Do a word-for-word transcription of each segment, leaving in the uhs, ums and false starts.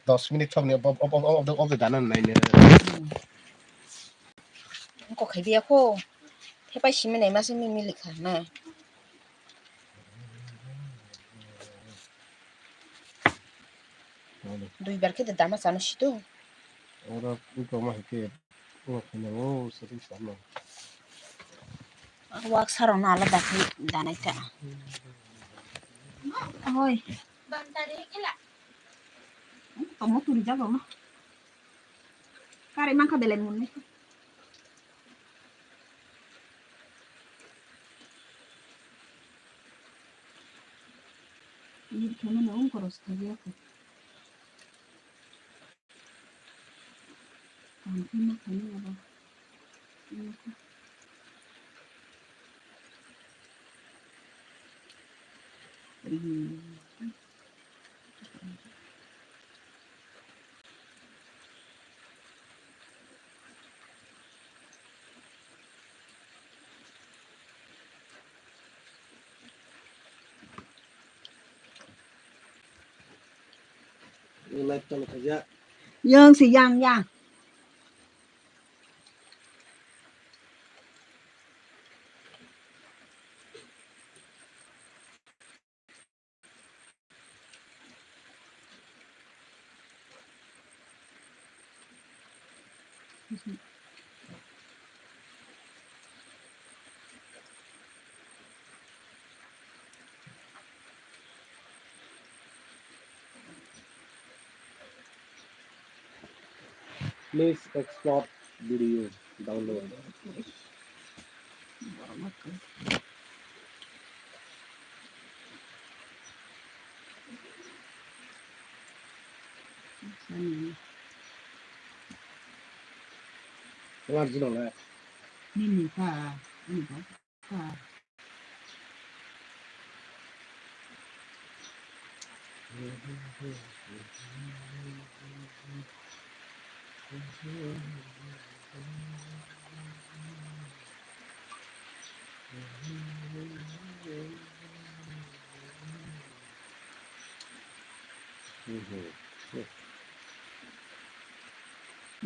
dos minute thokni obo, obo, obo, obo, obo dana naina. Ko khai dia ko. Thepai simi nai masa mi milik kha na. Dui bar khe de dana chana sito. Ora uko ma hike. O khana o sari sama. Wak sarong na alada khe danai ta. Oi. Tomo turi jago ma. Kare mangkha belai mun nai. Ini kena na ung koros kaya ko. Tangki ma kena aba. Live tong khaja. Yang si yang yang. Please export video download. Nini ka, nini ka.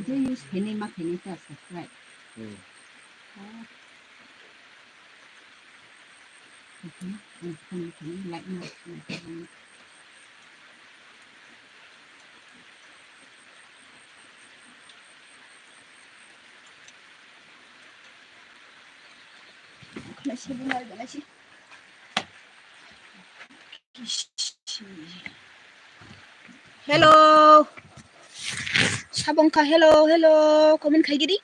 Je use khainai ma khainai ta subscribe. Hmm. Ah. Mhm. Ang khainai khainai like ma. Khainai si bunai ganai si. Hello. Sabongkha, hello, hello. Comment khaigidi.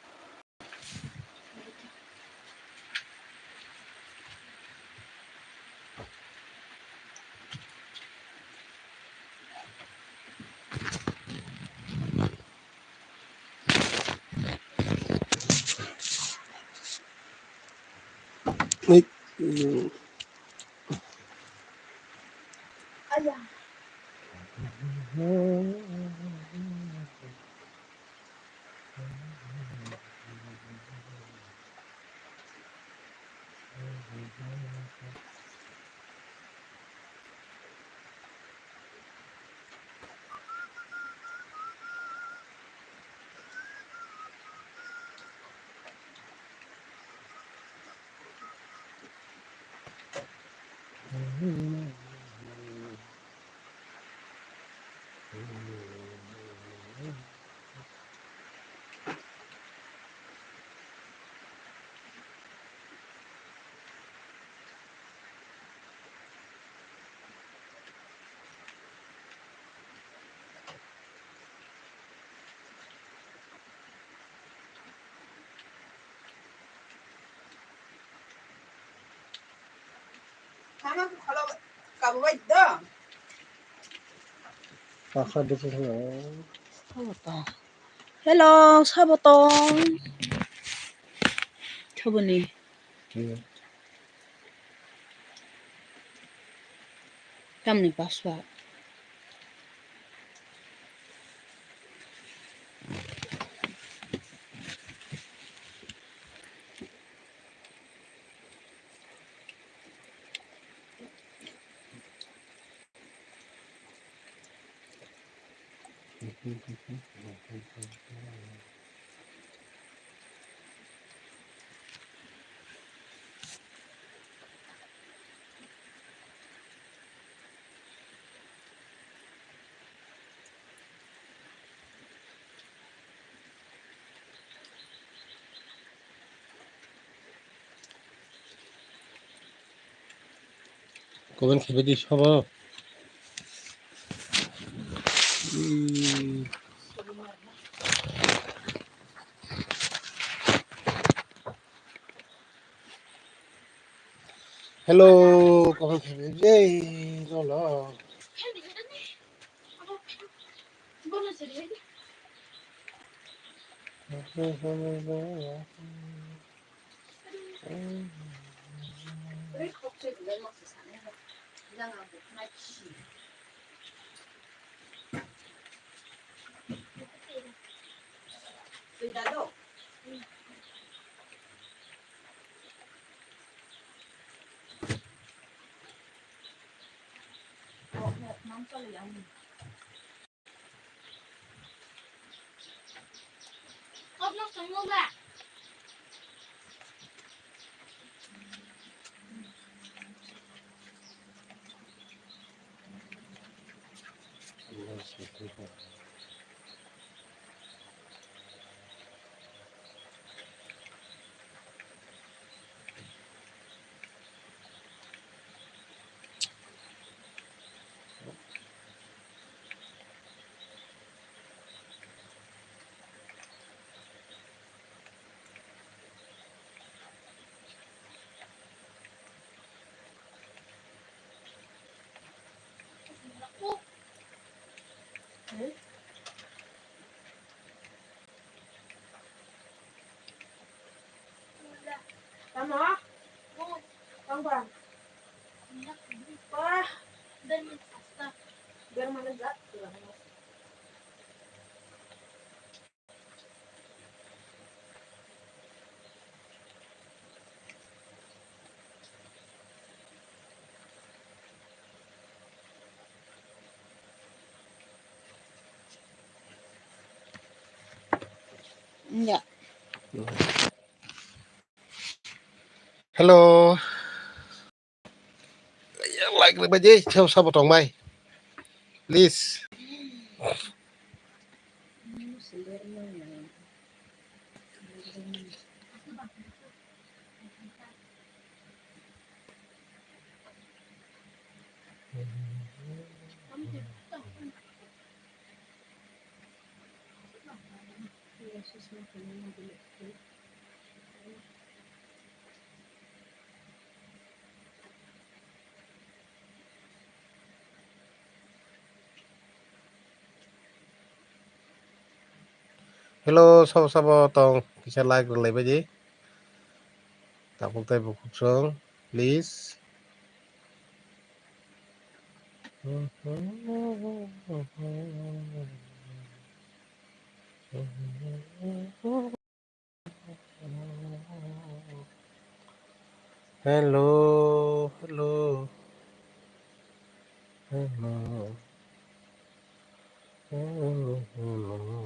Hello, sabo tong. Thaboni. Tamni password. Comment khaibadi sabo. Hello, comment khaibadi. Lolo. Tamo? Tang bang. Wah. Bermana jat. Ya. Hello. Like rwbaidi, sabo sabo tongbai. Please. Hello, sabo sabo tong kisa like rwlai baidi. Tabuk tei bukhuk song, please. Hello, hello. Hello. Hello, hello.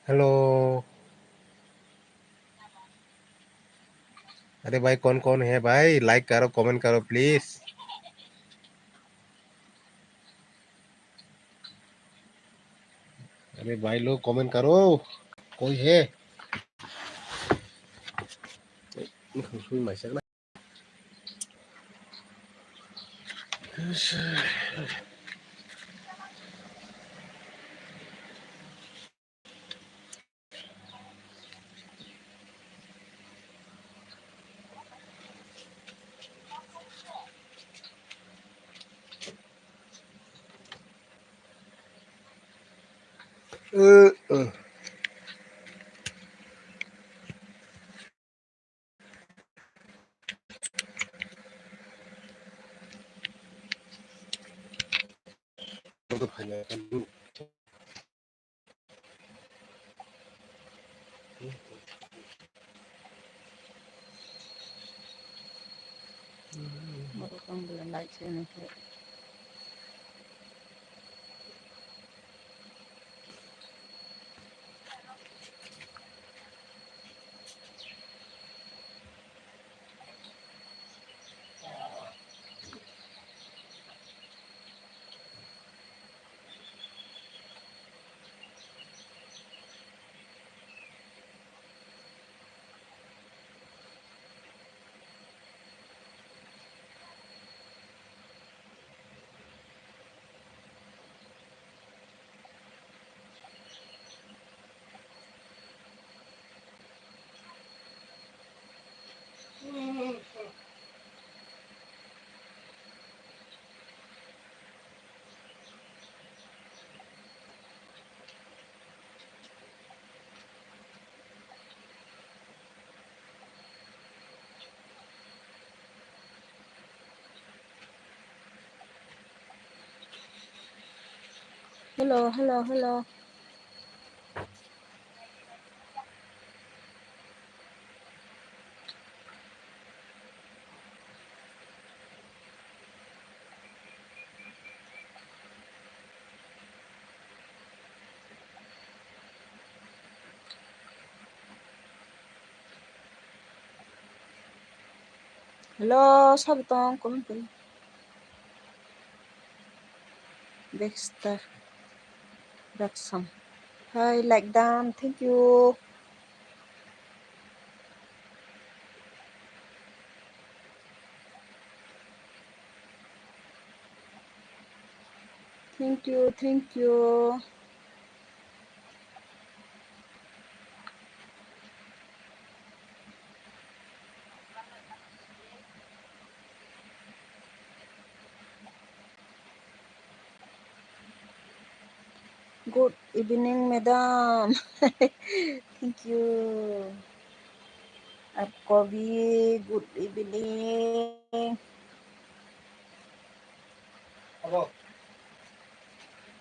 Hello. अरे भाई, कौन कौन है भाई? Like करो, comment करो, please। अरे भाई लोग, comment करो, कोई है? Hello, hello, hello. Hello, sabitong, comment kari. Dexter Raksam. Hi, like dam. Thank you. Thank you, thank you. Good evening, madam. Thank you. आपको भी good evening.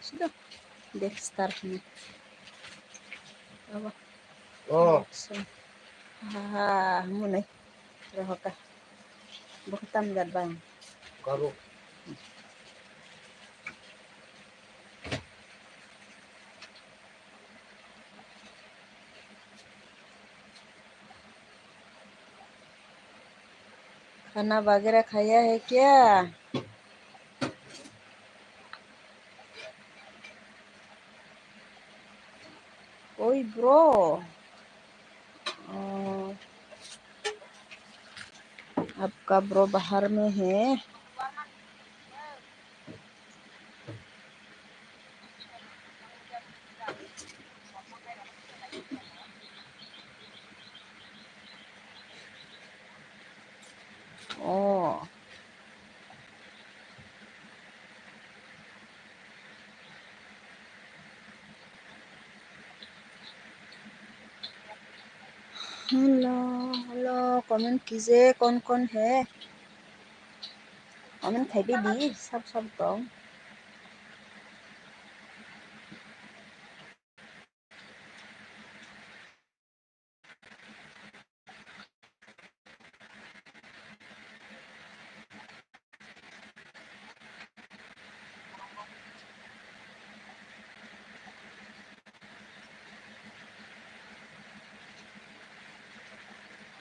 Sudah. Dexter ni. Apa? Oh. So. Ha, mune. Rohoka. Bukan jat bang. Karu. खाना वगैरह खाया है क्या? ओए ब्रो, अ, आपका ब्रो बाहर में है। Oh. Hello, hello, comment कीजिए, कौन कौन है? Comment khai di, sab sab tong.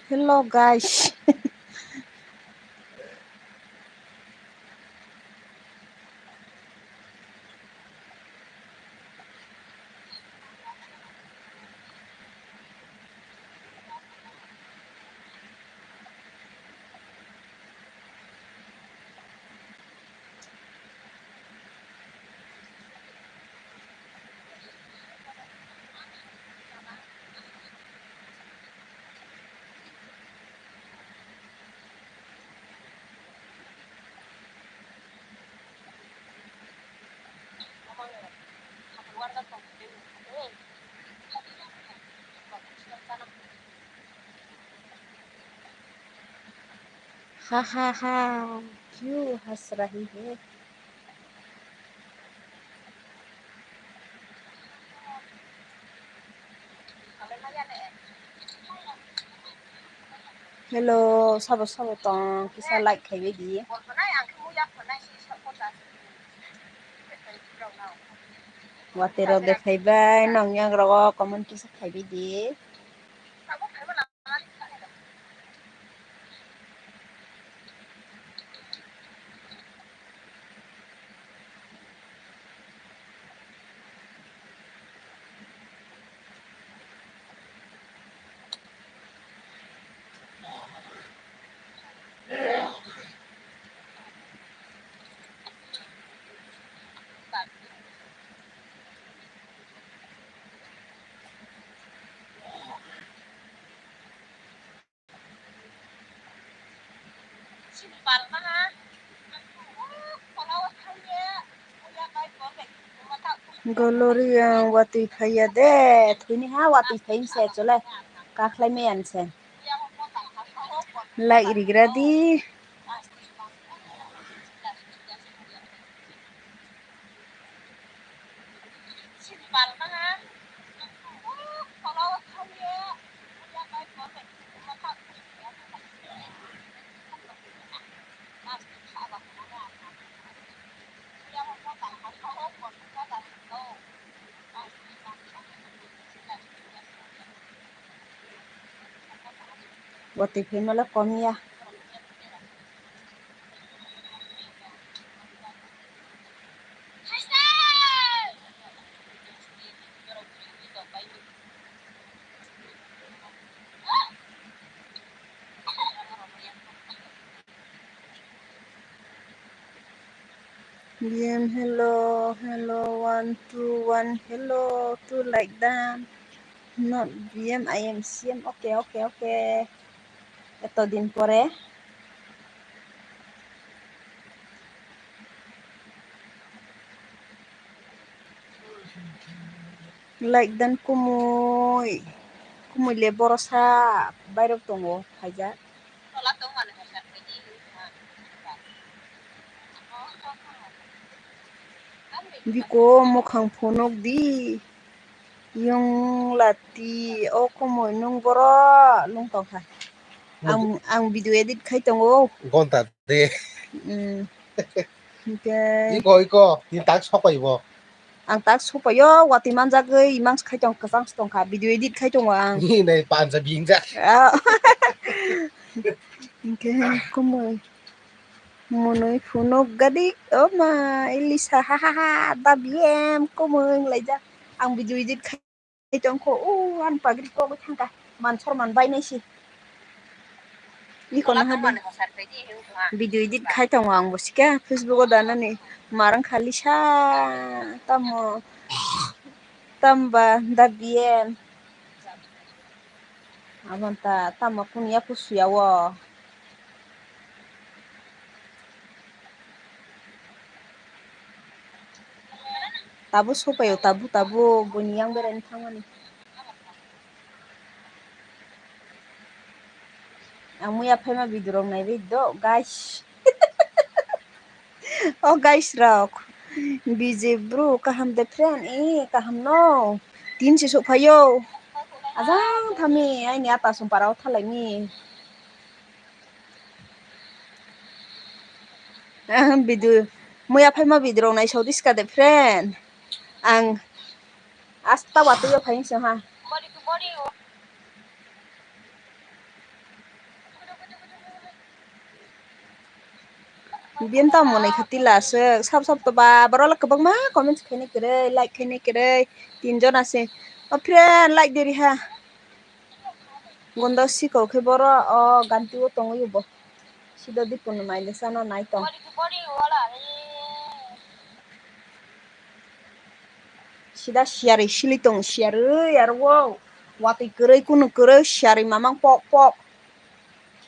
Hello guys. Ha ha ha, क्यों हंस रही है? Hello, sabo sabo tong, kisa like khaibai di. Watwi rok de phaibai, nong yang rogo comment kisa khaibai di. Gloria watwi phaiya de, thwini ha watwi phaiyamse chole, kakhlai maya se. Like rigra di. Watwi phaimale kom ya. B M, hello, hello, one, two, one, hello, two like done. Not B M, I am C M. Okay, okay, okay. Eto din pore. Like dan kumui, kumui le borosa bairok tongo phaijak. Biko mokhang phunuk di. Yung lati, o kumui nung boro nung tongkha. Ang, ang video edit khai tongo. Gonta de. Mm. Hingke iko, iko, ni tak sopai bo. Ang tak sopaio, watwi manjagwi, imang khai tong, kwchang se tongkha, video edit khai tongo ang. Ni nai panjabi hingjak. Ah. Hingke kumui. Monoi phunuk gadi, o ma, Elisa, ha, ha, ha, da B M, kumui wng laijak. Ang video edit khai tongkho, o, ani pagri kogwi thangkha, man sor man bainai se. Iko na hadi. Video edit khai tongo ang bo sika, Facebook o danani, marang kha Lisa, tamo, tamba, da B M. Aboni ta tamo kunu yaku suya o. Tabuk sopaio, tabuk, tabuk buini yang beraini thangmani. Ang muya phaima video rok naiwi do, guys. O guys rok, B J bro, kaham de friend? E, kaham no. Tin se sok phaio. Ajang thami, aini ata sumpara o thalaini. Ang video, muya phaima video rok nai saudi ska de friend. Ang asta watwi o phai se ha. Biyem tamo nai kha tila aswk. Sab sab to ba borok le kwbangma comments khainai kwrwi, like khainai kwrwi. Tin jona se. O friend, like de riha. Gonda sikok khe boro o ganti o tongwi bo. Sida dipun mai le sano nai tong. Sida siyari sili tong siyari aro o. Watwi kwrwi kunu kwrwi siyari mamang pok pok.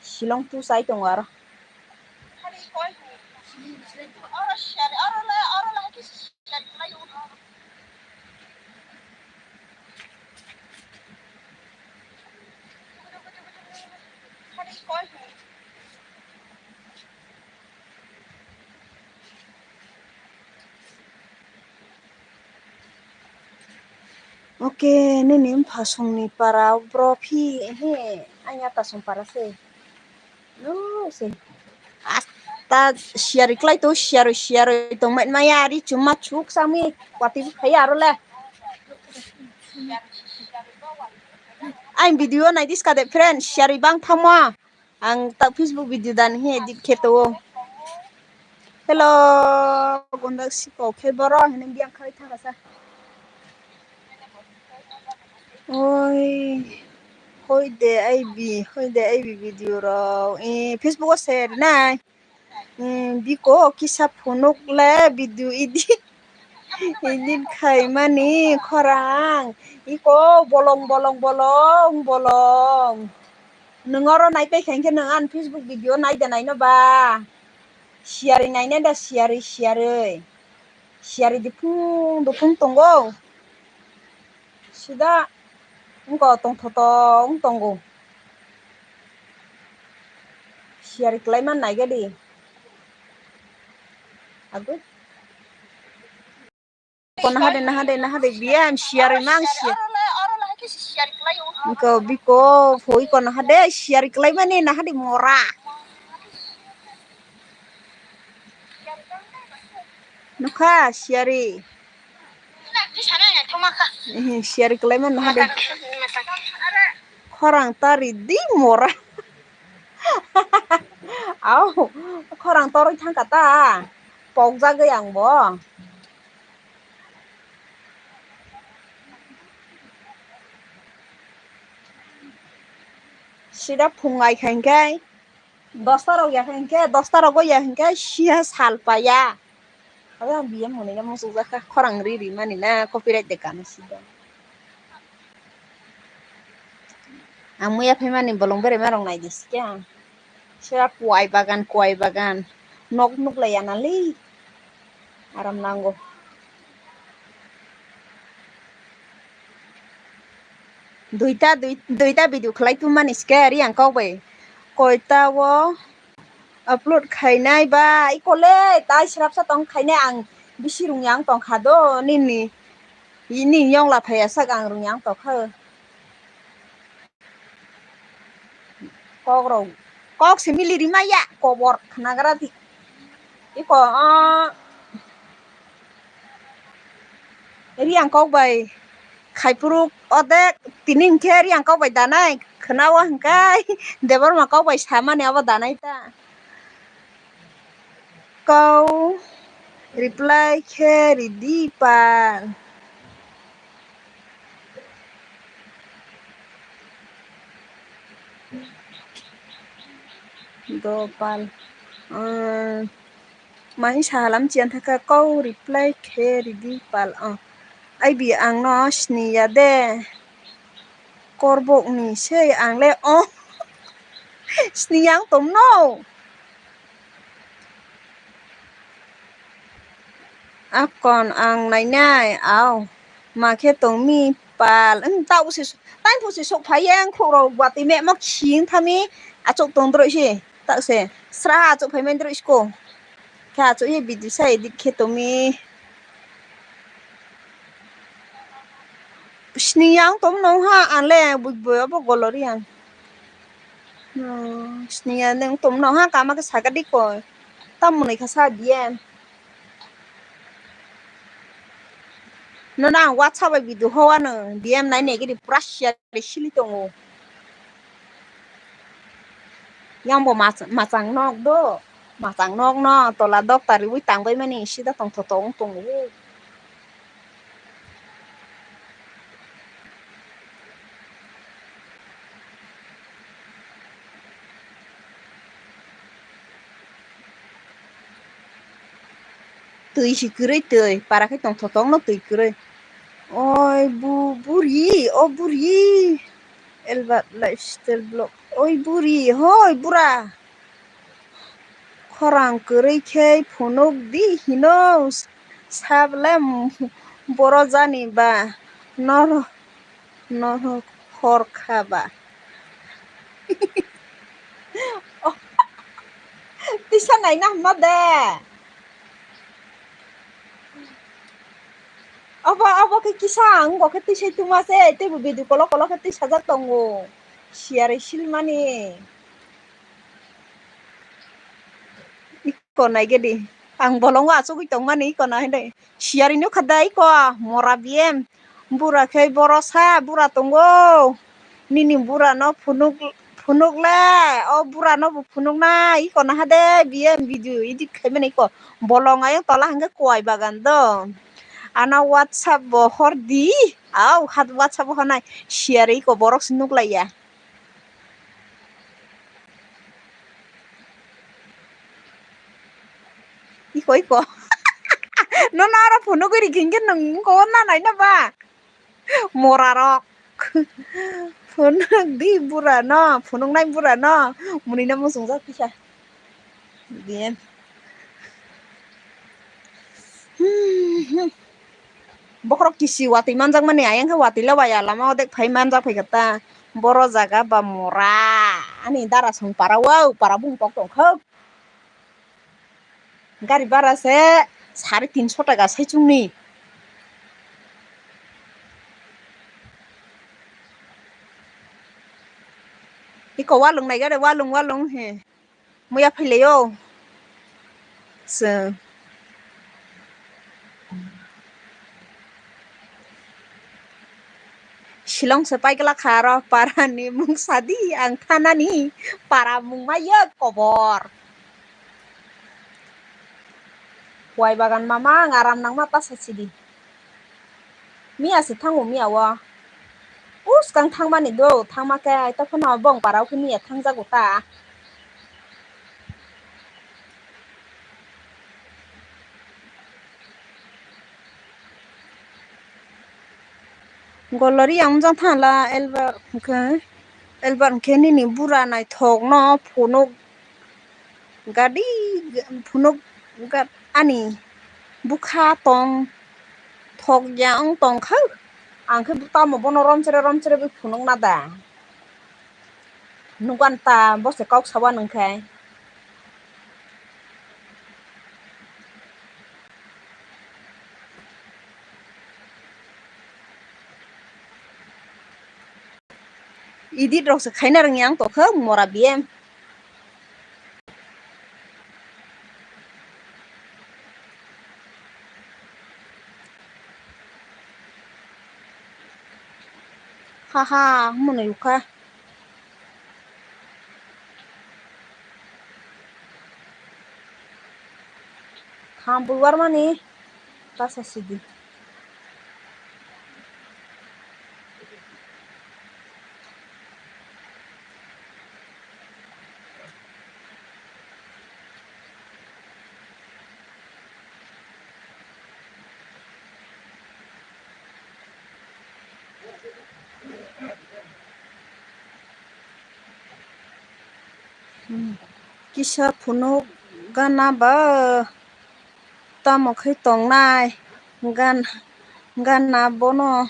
Silong tu sai tongo aro. Oke, nini mphasongni para bro phi he, anya tasong para se. No se. Asta siyari klai to, siyari, siyari tong mai maya ari chuma chuk sami. Wati phai aro le. Ang video nai diska de friend, siyari bang thamo. Ang ta Facebook video dan he edit khe to. Hello, gonda sikok khe boro hene biang khai thaka sa. Oi, hoi de aibi, hoi de aibi video rok. Eh, Facebook o share nai. Eh, biko kisa phunuk le video edit. Edit khaimani khorang. Iko bolong, bolong, bolong, bolong. Nwng oro nai paikha hinkhe nwng ani Facebook video nai de naino ba? Siyari naina da siyari, siyari. Siyari diphung duphung tongo. Sida wngkha tongthoto wng tongo. Siyari kwlai man nai gadi. Agwi. Ko nahade, nahade, nahade, biyam siyari mang siya. Ko biko, phoi ko nahade, siyari kwlai mani nahade mora. Nukha, siyari. Eh, siyari kwlai mani nahade. Khorang tari di mora. Au, khorang toroi thangkha ta. Pokjagwi ang bo. Sida phung ai kha hinkhe, dosta rok ya kha hinkhe, dosta rogo ya hinkhe, siya sal paya. Abo ang biyam hwnwi no muchukjak kha, khorang ri ri mani na, copyright de kano sida. Ang muya phaimani bolong berema rok nai di sikhe ang. Sera kuai bagan, kuai bagan. Nok nuk lai ya nali. Aram nango. Duita, dui-, duita video khlai tumani sikhe ari ang kok bai. Koita o upload khainai ba, ikole tai srapsa tong khainai ang bisi rung yang tong kha do nini. Ini yong la phai asak ang rung yang tong kha. Kok rok, kok se mili rimaya, kobor khnagra di. Iko, ah, Riang kok bai khaiphuru odek tini hinkhe riang kok bai danai khwnao hinkhai Debbarma kok bai samani abo danai ta. Kau reply khe ridi pal. Do pal. Umm, mai sahalam chiyan thaka kau reply khe ridi pal. Oh. Aibi ang no siniya de. Korbok ni se ang le oh. Siniya ang tom no. Akon ang nainai, au. Ma khe tongmi pal. Wng, tau se, tang phu se sok phai yang khuk rok watwi me ma khing thami. Achuk tong droi se. Tak se. Sra achuk phai mai droi sko. Khe achuk ye bidi sai dik khe tongmi. Sini yang tom no ha, ang le bui bui abo golori ang. Hmm, sini yang neng tom no ha, kama khe saka di ko. Tam muni kha sa D M. No na WhatsApp bai video ho ano D M nai ne gidi pura share sili tongo. Yang bo mach-, machang nok do. Machang nok no tola dok tariwi tangbai mani sida tongtho tong tongo. Twi si kwrwi twi, para khe tong thothok no twi kwrwi. Oi bu-, buri, o buri. Elbat lifestyle vlog. Oi buri, hoi bura. Khorang kwrwi khe phunuk di hino. Sabla boro jani ba. Nor Norok hor kha ba. Oh, tisa naina hwnma de. Obo, obo khe kisa ang bo khe tisa tuma se, tei bo video kolo kolo khe tisa jak tongo. Siyari silmani. Iko naigedi. Ang bolongo achugwi tongmani iko nahai nai. Siyari nukha da iko mora B M. Bura khe borosa bura tongo. Nini bura no phunuk, phunuk le. O bura no bo phunuk na iko naha de B M video edit khaimani iko. Bolong ayang tola hwnkhe kwai bagan do. Ano WhatsApp bo hor di. Au hat WhatsApp bo honai. Siyari iko borok se nuklaiya. Iko, iko. Nono aro phunugwi rikhe hwnkhe nwng wngko o nanai na ba? Morarok. Phunuk di bura no, phunuknai bura no. Muni no muchungjak kisa. Bien. Hmm, hmm. Bokhorok kisi watwi manjakmani ayang khe watwi le waya lama odek phai manjak phaikha ta. Boro jaga ba mora. Ani dara song para o, para bung kok tong kho. Gari bara se sare tinso taka saichungni. Iko walung nai gare, walung, walung he. Muya phailaio. Chwng. Shillong se paigla kha aro para ni mung sadi ang thanani para mung ma yok kobor. Wai bagan mama ang aram nangma ta sachidi. Miya se thango miya o. Uskang thangmani do, thangma khe aita phano bong parao khe miya thangjago ta. Golori ang jang thangla elbar hwnkhe, elbar hwnkhe nini bura naithok no phunuk gadi phunuk ani bwkha tong thok ya wng tong kha. Ang khe tamo bono romchre romchre bai phunuk na da. Nugan ta bo se kok sawa nung khe. Edit rok se khaina rwngya ang tokha mora B M. Haha, mwnwi ukha. Kham bubar mani basa sidi. Kisa phunuk gana ba tamo khe tongnai gan-, gana bono,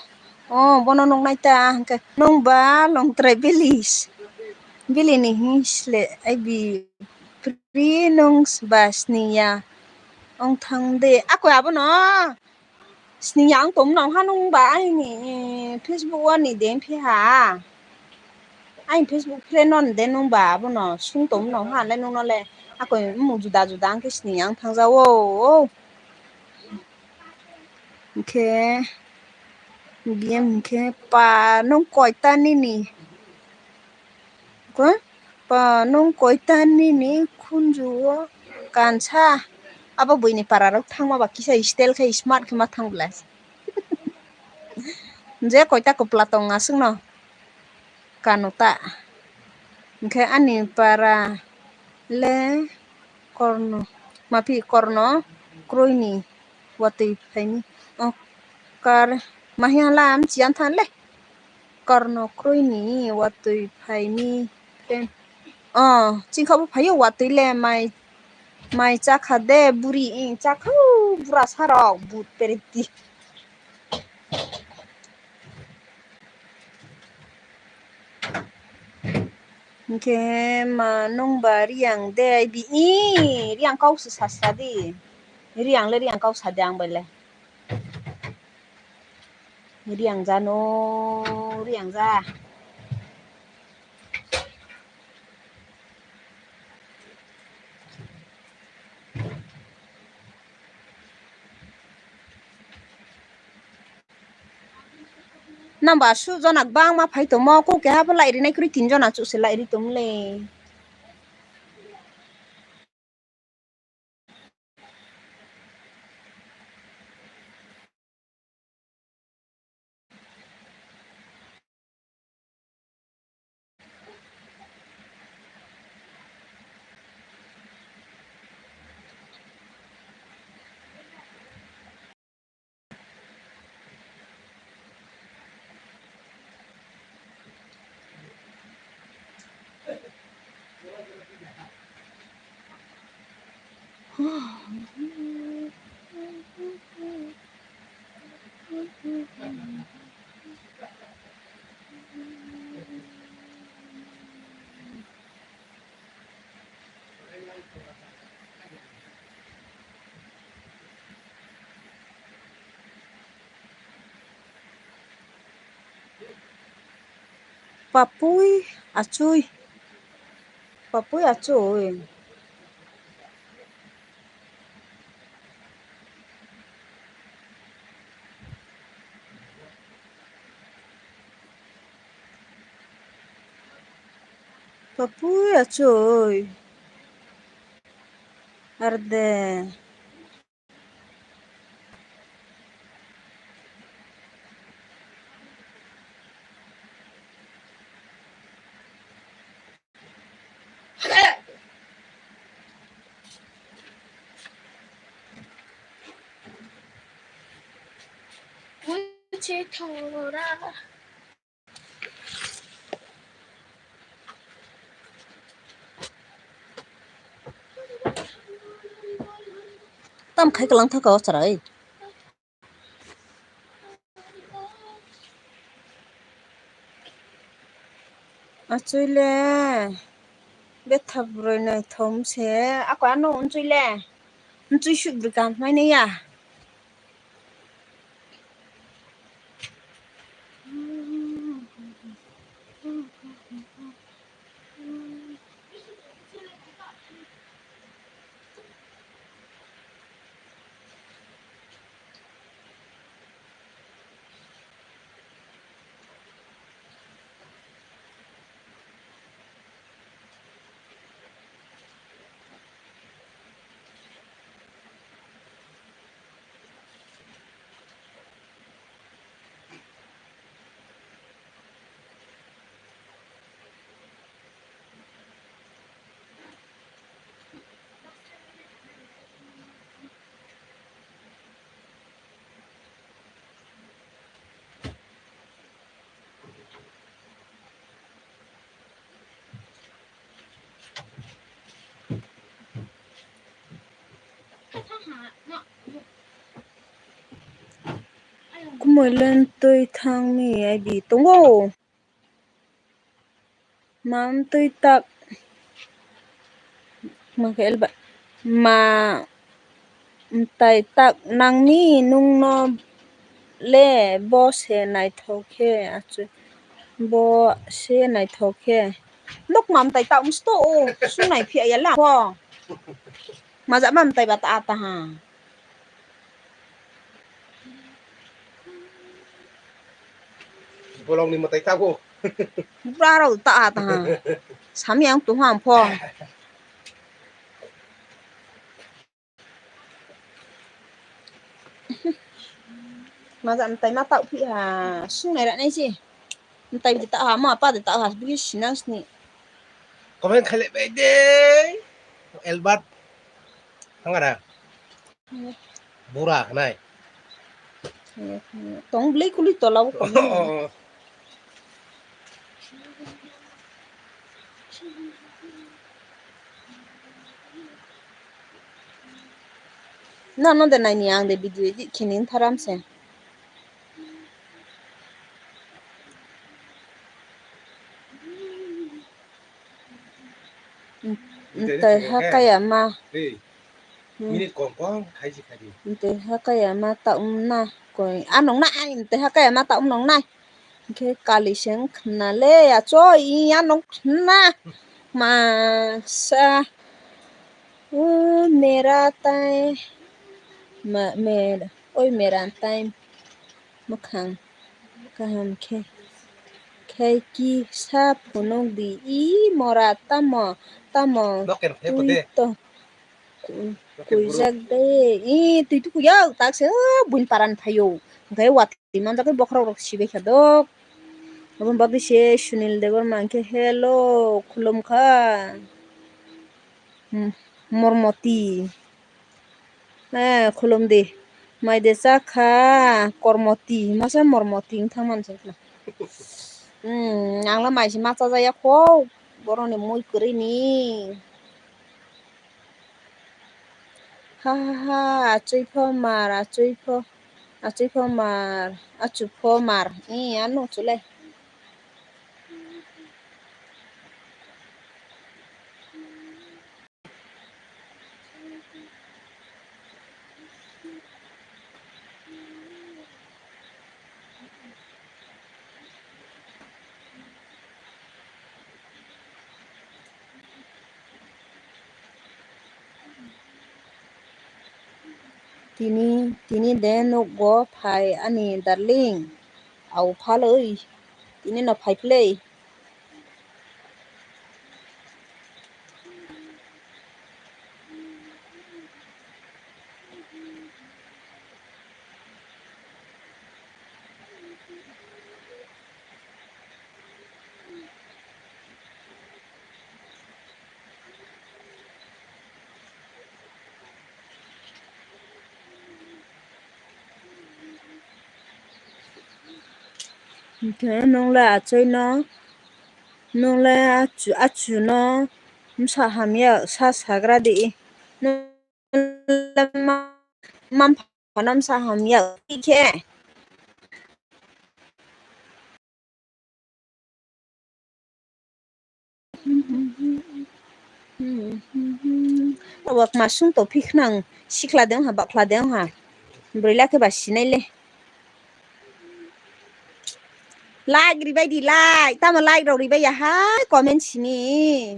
o bono nuknai ta hwnkhe nung ba Longtrai village, village ni hinsle aibi pri nung ba sniya ong thang de akoi abono. Sini ang tom nong ha nung ba aini, eh, Facebook o ni den phi ha. Aini Facebook friend on den nung ba abono sung tom nong ha le nung no le. Ako mu juda juda ang ke sini ang thang ja o. Ke B M ke pa nung koi ta nini. Ko pa nung koi ta nini khunju o. Kansa abo buini para rok thangma ba kisa style khe smart khe ma thang bwlai. Je koita kwpla tong aswkno kano ta. Hinkhe ani para le korno, maphi korno kroini watwi phaini. O kar mahi hala am chiyan than le. Korno kroini watwi phaini. O chingkha bo phaio watwi le mai, mai chakha de buri, ing chakha bura sarok but pereti. Hinkhe ma nungba Riyang de, bi i Riyang kau se sasa di. Riyang le Riyang kau sa de ang bai le. Riyang ja no, Riyang ja. Nang ba su jona bangma phai tongmo, kok keha pho lai rinai kwrwi tin jona chuk se lai ri tong le. Papui achoi. Papui achoi. Papui achoi. Arde. Tam khai kalang thaka o chwrai. Achoi le betha bwrwi naithok se ako ano unchui le unchui suk bwrwi kaham hwnmai ya. Kumui lentui thangmi aibi tongo. Ma mtwi tak, ma khe elba, ma mtai tak nangni nungno le bo se naithok khe achuk, bo se naithok khe. Nok ma mtai tak msto o, su nai phiya ya la pho. Maja ma mtai ba ta ta ha. Bolongni mwtai tabuk. Bura rok ta ta ha. Sami ang tuha ang pho. Maja mtai ma tau phi ha, sungnai ra nai se. Mtai bi tau ha, ma pa de tau ha, bi sinang sini. Comment khaile bai de. Elbat. Hangara. Bura nai. Tong blei kuli tola bo comment. No, no, de nai ni ang de video edit khini tharam se. Tei hakaya ma. Tei hakaya ma ta um na koi. A nong na ai tei hakaya ma ta um nong nai. Hingke kali se wng khna le, achoi, ya nong khna. Masa, o mera tai, ma, mera, oi mera tai, mwkhang kaham khe, khe ki sa phunuk di, i mora tamo, tamo, twi to. Ku-, kuijak de. Ih, twi tu kuya, tak se, ah, buin paran phaio. Hwnkhe watwi manjak khe bokhorok rok sibai kha dok. Aboni bagwi se Sunil Debbarma hwnkhe hello khulum kha. Hmm, Mormoti. Eh, khulum di. Mai de cha kha, Kormoti. Masa Mormoti wng thang man se khna. Hmm, ang la mai se ma cha jaya kho. Boroni mui kwrwi ni. Ha, ha, ha, achoi pho mar, achoi pho, achoi pho mar, achu pho mar. Ih, ano chule. Tini, tini de nukgo phai ani darling. Au phalwi, tini no phai phlwi. Hwnkhe nwng le achoi no, nwng le achu, achu no bwsa hamya sa sagra di. Nwng le ma-, mamphano bwsa hamya khe. Wak masung to phikhnang sikla de wngha, bakla de wngha. Brwi lakhe ba sinai le. Like ribai di, like. Tamo like rok ribai ya hai, comment sini.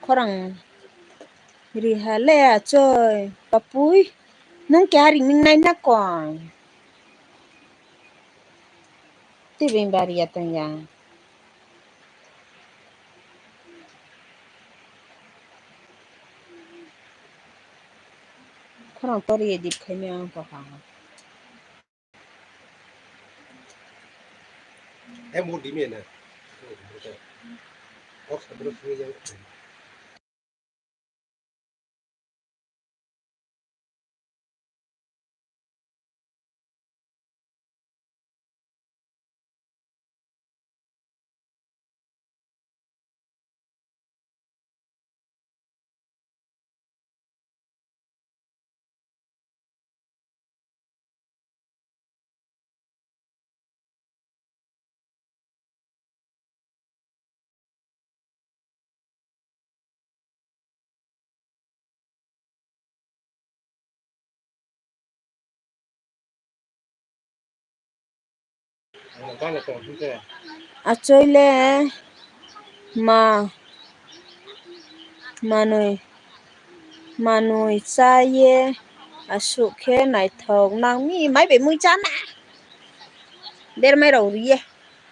Khorang riha le achoi papui, nwng keha ringming nai na koi? Tei beng bari ya tong ya. Khorang tori edit khaimya ang to ha. Em mo dimi na. Achoi le ma manwi, manwi cha ye aswk khe naithok nang mi mai bai mui chana. Bermai rok riye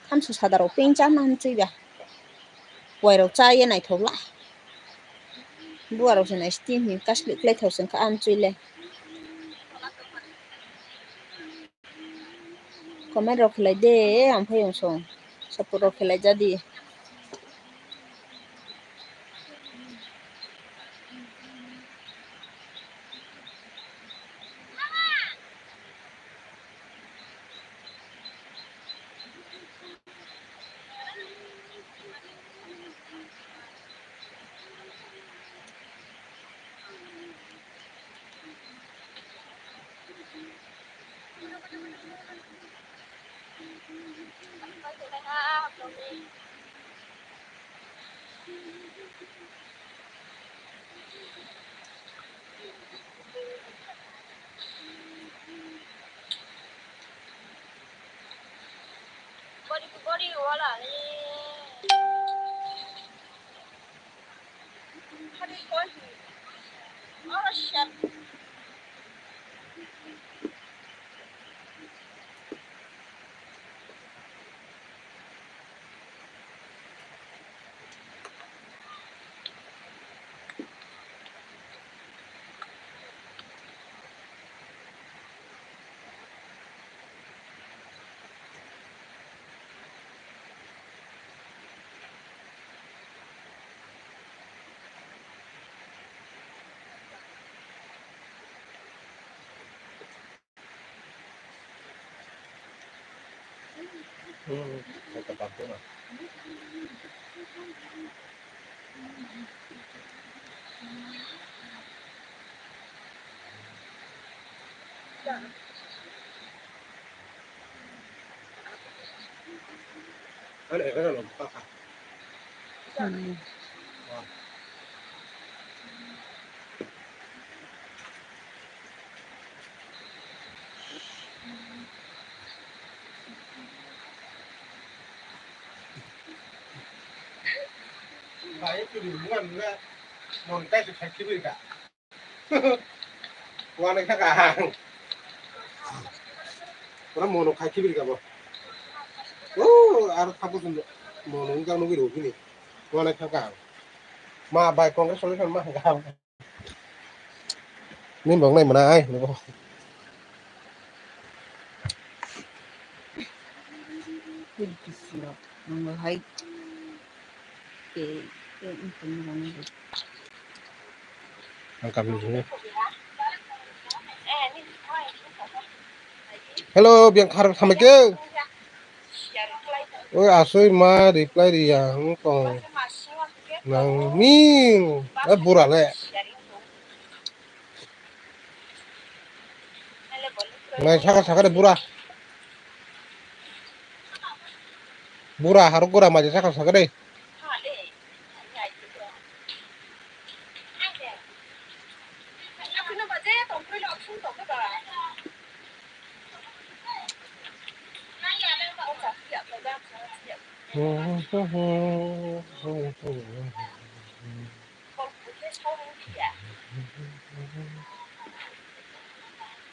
thamso sada rok peng chana hwnchwi ba. Kuwai rok cha ye naithok la. Buwa rok se nai sting ni kaslik klai thok se wngkha amchwi le. Comment rok khlai de, ang phai wng song. Support rok khlai ja di. Bai, tu di bukan, bukan. Monetize khai kibir ka. Wana kha kaham. Pura mono khai kibir ka bo. Oh, aro thabu tun mono wngkha nugwi rw bini. Wana kha kaham. Ma bai congratulation ma kaham. Ni bang nai mana ai. Nang hai. Ang kami sini. Hello, biang khar thamai ke. Oi, asoi ma reply ri ya, ang tong. Nang ming, eh, bura le. Mai saka saka de bura. Bura haruk gura mai saka saka de.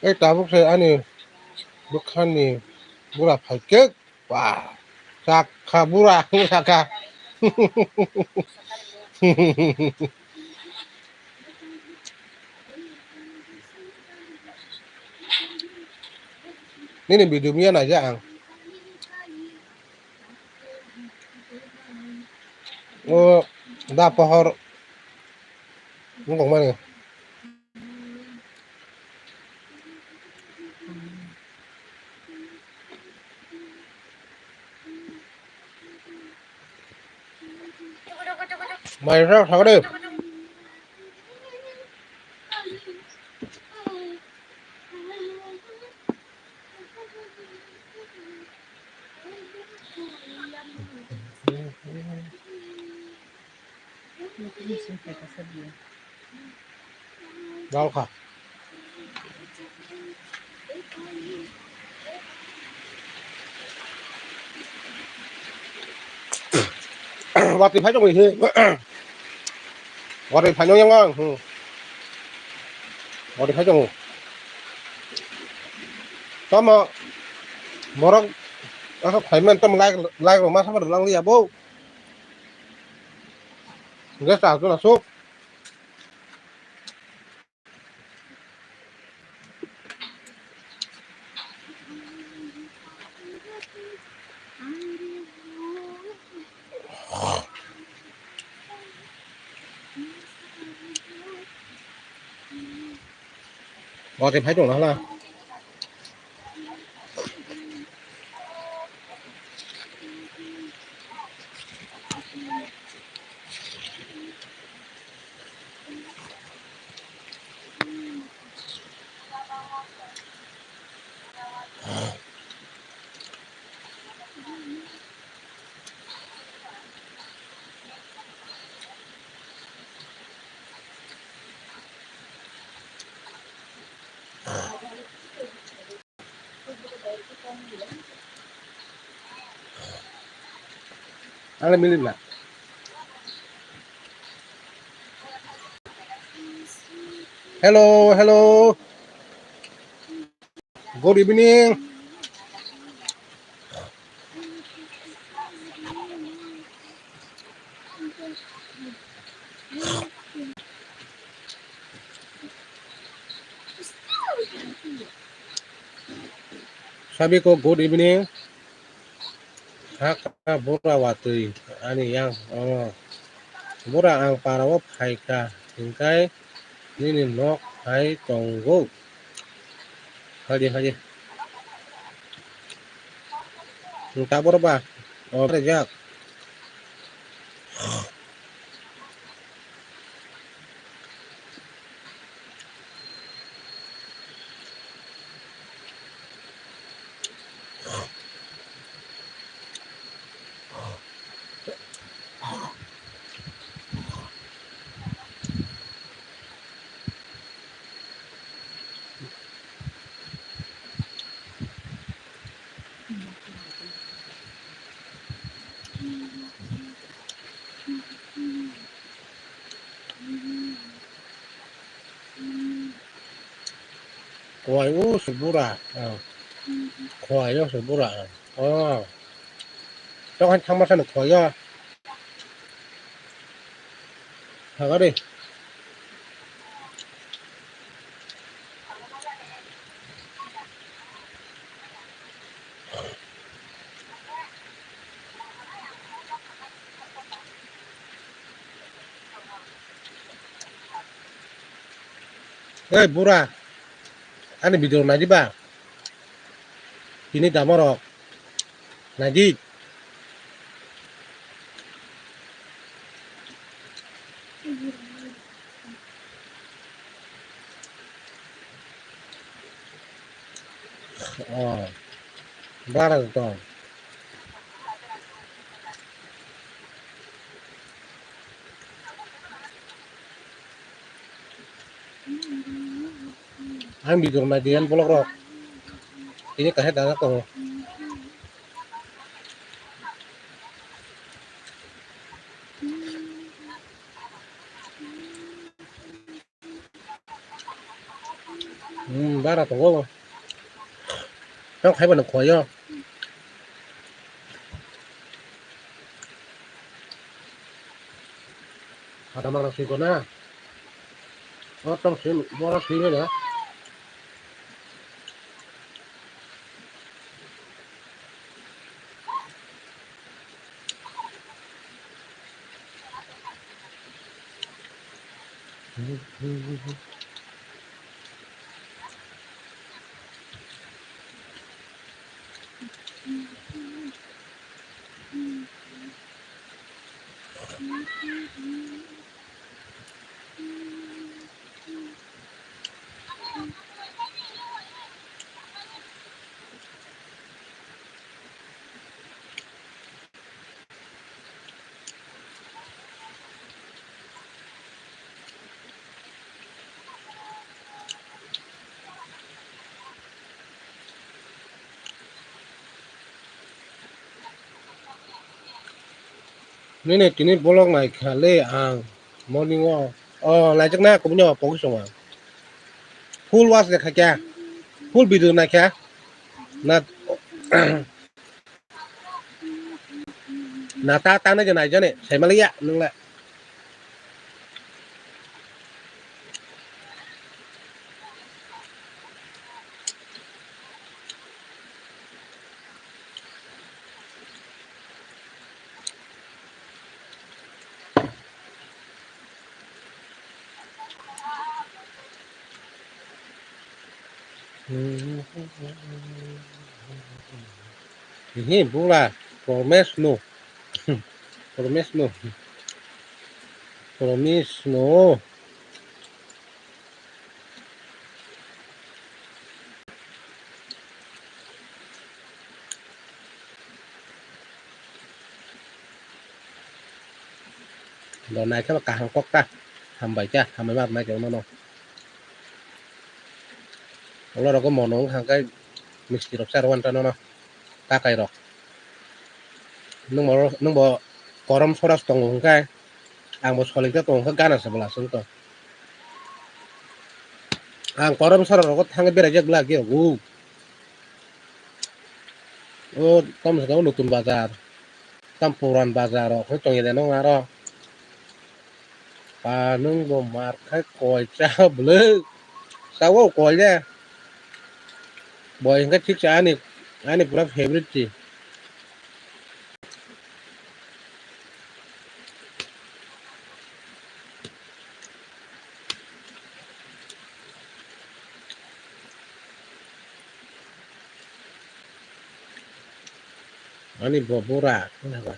Ei tabuk se ani bwkhani bura phaikhe. Wah, sakha bura, sakha. Nini video mia naija ang. O da pohor. Nungkok mani. Mai rok thang de. Dal kha. Watwi phai tongo he. Watwi phai nang yang ang. Hmm. Watwi phai tongo. Tamo borok asok phai man tamo like like rok ma sama rwlang liya bo. Guest asuk asuk. Watwi phai tongla hala. Ang le milim na. Hello, hello. Good evening. Sabi ko good evening. Hakha bura watwi ani yang, oh. Bura ang para o phaikha, hingkai nini nok hai tongo. Haji, haji. Nwng taboro ba? Oh, rejak. Khowai o se bura. Oh. Khowai o se bura. Oh. Tokhan thangma sano khowai o. Thangari. Ei bura, ani video naidi ba? Tini damarok naidi. Oh, bara tong. Ang video nai di, ang vlog rok. Ini kahit anak ko. Hmm, bara tongo. Tong khaiba no khoyo. Ada mana sih kona? Oh, tong sih, mora sih ni ya. Nini tini vlog naikha le ang morning o. O, naijakna kubuni o pogwi songma. Full watch de khaikha. Full video naikha. Na, na ta, ta nai je naijani. Saimaliya, nung le. He, bura, promise no. Promise no. Promise no. Bo naikhe bo kaham kok ta, hambai kha, hambai ma rwnai khe nono. Olo rogo mono wngkha khe misti rok cha rw wanta nono, takai rok. Nwng bo, nwng bo korom soras tongo hwnkhe, ang bo solik ta tongo hwnkhe gana se bwla se wngtong. Ang korom sora rogo thangwi beraijak bwla khe rw. O, tamo se tamo notun bazar. Tam puran bazar rok khe tongya de nong aro. Pa nwng bo mar khai koi cha bwlwi. Cha o koi le. Boi hwnkhe thik cha ani, ani pura favorite si. Ani bo bura wngkha.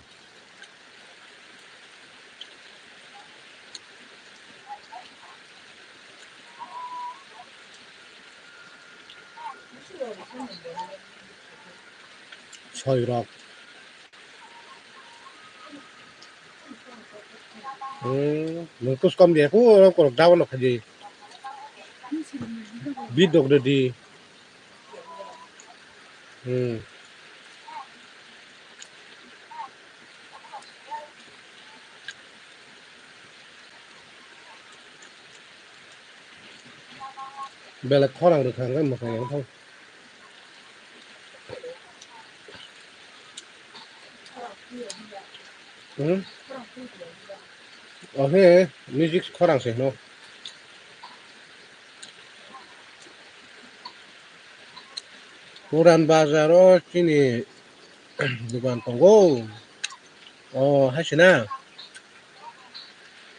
Soi rok. Hmm, nung kus kom dia ku orang korok dawa no khaji. Bidok de di. Hmm. Belai khorang rwkha hwnkhe mwkhang yang thang. Hmm? Ohe, music khorang se no. Puran bazar o chini dukan tongo. O, hai se na.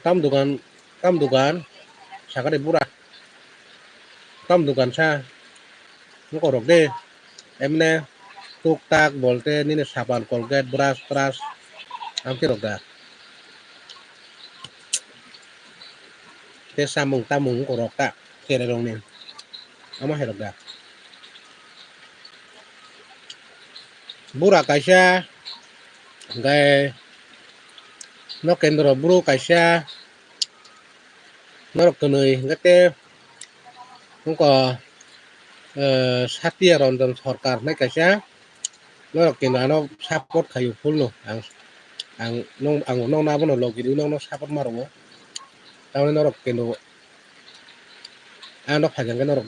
Tam dukan, tam dukan, sakari bura. Tam dukan sa, nokho rok de, emne tuk tak bolte nini sapan, Colgate, brush, trash, amtwi rok da. Te samung tamung nokho rok ta, cherai rok ni, amo hai rok da. Bura kaisa, hwnkhe nok kendro buru kaisa, norok kwnwi hwnkhe te wngkha, eh, Satya Ranjan Sarkar hwnwi kaisa, norok kendro ano support khaio full no, ang, ang, nong, ang nokno abono logi rwi nokno support ma rwo, tamoni norok kendro ano phaikha hwnkhe norok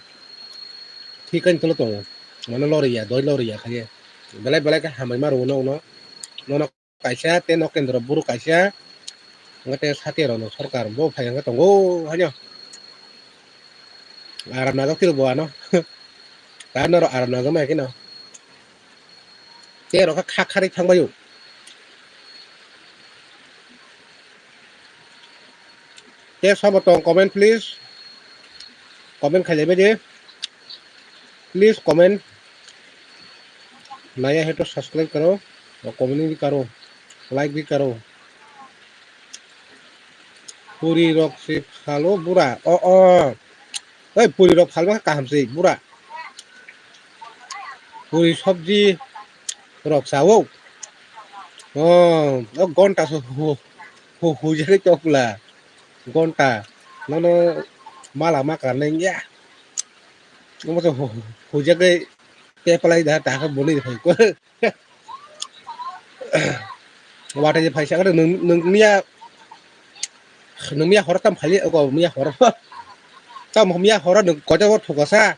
thik ani tolo tongo, mane loriya, doi loriya khaye, belai belai khe hambai ma rwo nokno, nono kaisa, tei nok kendro buru kaisa, hwnkhe tei Satya Ranjan Sarkar bo phai hwnkhe tongo haino. Aram najak tiro bo ano. Ta norok aram najak mai kheno. Tei rok kha kharwi thangbaio. Tei sabo tong comment please. Comment khailaibai di. Please comment. Naya hai to subscribe karo, comment bhi karo, like bhi karo. Puri rok se phalo bura. O, o. Oi, puri rok phalma kaham se bura. Puri sabji rok sao. O, o gonta so hu, hu, hu jagwi tokla. Gonta. Nono mala ma karnai ya. Omo se hu, hu, hu jagwi Te palai da ta khe boni phai ko. Watwi je phaisa khe nwng, nwng miya, nwng miya horo tam phali, ogo miya horo. Tam miya horo nwng koita o thukasa.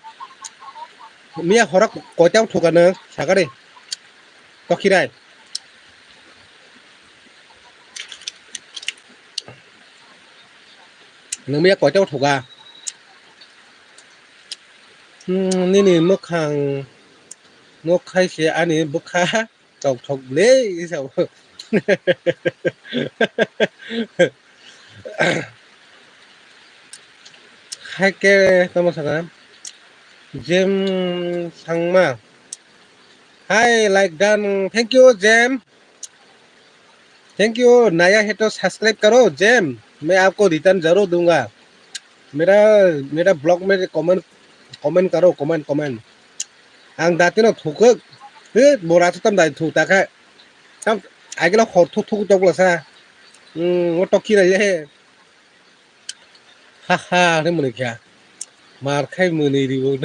Miya horo koita o thuka nwng sakari. Tokhirai. Nwng miya koita o thuka. Hmm, nini mwkhang nuk khai se ani bwkha. Tok thok le, sao. Hai ke tamo saka. Jem Sangma. Hai, like done. Thank you, Jem. Thank you. Naya hai to subscribe karo, Jem. Main aapko return zarur dunga. Mera, mera vlog mein comment, comment karo, comment, comment. Ang dati no thukuk. He, bora tu tam dai thu ta kha. Tam, agila khor thuk thuk tok la sa. Hmm, o tok kira ye. Ha ha, ne muni kya. Mar khai muni ribo.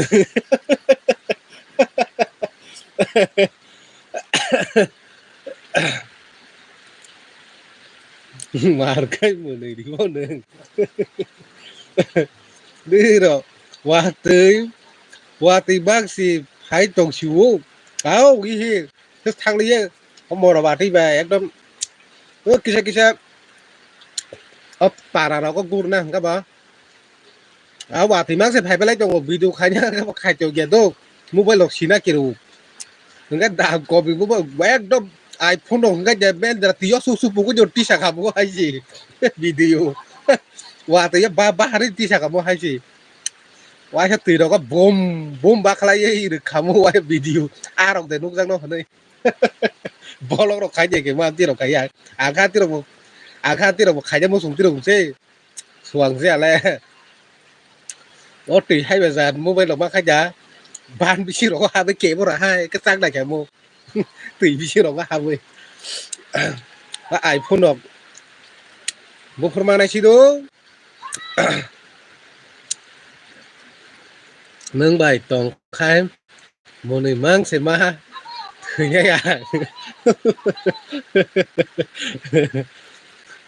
Mar khai muni ribo nung. Niro, watwi, watwi bangsi phai tong siwo. Kau gihi, tes thang liye. Omoro watwi ba, ekdom, o kisa kisa, o para rogo gurna hingka ba. A watwi mang se phai belai tongo, video khaina khaito gya do, mobile rok sina kiro. Hingke da kobi bo ekdom iPhone rok hingke je bendra tiyo su su puku jo tisa kha bo hai se video. Watwi ba bahari tisa kha bo hai se. Waisa twi rok bom bom bakhlai ye rwkha mo wai video. A rok de nukjak no hwnwi. Bolok rok khai de ke ma twi rok khai ya. Agha twi rok bo, agha twi rok bo khai de mo sung twi rok se. Suang se ale. O twi hai ba jan mobile rok ma khai da. Ban bisi rok ha be ke bo ra hai ke chak da ke mo. Twi bisi rok ha be. Ba iPhone rok. Buphur ma nai si do. Nwng bai tong khai mwnwi mang se ma thwinai ang.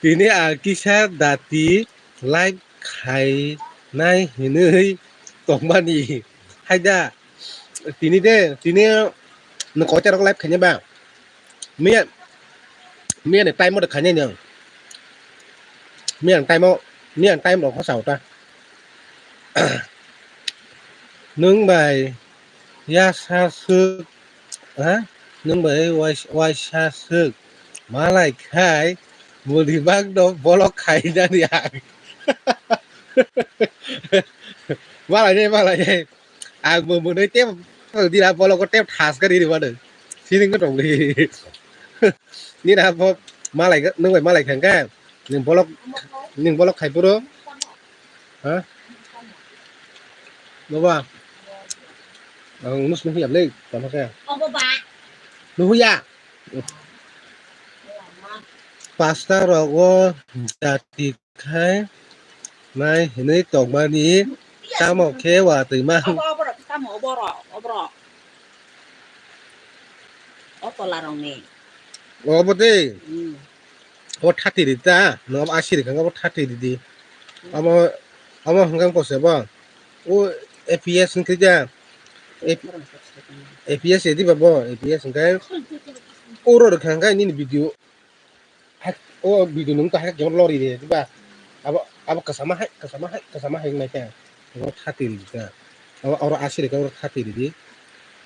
Tini ang kisa dati live khainai hinwi tongmani. Haida tini de, tini nwng koita rok live khainai ba? Miya, miya ni time o de khainai nwng. Miya ni time o, miya ni time rok hosa ota. Nwng bai yasa swk, ha? Nwng bai wais-, waisa swk. Malai khai, muni bang no bolok khainani ang. Malai nai, malai nai. Ang bo mwnwi tei dira bolok tei thas ka riri mano. Sining ko tongli. Nira bo malai, nwng bai malai khangka. Nwng bolok, nwng bolok khai puro. Ha? Baba. Ang nus nuhu ya le, tama ka. Obo ba. Nuhu ya. Pasta rogo jati khai nai hinwi tongmani tamo khe watwi ma. Obo, obo rok tamo, obo rok, obo rok. O tola rok ni. Obo de. Hmm. Obo thati ri ta, no obo asi ri kha, obo thati ri di. Obo, obo hwnkha kose bo. O A P S hwnkhe ja. A P S edi ba bo, A P S hwnkhe. Oro ri kha hwnkhe nini video. Hai, o video nung ta hai khe lori de, diba? Abo, abo kasama hai, kasama hai, kasama hai nai khe. Oro thati ri kha. Abo, oro asi ri kha, oro thati ri di.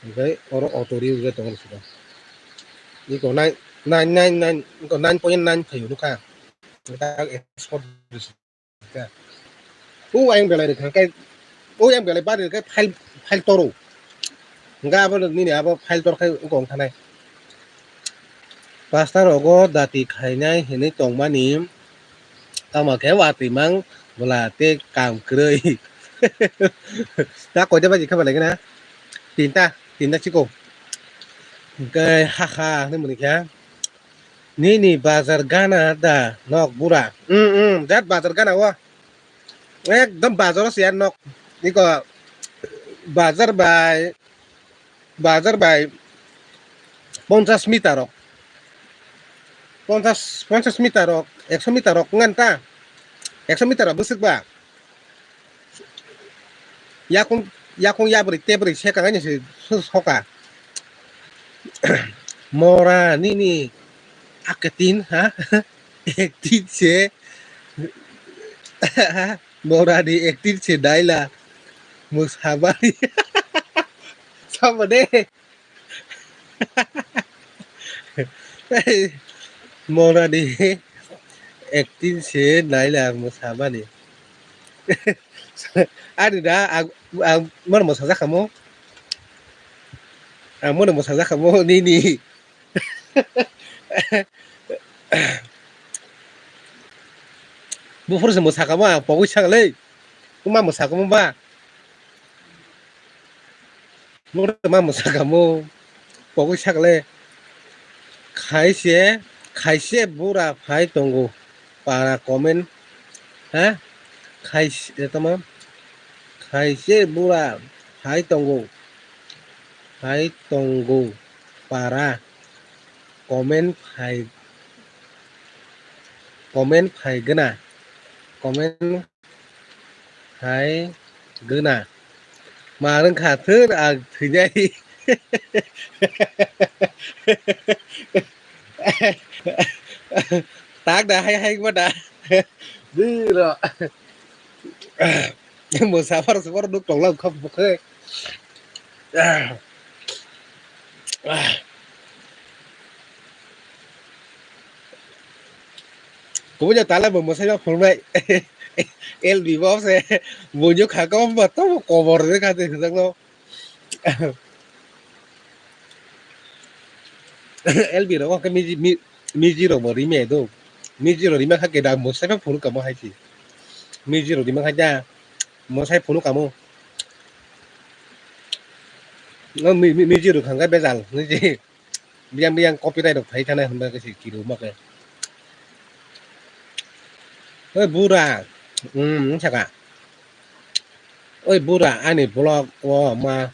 Hwnkhe oro auto ri ri tongo sida. Iko nine, nine, nine, nine, iko nine point nine phaio nukha. Ita export. O ayang belai rwkha khe, o ayang belai bari rwkha file, file toro. Hwnkhe abo nini abo file tor khai wngkha wng thanai. Pastor rogo dati khainai hinwi tongmani tamo khe watwi mang bwla tei kam kwrwi. Ta koita baji khe belai gana? Tinta, tinta chiko. Hwnkhe hakha hinwi muni khe. Nini bazar gana da nok bura. Hmm, hmm, jat bazar gana o. Ekdom bazar o se nok. Iko bazar bai, bazar bai ponchas meter rok. Ponchas, ponchas meter rok, ekso meter rok ngan ta. Ekso meter rok bwswk ba. Yakung, yakung yabri tebri se kangai ni se su-, soka. Mora nini aketin, ha? Ektin se. Mora ni ektin se daila. Musabari. Sama de. Mora ni ektin se naila ang mwsamani. Ani da ang, ang mora mwsajak kamo. Ang mora mwsajak kamo nini. Buphuru se mwsakamo ang pogwi sakalei. Kuma mwsakamo ba. Mura ma mwsakamo pogwi sakle khaise khaise bura phai tongo para comment ha khaise tama khaise bura phai tongo phai tongo para comment phai comment phai gana comment Hai gana. Ma rwngkha thwr ang thwinai. Tak da hai hai ma da. Diro. Mo safar safar nuk tongla khap bukhe. Kubui ja tala bo mwsai ma phunuknai. L B bo se buino kha ko ba to kobor de kha de khajak no. L B rok khe miji, mi-, miji rok bo rime do. Miji rok rima kha ke da mwsai ma phunuk kamo hai si. Miji rok rima kha ja mwsai phunuk kamo. No mi-, mi-, miji rok kha khe bejal. Miji. Biyang biyang copyright rok phai thana hwnba khe se kiri ma khe. Oi bura, um, saka. Oi bura ani vlog o ma,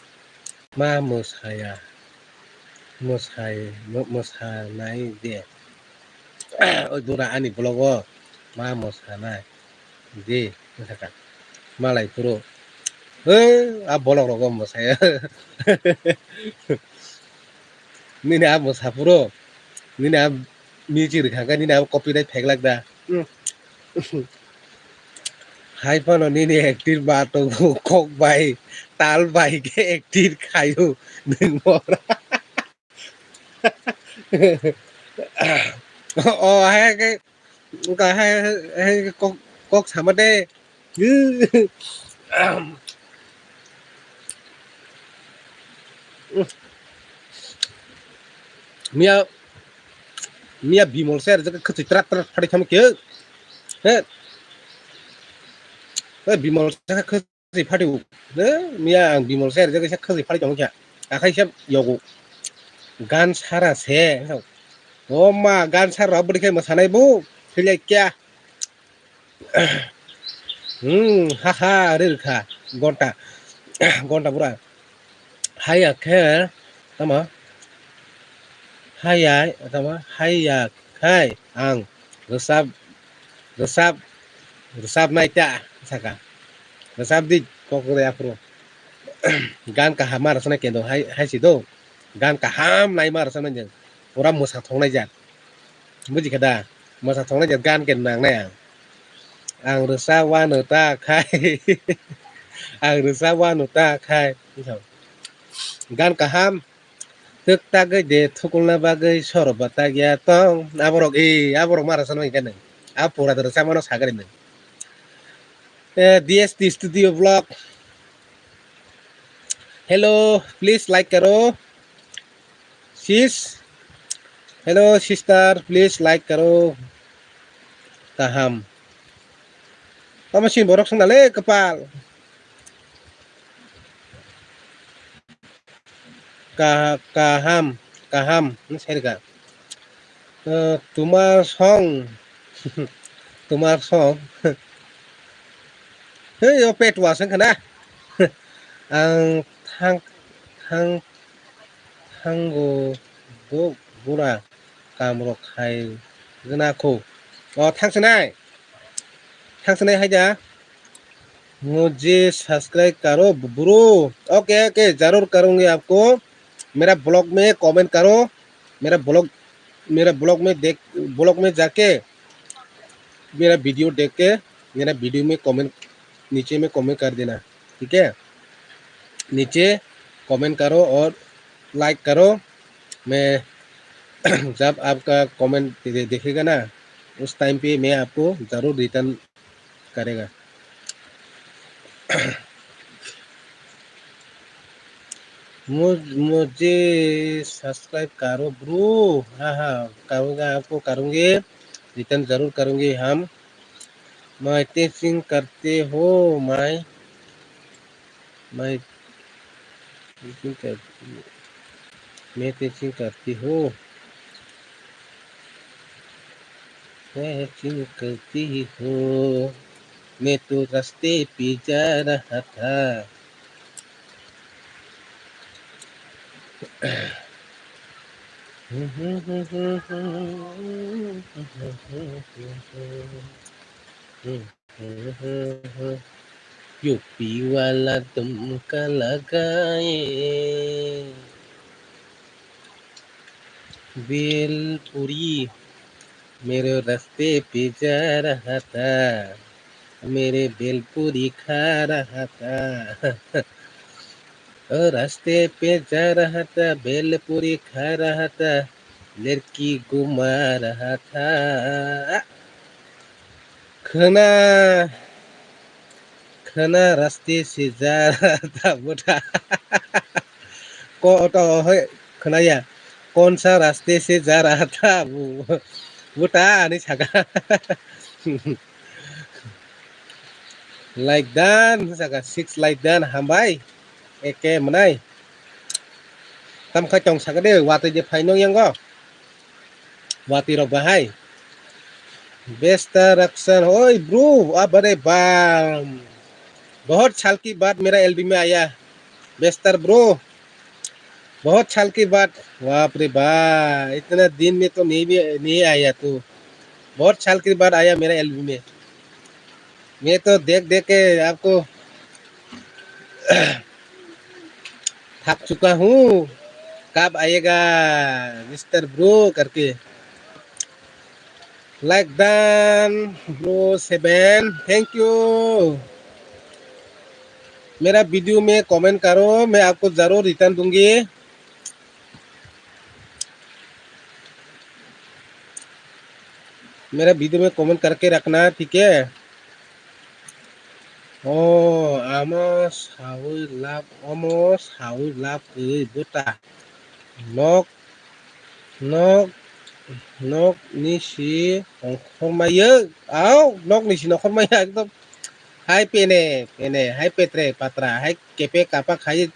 ma mwsaya, mwsai, mw-, mwsanai de. Oi bura ani vlog o ma mwsanai. Di, wngkha ka. Malai phuru. He, a bolok rogo mwsaya. Nini a mwsa phuru. Nini a music rwkha khe nini a copyright pheklak da. Hmm. Hai phano nini acting ba tongo kok bai, tal bai khe acting khaio nwng mora. O, hai khe Wngkha hai, hai, hai kok, kok sama de. Miya, miya Bimol se rijak khwtwi trat trat phari thamo khe. He. He Bimol se khwtwi Khasi phati u. Eh, miya ang Bimol se rijak kaisa khasi phati tong kha. Akhai se yogo. Gan sara se. O ma gan sara bwrwi khe mwsanai bo. Thilai kya. Hmm, ha ha, rir kha. Gonta. Gonta bura. Haiya khe, tama. Haiya, tama. Haiya. Khai, ang rwchap, rwchap, rwchapnai ta, saka. Rwchap di, kok rwya phuru. Gan kaham ma rwchapnai kendo, hai, hai si do. Gan kaham nai ma rwchapnai jeng. Pura mwsa thongnai jak. Buji kha da? Mwsa thongnai jak gan kendo nangnai ang. Ang rwchap wano ta khai. Ang rwchap wano ta khai. Gan kaham. Twk tagwi de thukulna bagwi soro ba tagya tong. Aborok, e, aborok ma rwchapnai khe nwng. A pura de rwchapmano sagari nwng. Eh, D S T Studio Vlog. Hello, please like karo. Sis. Hello, sister, please like karo. Kaham. Tamo sin borok sung dale kapal. Ka-, kaham, kaham, hmm, sai rwkha. Eh, tumar song, tumar song. Hei, o pet was wngkha na. Ang thang, thang, thango, bo, bura, kam rok khai, Gana kho. O, thangsinai. Thangsinai hai da. Mujhe subscribe karo, bro. Okay, okay, jarur karungi aapko. Mera vlog mein comment karo. Mera vlog, mera vlog mein dekh, vlog mein jaake mera video dekh ke, mera video mein comment, niche mein comment kar dena. ठीक है? नीचे कमेंट करो और लाइक करो। मैं जब आपका कमेंट दे-, देखेगा ना, उस टाइम पे मैं आपको ज़रूर रिटर्न करेगा। मुझ-, मुझे सब्सक्राइब करो ब्रो। हाँ, हाँ, करूँगा, आपको करूँगे, रिटर्न ज़रूर करूँगे हम। मैं टीचिंग करते हो, मैं, मैं टीचिंग कर, मैं टीचिंग करती हूँ। मैं टीचिंग करती हूँ। मैं तो रास्ते पे जा रहा था। यूपी वाला तुमका लगाए। भेलपुरी, मेरे रास्ते पे जा रहा था, मेरे भेलपुरी खा रहा था। ओ रास्ते पे जा रहा था, भेलपुरी खा रहा था, लड़की घुमा रहा था। Khwna, khwna raste se ja raha tha buta. Ko oto hoi khwnaya. Konsa raste se ja raha tha bu-, buta ani saka. Like dan saka, six like dan, hambai. Eke mwnai. Tam khai tong saka de, watwi je phai nong yango. Watwi rok bahai. Besta Raksan, oi bro, abare bam. बहुत साल के बाद मेरा एलबी में आया। बेस्टर ब्रो, बहुत साल के बाद। बाप रे बा, इतना दिन में तो नहीं भी, नहीं आया तू। बहुत साल के बाद आया मेरा एलबी में। मैं तो देख देख के आपको थक चुका हूँ, कब आएगा मिस्टर ब्रो करके। Like done, bro seven, thank you। मेरा वीडियो में कमेंट करो, मैं आपको जरूर रिटर्न दूंगी। मेरा वीडियो में कमेंट करके रखना, ठीक है? O, amo sawi lab, omo sawi lab kwrwi buta. Nok, nok, nok nisi nongkhormaya. Au, nok nisi nongkhormaya ekdom. Hai pene, pene, hai petre, patra, hai kepe kapak, hai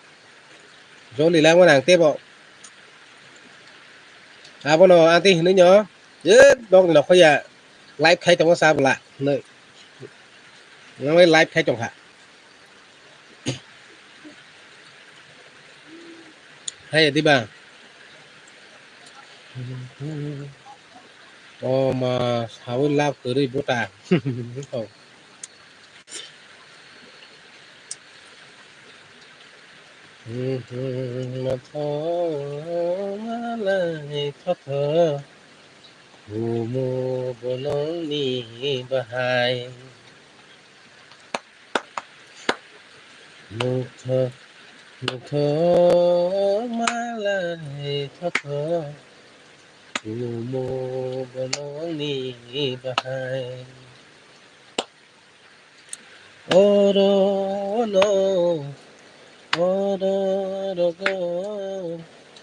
joli lama nang tebo. Abono anti hinui nyo. Ye, nok ni nokho ya. Live khai tongo sa bwla. Hinui. Nang live khai tongkha. Hai diba. O ma sawi lab kwrwi buta. Motho malai thotho, kumu bolongni bahai. Motho, motho malai thotho, kumu bolongni bahai. Oro no, oro rogo,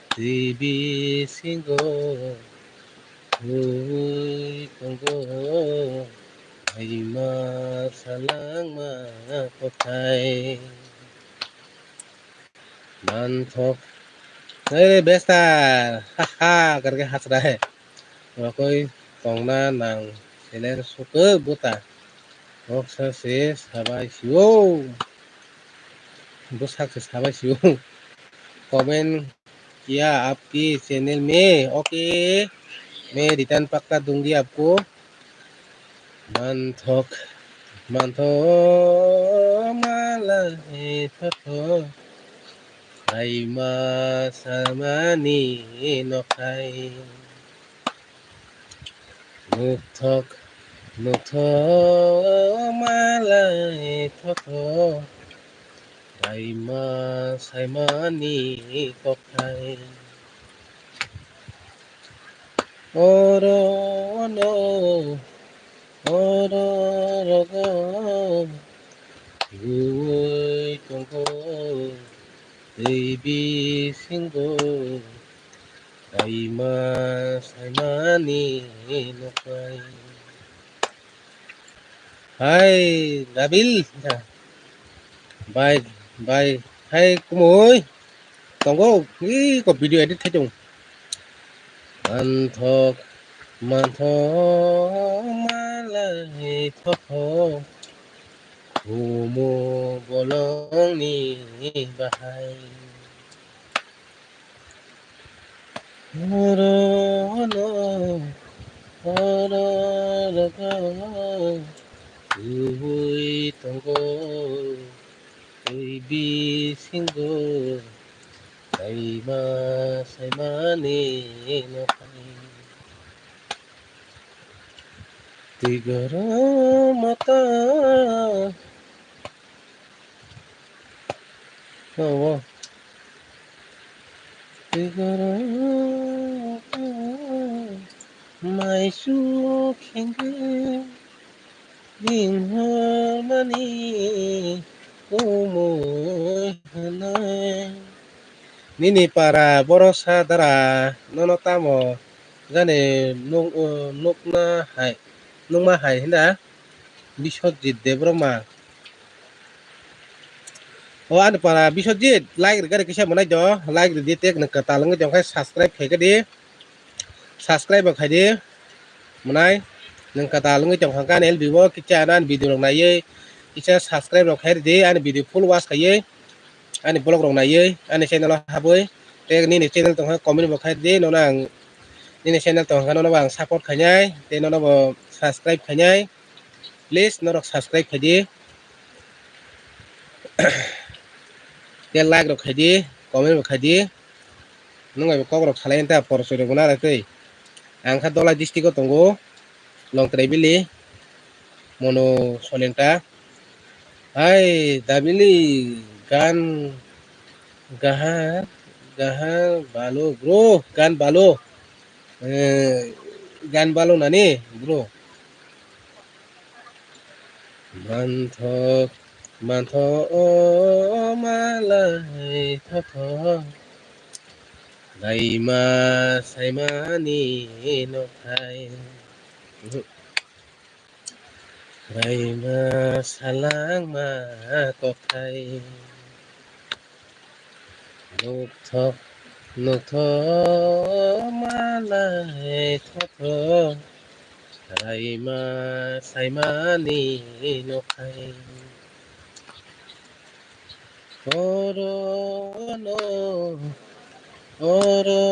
twi bisingo twi tongo, haima salangma kothai. Manthok. Hey, bestar. Ha, ha, karke hasra hai. Rokoi tongna nang seler suke buta. Noksa se sabai sio. Busak se sabai sio. Comment kiya aapki channel mein. Okay. मैं रिटर्न पक्का दूंगी आपको। Manthok, manthok, malai thothok, kaima samani nokhai. Nukthok, nukthok, malai thothok, kaima saimani kokhai. Oro no, oro rogo, gui tongo, tei bisingo, kaima saimani nokhai. Hai, Dabil. Bai, bai. Hai, kumui. Tongo, iko video edit khai tong. Manthok, manthok, malai thothok. Kumu bolongni bahai. Oro no, oro rogo, tubui tongo, tei bisingo, kaima saimani nokhai. Twi goro mata. Oh, wow. Twi goro mata. Mai su khenge. Ringhormani kumui hwnwi. Nini para borok sa dara, nono tamo jani nuk-, nukna hai, nukma hai hwnda Biswajit Debbarma. O ani para Biswajit, like rwgari kisa mwnai do, like rwdi, tek nang kwtal wngwi tongkhe subscribe khaikhe di. Subscribe bo khaidi, mwnai, nwng kwtal wngwi tongkha khe ani L B o kisa ani video rok naiwi, kisa subscribe rok khai rwdi, ani video full watch khaiwi, ani vlog rok naiwi, ani channel o habwi, tei nini channel tongkha comment bo khai rwdi, nono ang nini channel tongkha nono bo ang support khainai, tei nono bo subscribe khainai, please norok subscribe khaidi, tei like rok khaidi, comment bo khaidi. Nwng bai kok rok salai ta por chori guna ra tei. Ang kha Dholai district o tongo, Longtrai Valley, Monu Solengta. Hai Dabili gan gaha gaha balo bro, gan balo. Eh, gan balo nani bro. Manthok, manthok, o malai thothok, laima saimani nokhai. Laima salangma kokhai. Nukthok, nukthok, malai thothok, raima saimani nokhai. Oro no, oro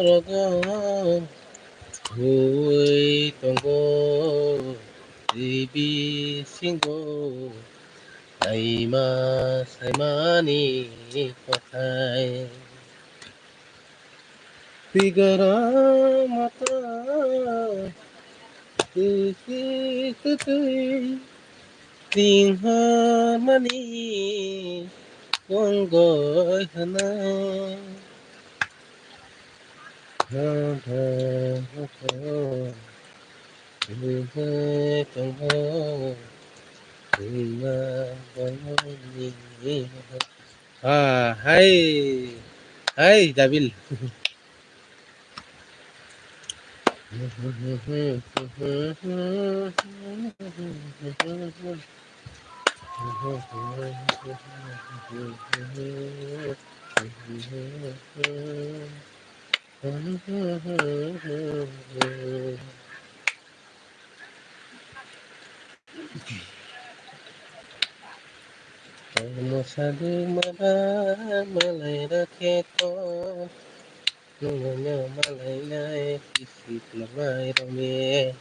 rogo, hui tongo, twi bisingo. Saima saimani kothai. Tigara mata tisi tutui tingha mani konggoi hana. Ha ha ha ha. Tongho, tongho, tongma bongni. Ah, hai, hai, Dabil. Mosaduk maba malai rakhe to. Nungno malainai kisi tongmai rokni.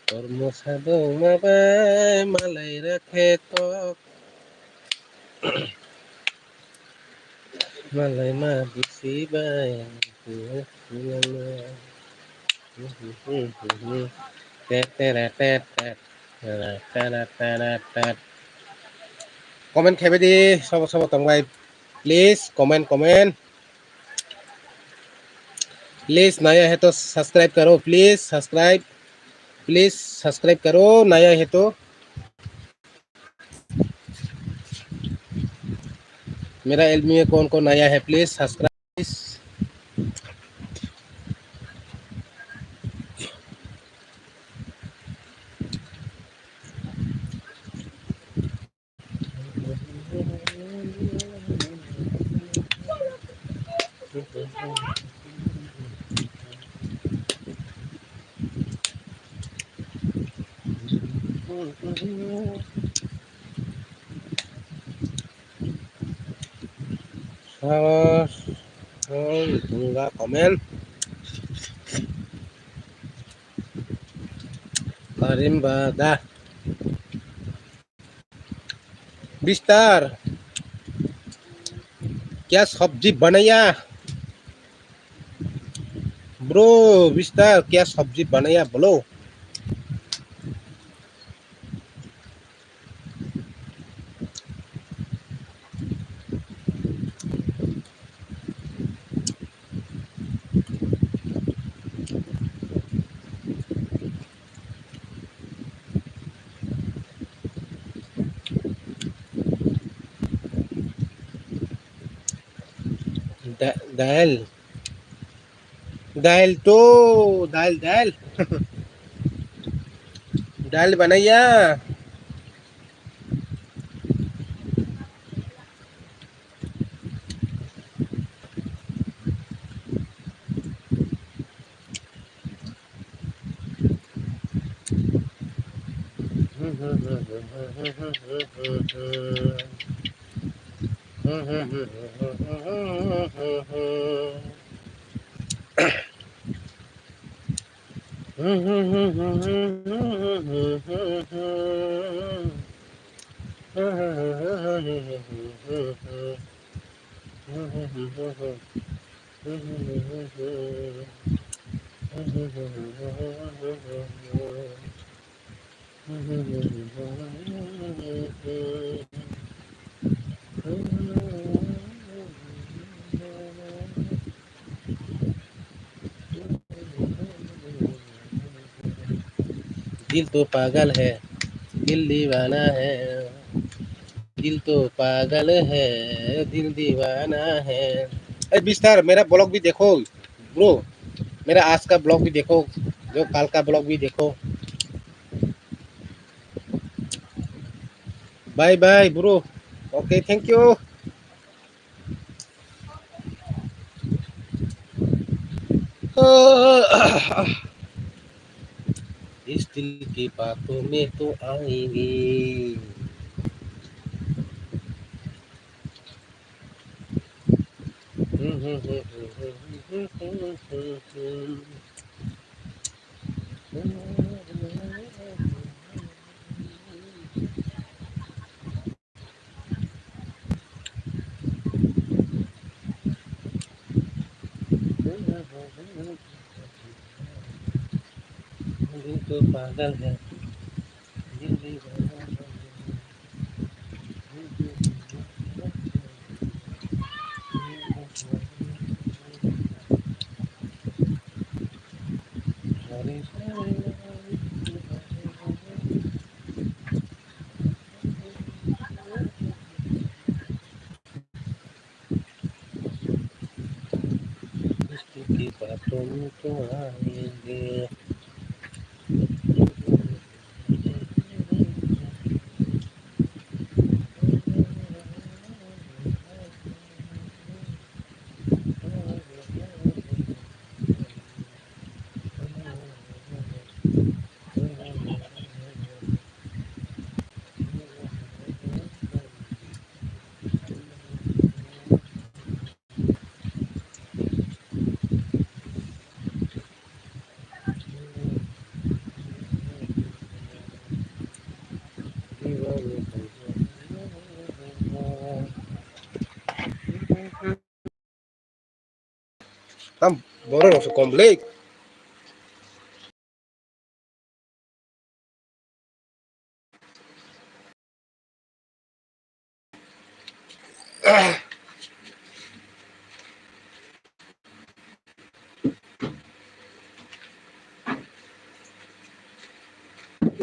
Kormo sadong mabai malai rakhe tok. Malai ma bisi bai. Comment khaibai di, sobo sobo tongbai. Please comment, comment. Please naya hai to subscribe karo, please subscribe, please subscribe karo, naya hai to. मेरा एल्बम में कौन कौन नया है, please subscribe. Comment. Karim Bada. Bistar, क्या सब्जी बनाया? Bro, Bistar, क्या सब्जी बनाया बोलो? Da-, dal. Dal to, dal, dal. Dal banaya. दिल तो पागल है, दिल दीवाना है, दिल तो पागल है, दिल दीवाना है। ए बिस्तार, मेरा ब्लॉग भी देखो ब्रो, मेरा आज का ब्लॉग भी देखो, जो काल का ब्लॉग भी देखो। Bye bye bro. Okay, thank you. इस दिल की बातों में तो आएंगे। दिल तो पागल है, दिल दीवाना है। Borok rok se complete.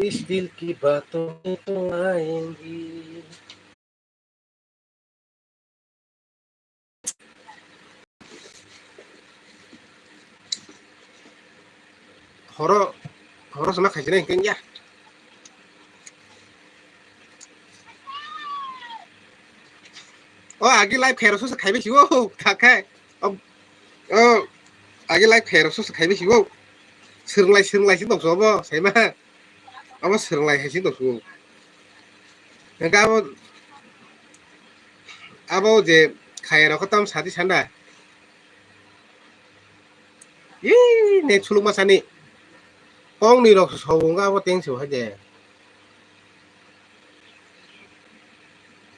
इस दिल की बातों में तो आएंगी। Horo, horo sama khaisina hingke ya. O agi live khairo susa khaibe siwo, khakai. O, o, agi live khairo susa khaibe siwo. Sirnglai, sirnglai si tokso bo, saima. Abo swrwnglai hai se tongphuru. Hwnkhe abo, abo je khairok khe tamo sadi sana. Ii, ne sulukma sani. Kongni rok se sobo wngkha abo tengse bo hai de.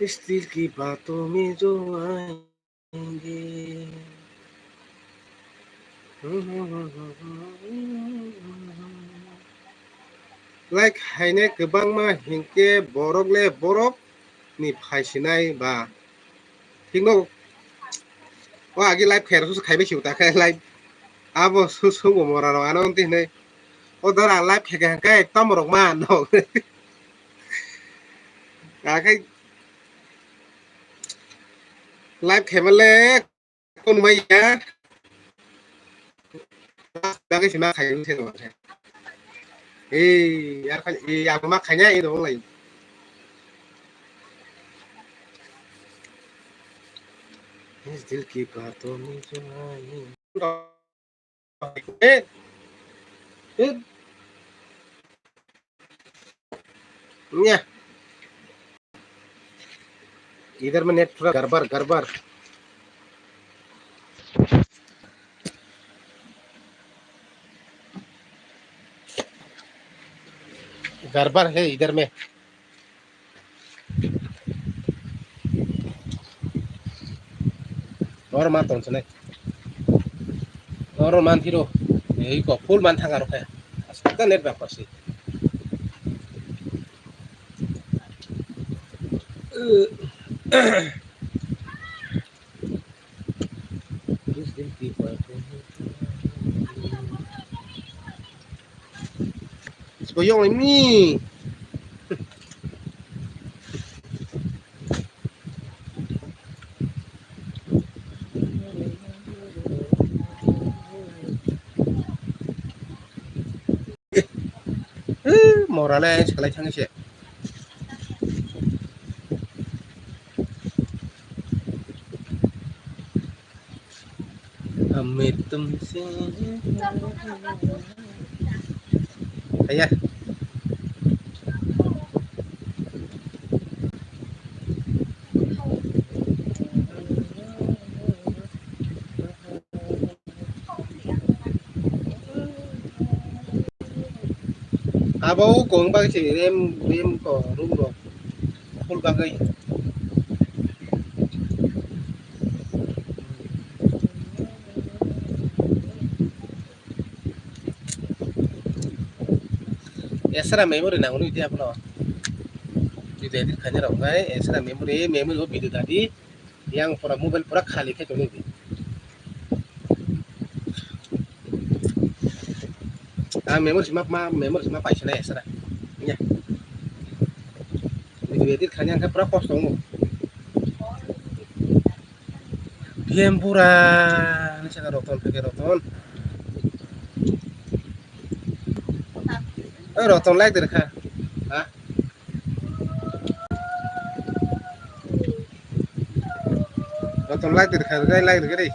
इस दिल की बातों में जो आए Like haine kwbangma hinkhe borok le borok ni phaisinai ba. Thikno. O agi live khairok se khaibai sibo ta khe live. Abo su-, subo mora rok ano tini. O dora live khaikha hwnkhe tamo rok ma no. Akhai live khaimale Kun maya. Bagwi sima khayo se no. Ei, yar khan, ei, abo ma khanya, ei, dong lai. इस दिल की बातों में जो आए। Eh, eh. Nya. इधर में नेट थोड़ा गड़बड़, गड़बड़। गड़बड़ है इधर में। Oro ma tong chinai. Oro man phiro. Ei ko full man thang aro khe. Asta net bak pasi. Sbo yong ni. Mora le salai thang se. Amit tum se. Aya. Abo kong bagwi se rem, rem ko room rok full bagwi. Esra memory nango nwi tei abono. Video edit khaina rok nai esra memory, memory o video dadi. Yang pura mobile pura khali khe tongwi di. Ah, memory sima ma, memory sima paisa na esra. Nya. Video edit khaina khe pura kosto wngo. Biyem pura ni saka roton pheke roton. Oi roton like de kha. Ha? Roton like de kha, like de kha dei.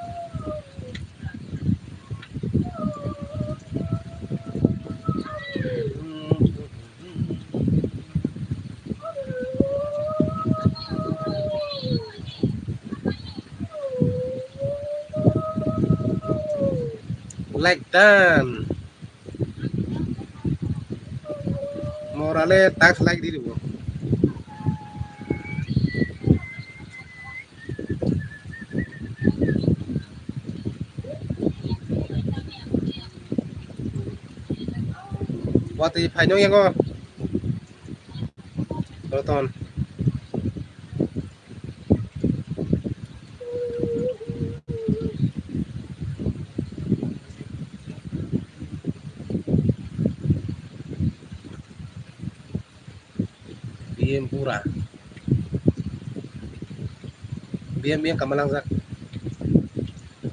Like done. Morale tax like di ribo. Watwi phaino yango. Roton. B M Pura. B M, B M kamalangjak.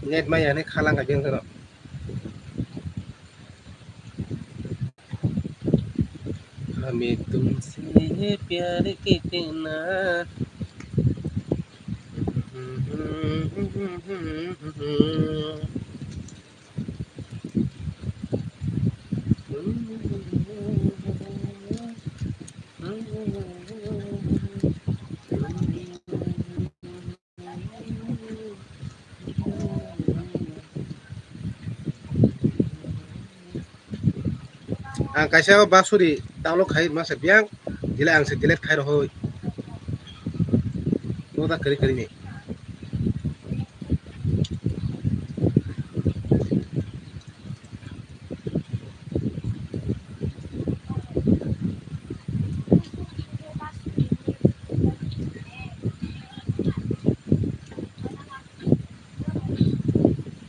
Net maya hinwi khalang kha B M kheno. हमें तुमसे प्यार कितना। Ang kaisa o basuri download khai masa biang, delete ang se delete khai rohoi. Noda kari kari ni.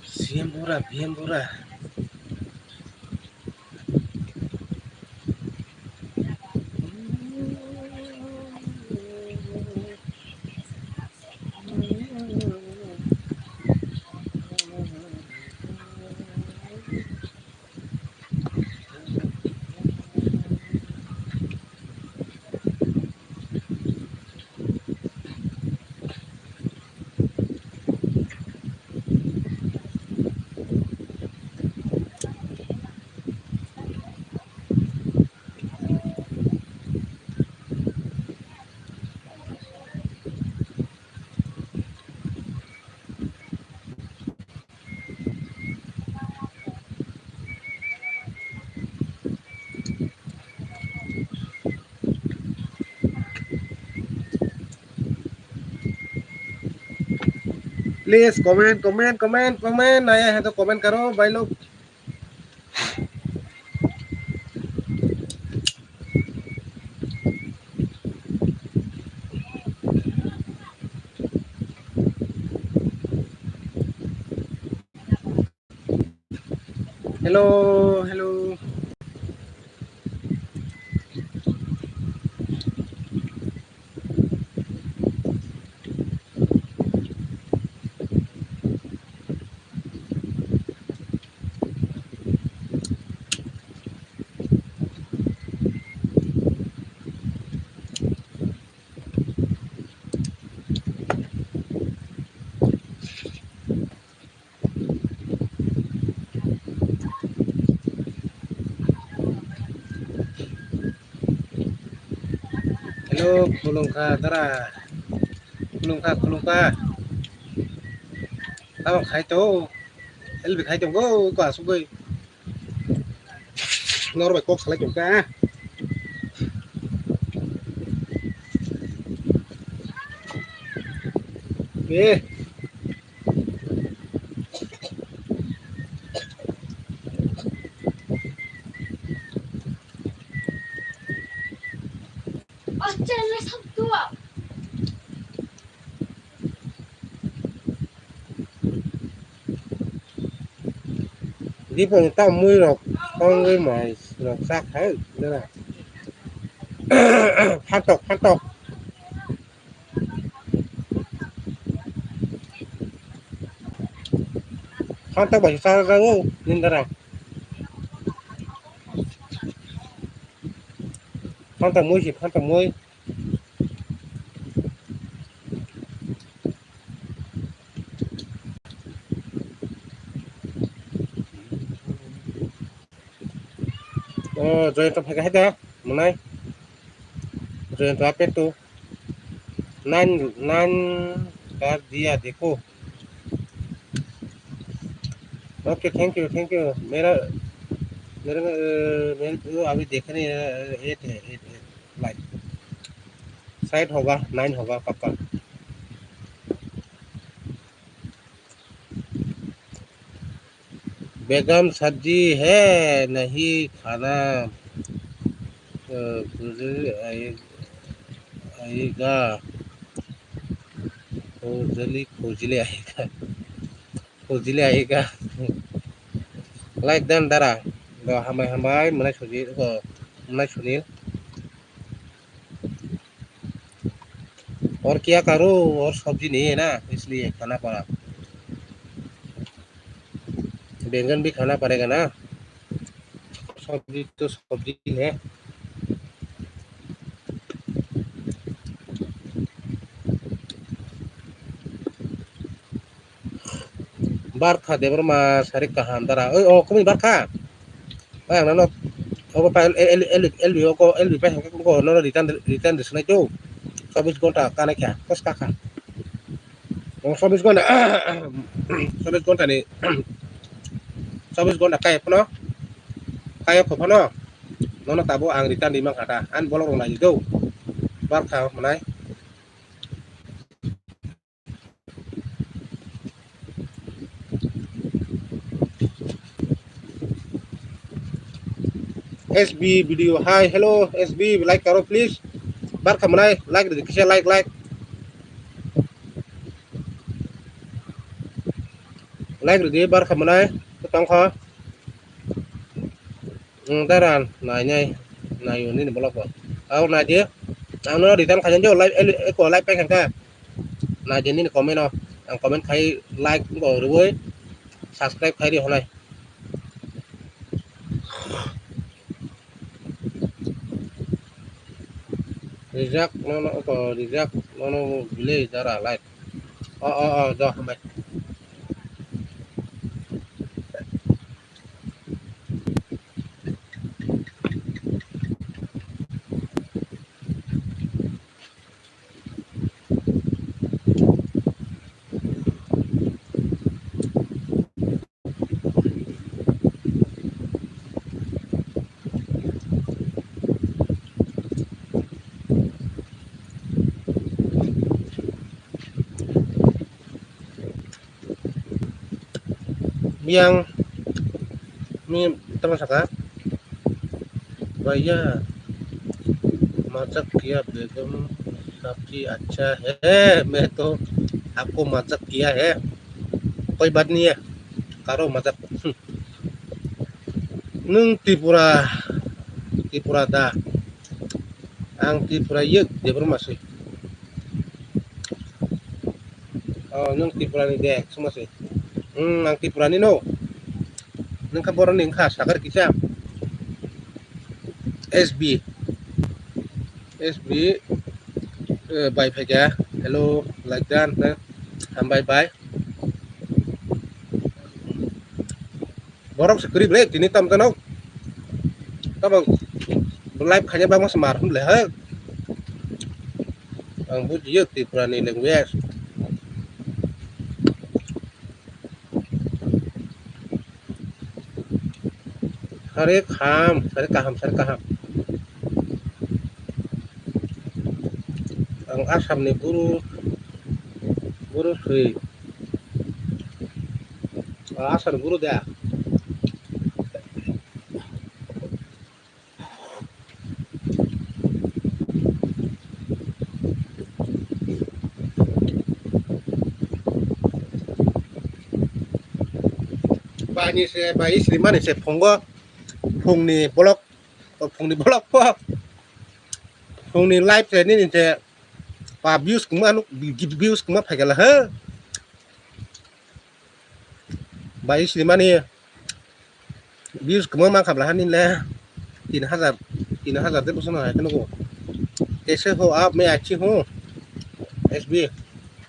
C M Bura, B M Bura. Please comment, comment, comment, comment. Naya hai to comment karo, bhai log. Hello, hello. Hello, khulumkha dara. Khulumkha, khulumkha. Tamo khai to. Help khai tongo, ko asugoi. Norok bai kok salai tongkha. Eh. Dipong ta mui rok tongwi mai rok chak hai dara. Phantok, phantok. Phantok bai chak rang o nindara. Phantok mui si, phantok mui. Oh, Joyanta phai kha hai da, mwnai. Joyanta ape tu. Nine, nine kar diya dekho. Okay, thank you, thank you. मेरा, मेरा, अ, मेरे को अभी देखने, अ, eight है, eight, eight, like. Side होगा, nine होगा पक्का। बेगम सब्जी है नहीं खाना। Eh, khujili ai-, aiga. Khujili, khujili aiga. Khujili aiga. Like dan dara. Do hambai hambai, mwnai Sujit, o, mwnai Sunil. और क्या करूँ, और सब्जी नहीं है ना, इसलिए खाना पड़ा। बैंगन भी खाना पड़ेगा ना, सब्जी तो सब्जी है। Barkha Debbarma sari kaham dara. Oi, o, kumi Barkha. Oi, ang nano, obo pa L-, L-, L-, L B o ko, L B pa hangka ko, nono return, return de sunai to. Chobbish ghonta kanai kha, kos kakha. O chobbish ghonta, chobbish ghonta ni, chobbish ghonta kai phano, kai kho phano, nono tabo ang return di mankha ta. An bolok rok nai di do. Barkha manai. S B video, hi, hello, S B, like karo, please. Barkha manai, like ridi, kisa like, like. Like ridi, barkha manai, tongkha. Ang dara nainai, naio nini vlog bo. Ang naidi, ang no return khaina jo, live, el-, eko live paikha khe. Naidi nini comment o, ang comment khai like bo rwui, subscribe khai ri honai. Rijak nono eko, rijak nono village dara live. O, o, o, jo, hambai. Biyang mi tamo saka, भैया मजाक किया, बेगम साहब जी अच्छा है, मैं तो आपको मजाक किया है, कोई बात नहीं है, करो मजाक। Nwng Tripura, Tripura da? Ang Tripura yek, Debbarma se. O, nwng Tripura ni de, suma se. Hmm, ang Tripura ni no. Nwng kha borok ni wngkha, sakar kisa. S B. S B, eh, bai phaikha. Hello, like dan, eh, hambai bai. Borok se kwrwi bre, tini tam jano. Tamo live khaina bagma se mar hwn le ha. Ang bujiyo Tripura ni language. Sari kaham, sari kaham, sari kaham. Ang Assam ni buru, buru sui. Ah, Assam ni buru da. Bani se, bai sri mani se phungo, phungni bolok, phungni bolok po, phungni live se nini se pa views kuma nuk, views kuma phaikala ha. Bai sri mani. Views kwbangma kha bwla hani le tin hazar, tin hazar de bwsano hai kheno go. Kaise ho aap main achhi hoon? S B,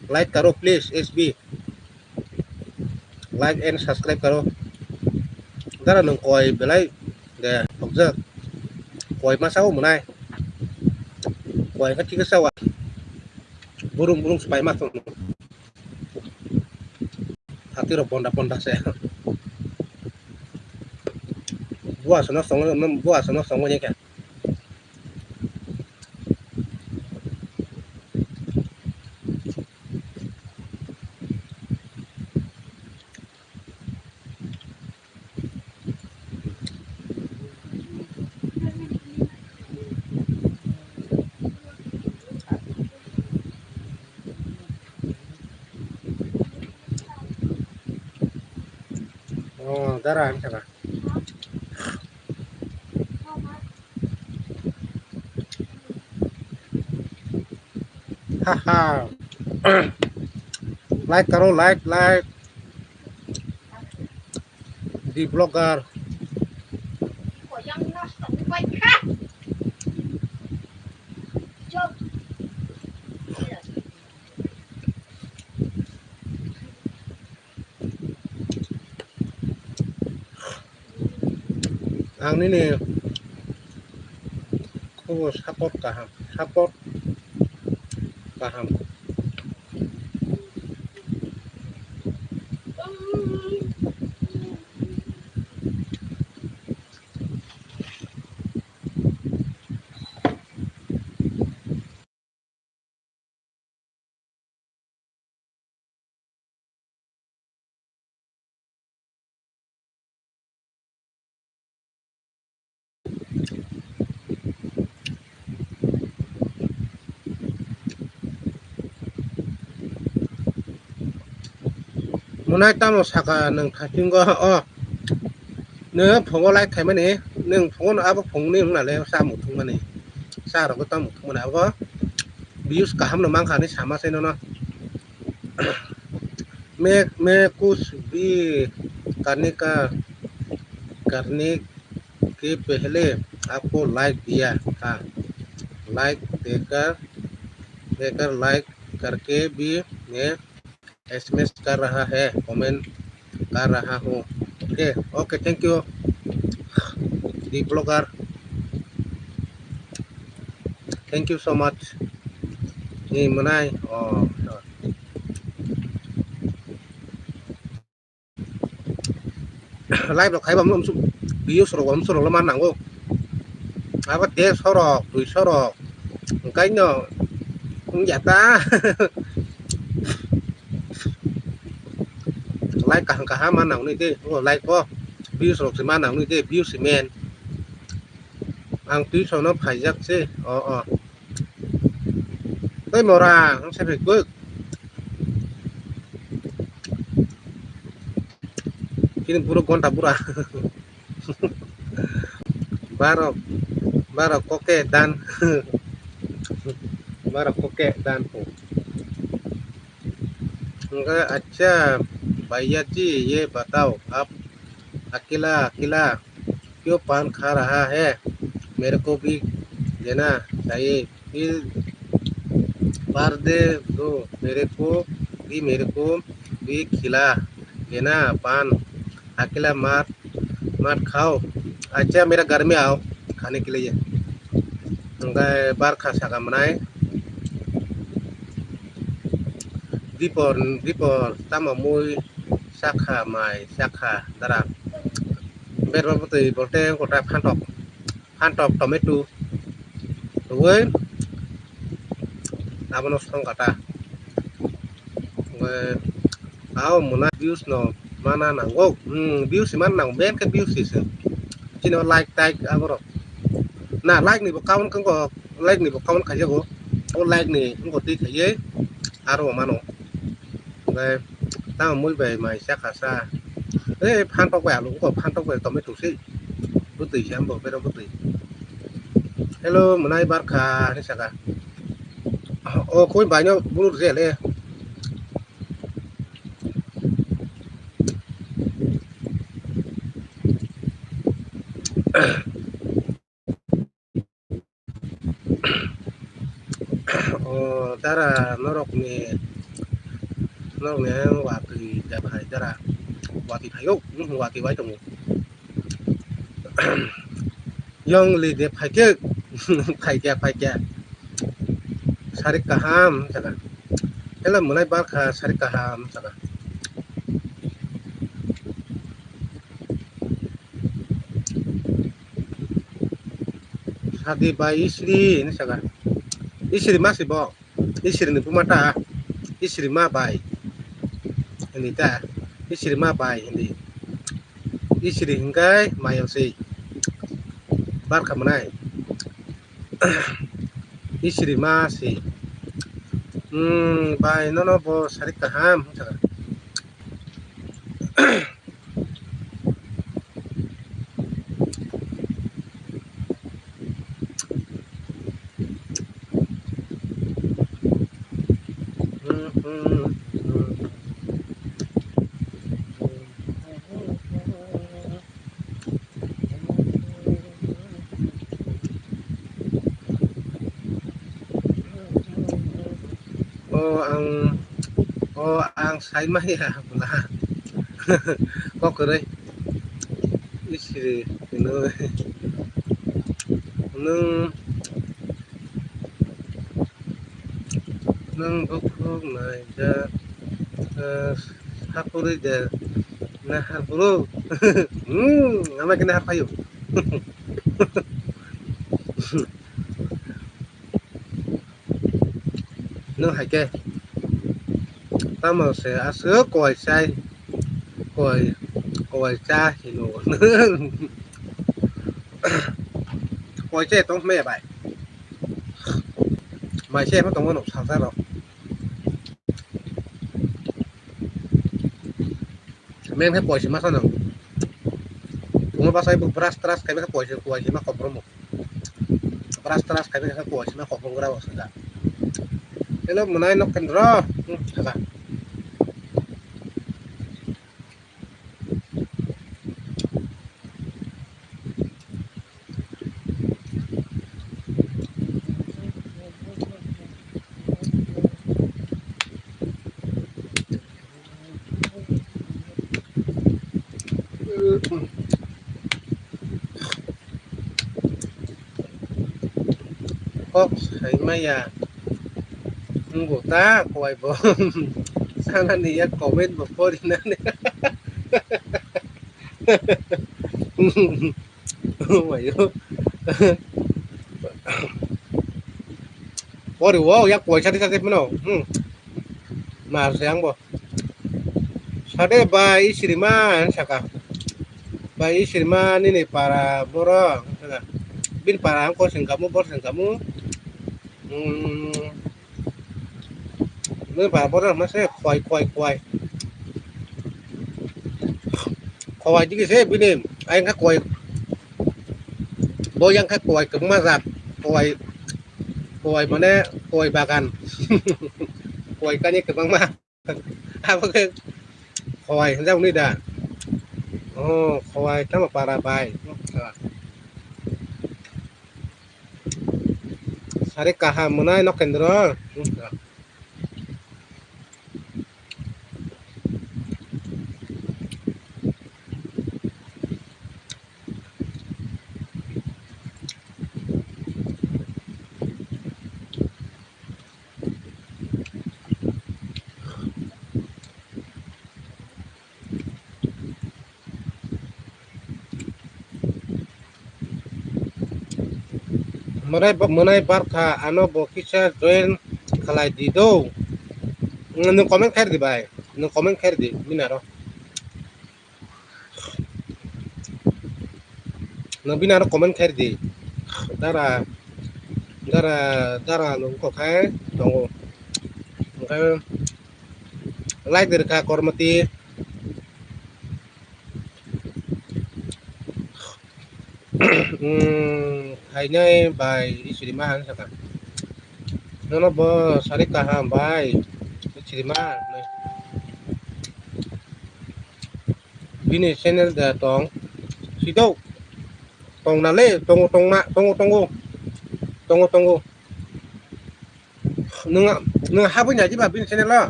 like karo please, S B. Like and subscribe karo. Dara nwng koi belai de thokjak. Koi ma sao mwnai. Koi kha thik sao. Burung burung se pai ma thung. Hati rok bonda bonda se. Bua sono songo, bua sono songo ni khe. Dara ang saka. Haha. Like karo, like, like. The vlogger. Ang nini khobor support kaham, support kaham. Munai tamo saka nwng thasinggo o. Nwng phungo like khaimani, nwng phungo abo phungni wngna le sa muthungmani. Sa rok tamo muthungmani abo views kaham no mankha hinwi sama se nono. मैं, मैं कुछ भी करने का, करने के पहले आपको लाइक दिया था। लाइक देकर, देकर लाइक करके भी मैं एसएमएस कर रहा है, कमेंट कर रहा हूँ। Okay, okay, thank you, the vlogger। Thank you so much. Ni mwnai, oh, live rok khaiba mung views rok, views rok lo man nango. Abo dersho rok, duisho rok. Hwnkhe no wngya ta. Like kaham kaham man nangni de, o like o views rok se man nangni de, views se men. Ang tuition no phaijak se, o, o. Tei mora, ang se phai kuk. Chini buro gonta bura. Baro, baro koke dan. Baro koke dan po. Hwnkhe, "अच्छा भैया जी, ये बताओ, आप अकेला, अकेला क्यों पान खा रहा है? मेरे को भी देना चाहिए, फिर बार दे दो, मेरे को भी, मेरे को भी खिला देना पान, अकेला मत, मत खाओ। अच्छा, मेरा घर में आओ, खाने के लिए।" Hwnkhe barkha saka mwnai. Dipor, dipor, tamo mui chakha, mai chakha, dara. Berma bwtwi bolte kotai phantok, phantok, tomato rwui abono songkha ta. Hwnkhe, ao mwnai views no mana nango. Hmm, views si mana nango, main khe views si se. Chini o like, taik aborok. Na, like ni bo count khe wngkha, like ni bo count khaijago. O like ni wngkha twi khaiwi aro mano. Hwnkhe tamo mui bai mai chakha sa. E phantok bai alu wngkha, phantok bai tomato se. Bwtwi se ambo bero bwtwi. Hello, mwnai barkha hinwi saka. O koi bai no bulur je le. O dara norok ni, norok ni watwi de phai dara. Watwi phaio, hmm, watwi bai tongo. Yong li de phaikhe, phaikhe, phaikhe. Sarik kaham, saka. Hello, mwnai barkha, sarik kaham, saka. Sadi bai isri, hinwi saka. Isri ma si bo? Isri ni buma ta? Isri ma bai? Hindi ta? Isri ma bai hindi. Isri hingkai mayang si. Barkha mwnai. Isri ma si. Hmm, bai nono bo sarik kaham, hinwi saka. O ang, o ang sai maya bwla. Kok kwrwi. Isiri, nwng, nwng, nwng bukhuk naijak, eh, sakurwi de, na harphuru. Hmm, ama khe na harphaio. Nwng hai khe tamo se aswk kowai chai, kowai, kowai cha hino. Kowai chai tong maya bai. Mai se emo tongo nuk salsa rok. Men khe poisa ma sanang. Phungo bwsai bo brush trush kaiba khe poisa, poisa ma kobromo. Brush trush kaiba khe poisa ma kobromo gra bo saka. Hello, mwnai nok kendro. Hmm, saka. Kok sai maya. Wngbo ta kowai bo. Sanani ya comment bo porinani. Wayo. Pori wo yak poisa di sate mano. Hmm. Mar se ang bo. Sade bai isrima saka. Bai isrima nini para boro saka. Bin para ang ko sing kamu bor sing kamu. Hmm. Nini para boro ma se koi koi koi. Kowai digi se bini ayang kha kowai. Bo yang kha kowai kwbangma jat. Kowai, kowai mane kowai bagan. Kowai kani kwbangma. Abo khe kowai hwnjak ni da. Oh, kowai tamo para bai. Sari kaham mwnai nok kendro. Mwnai bo, mwnai barkha ano bo kisa join khalai di do. Nwng comment khair di bai. Nwng comment khair di, minaro. Nwng bini aro comment khair di. Dara, dara, dara nwng kok khai tongo. Hwnkhe like di rwkha Kormoti. Hmm, khainai bai isrima han saka. Nono bo sari kaham bai isrima. Bini channel da tong. Sidok. Tong na le, tongo, tongma, tongo, tongo. Tongo, tongo. Nwng, nwng habwi nai diba bini channel o?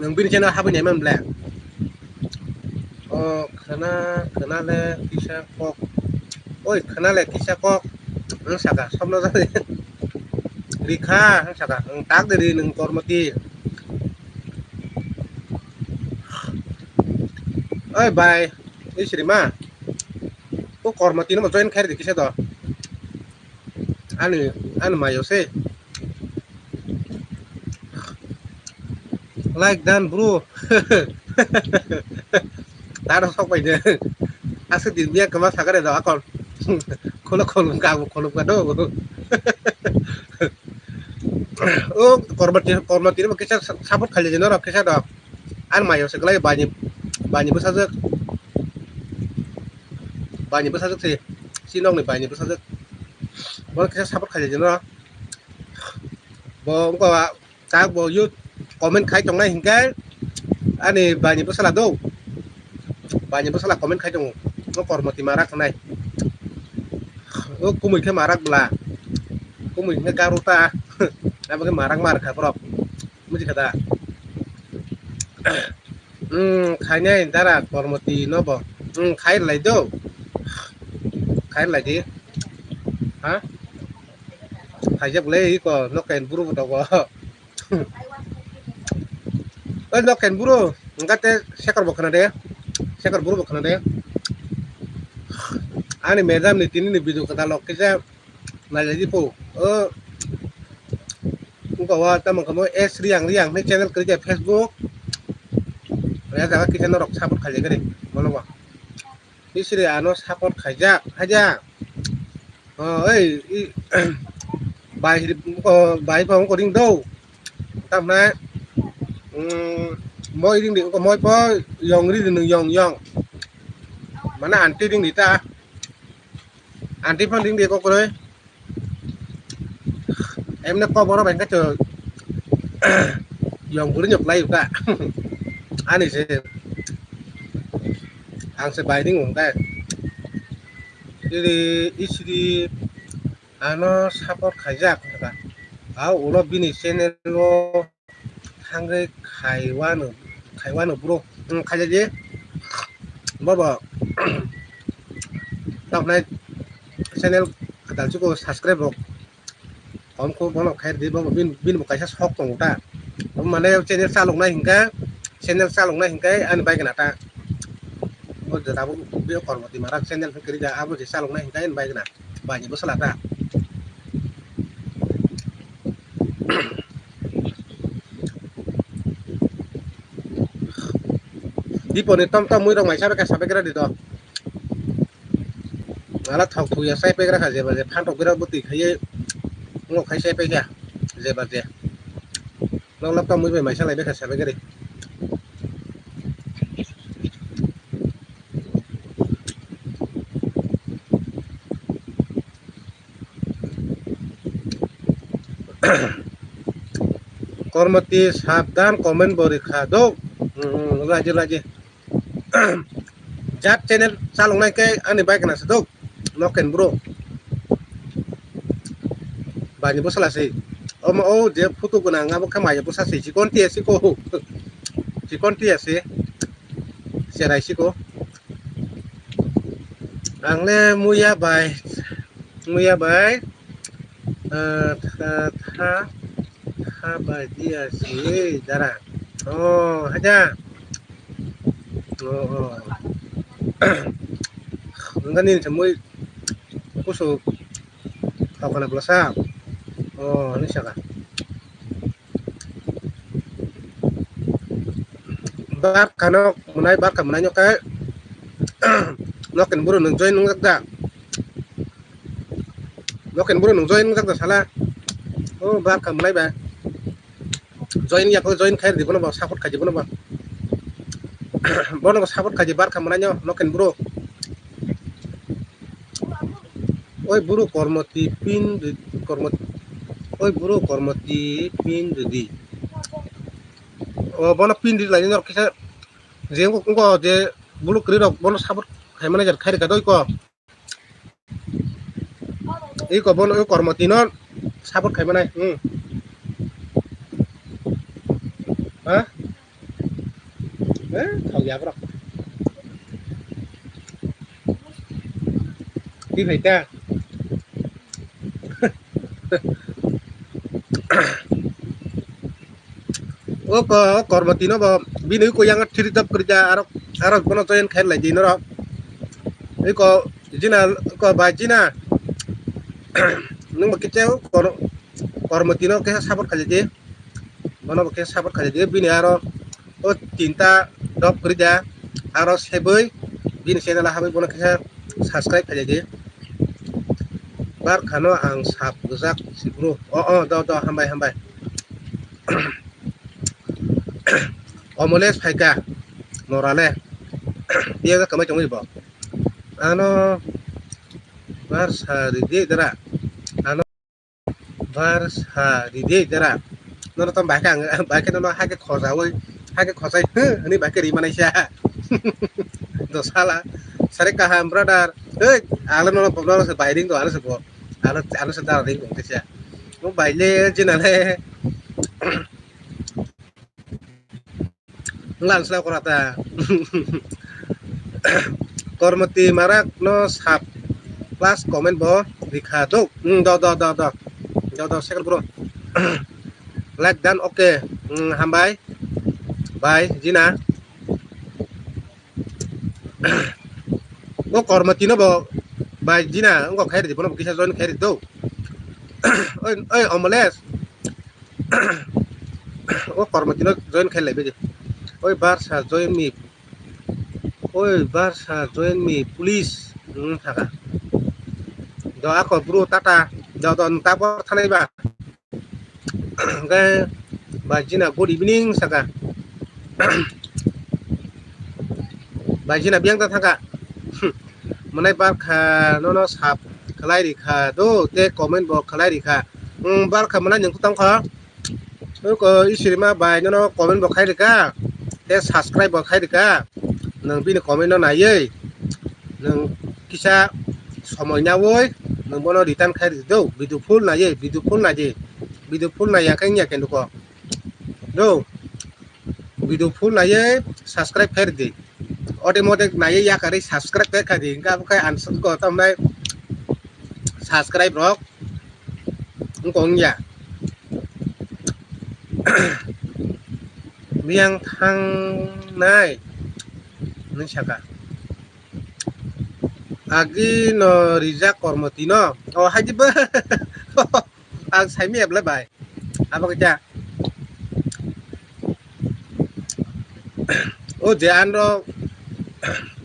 Nwng bini channel habwi nai man ble? O khana, khana le kisa kok. Oi, khana le kisa kok. Nwng saka, somno jani. Rikha, nwng saka. Nwng tak de ri, nwng Kormoti. Oi, bai. Isrima. O Kormoti no join khair di kisa do. Ani, ani mayo se. Like dan, bro. Taro sok pai de. Aswk din biya kama sakare do akon. Kholo kholo ka, kholo ka do. O Kormoti, Kormoti no kisa support khaile jeno rok kisa do. Ani mayo se glai bani, bani bwsajwk. Bani bwsajwk se. Si nokni bani bwsajwk. Bono kisa support khaile jeno. Bo wngkha tak bo youth comment khai tongnai hinkhe ani bani bwsala do. Bani bwsala comment khai tongo. No Kormoti Marak hnai. O kumui khe Marak bwla. Kumui hinkhe Garu ta. Abo khe Marak mar kha borok. Buji kha da? Hmm, khainai dara Kormoti no bo. Hmm, khai lai do. Khai lai di. Ha? Khaijak le iko noken buru bo tongo. Oi noken buru, engkate Sekar bo khna de. Sekar buru bo khna de. Ani madam ni tini ni video kwtal lok kisa nai lai di po. O, engko wa tamo kamo S Riang Riang ni channel kwrwi khe Facebook. Ya jaga kisa norok support khaijak ni. Bono bo. Isri ano support khaijak, khaijak. Oh, ei, i, bai, oh, bai phone ko ring do. Tamna, mm, moi ring di, ko moi po, yong ring di, yong, yong. Mana anti ring di ta. Anti phone ring di ko kore. Emne ko boro bai ka to. Yong buri nyok lai ka. Ani se. Ang se bai ring ung ka. Iri isri ano support khaijak kha. Au ulo bini channel o thangwi khaiwano, khaiwano bro. Hmm, khaijak je. Bobo. Tamnai channel kwtal chuko subscribe rok. Kom ko bono khair di bobo bin, bin bo kaisa sok tongo ta. Mane channel chalok nai hinka, channel chalok nai hinka ani bai gana ta. Bo jata bo be Kormoti Marak channel kiri da abo je chalok nai hinka ani bai gana. Bai ni bwsala ta. Diponi tom tom mui rok mai sabe ka sabe kira di to. Ala thok thok ya sai pegra kha jeba je phantok bira bwtwi khaiye ngo khai sai pekha jeba je. Nok lap tom mui bai mai salai bekha sabe kiri. Kormoti sabdan comment bo rikha do. Hmm, hmm, laji laji. Jat channel chalok nai khe ani bai kana se do. Noken bro. Bani bwsala se. Omo o je photo gwnang abo khe maya bwsa se. Chikon tiya se ko. Chikon tiya se. Cherai se ko. Ang le muya bai. Muya bai. Ah, tha, tha, tha bai dia si dara. Oh, haja. Oh, oh. Enggak nih, semua kusuk. Kau kena belasah. Oh, ini siapa? Barkha no mwnai, barkha mwnai no khe noken buru nwng join wngjak da. Noken buru nwng join wngjak da sala. O barkha mwnai ba. Join ya ko join khair di bono ba support khaji bono ba. Bono ba support khaji barkha mwnai no noken buru. Oi buru Kormoti pin ri-, Kormoti, oi buru Kormoti pin ridi. O bono pin ri lai norok kisa je wngkha je bulu kwrwi rok bono support khai mani jar khai rwkha doi ko. Iko bono oi Kormoti no support khai mani. Hmm. Ha? Eh, thok ya borok. Di phai ta. O ko, o Kormoti no bo bini ko yang thiri dap kwrwi ja, aro, aro bono join khair lai di norok. Iko jina, ko bai jina. Nung bo kicheu Kor-, Kormoti no khe support khai di. Bono bo khe support khaidi, bini aro o tinta dop kwrwi da, aro sebwi bini channel o habwi bono khe subscribe khaidi. Barkha no ang sap gwjak si bro. O, o, do, do, hambai, hambai. Omoles phaika norale. Iya ga kamai tongwi bo. Ano bar sa ridi dara. Ano Bar sa ride dera. Nono tamo bahai khe ang, bahai khe nono hakhe khojaui, hakhe khojai, huh, hwnwi bahai khe ri manai sa. Do sala. Sare kaham, brother. Hey, ang nono, nono se bai ring do, ano se bo. Ano, ano se dara ring do, kisa. Mo bai le, jina le. Wngla ang sla kora ta. Kormoti marak no sap plus comment bo rikha do. Hmm, do, do, do, do. Do, do, second bro. Like dan, okay. Hmm, hambai. Bai, jina. O Kormoti no bo bai jina, wngkha khairi di, bono bo kisa join khairi do. Oi, oi, Omoles. O Kormoti no join khai lai bai di. Oi, Barsa, join me. Oi, Barsa, join me, please. Hmm, thaka. Do ako bro, tata. Do, do, ta bor thanai ba. Hwnkhe bai jina good evening saka. Bai jina biyang ta thangkha. Mwnai barkha nono sap khlai rikha do, te comment bo khlai rikha. Hmm, barkha mwnai nwng tongkha. Oko isirima bai nono comment bo khai rikha. Te subscribe bo khai rikha. Nwng bini comment no naiwi nwng kisa somoi nawi nwng bono return khai rikha do. Video full naiwi, video full naiwi. Video full naiya khe wngya khe nuko. Do. Video full naiwi subscribe khairidi. Ote mote naiwi yakarwi subscribe khe khaidi. Hwnkhe abokhe ang songko tamnai subscribe rok wngkha wngya. Biyang thangnai hwnwi saka. Agi no rijak Kormoti no. O, hai di ba. Ang saimaya bwlai bai. Abo khe ja. O je anro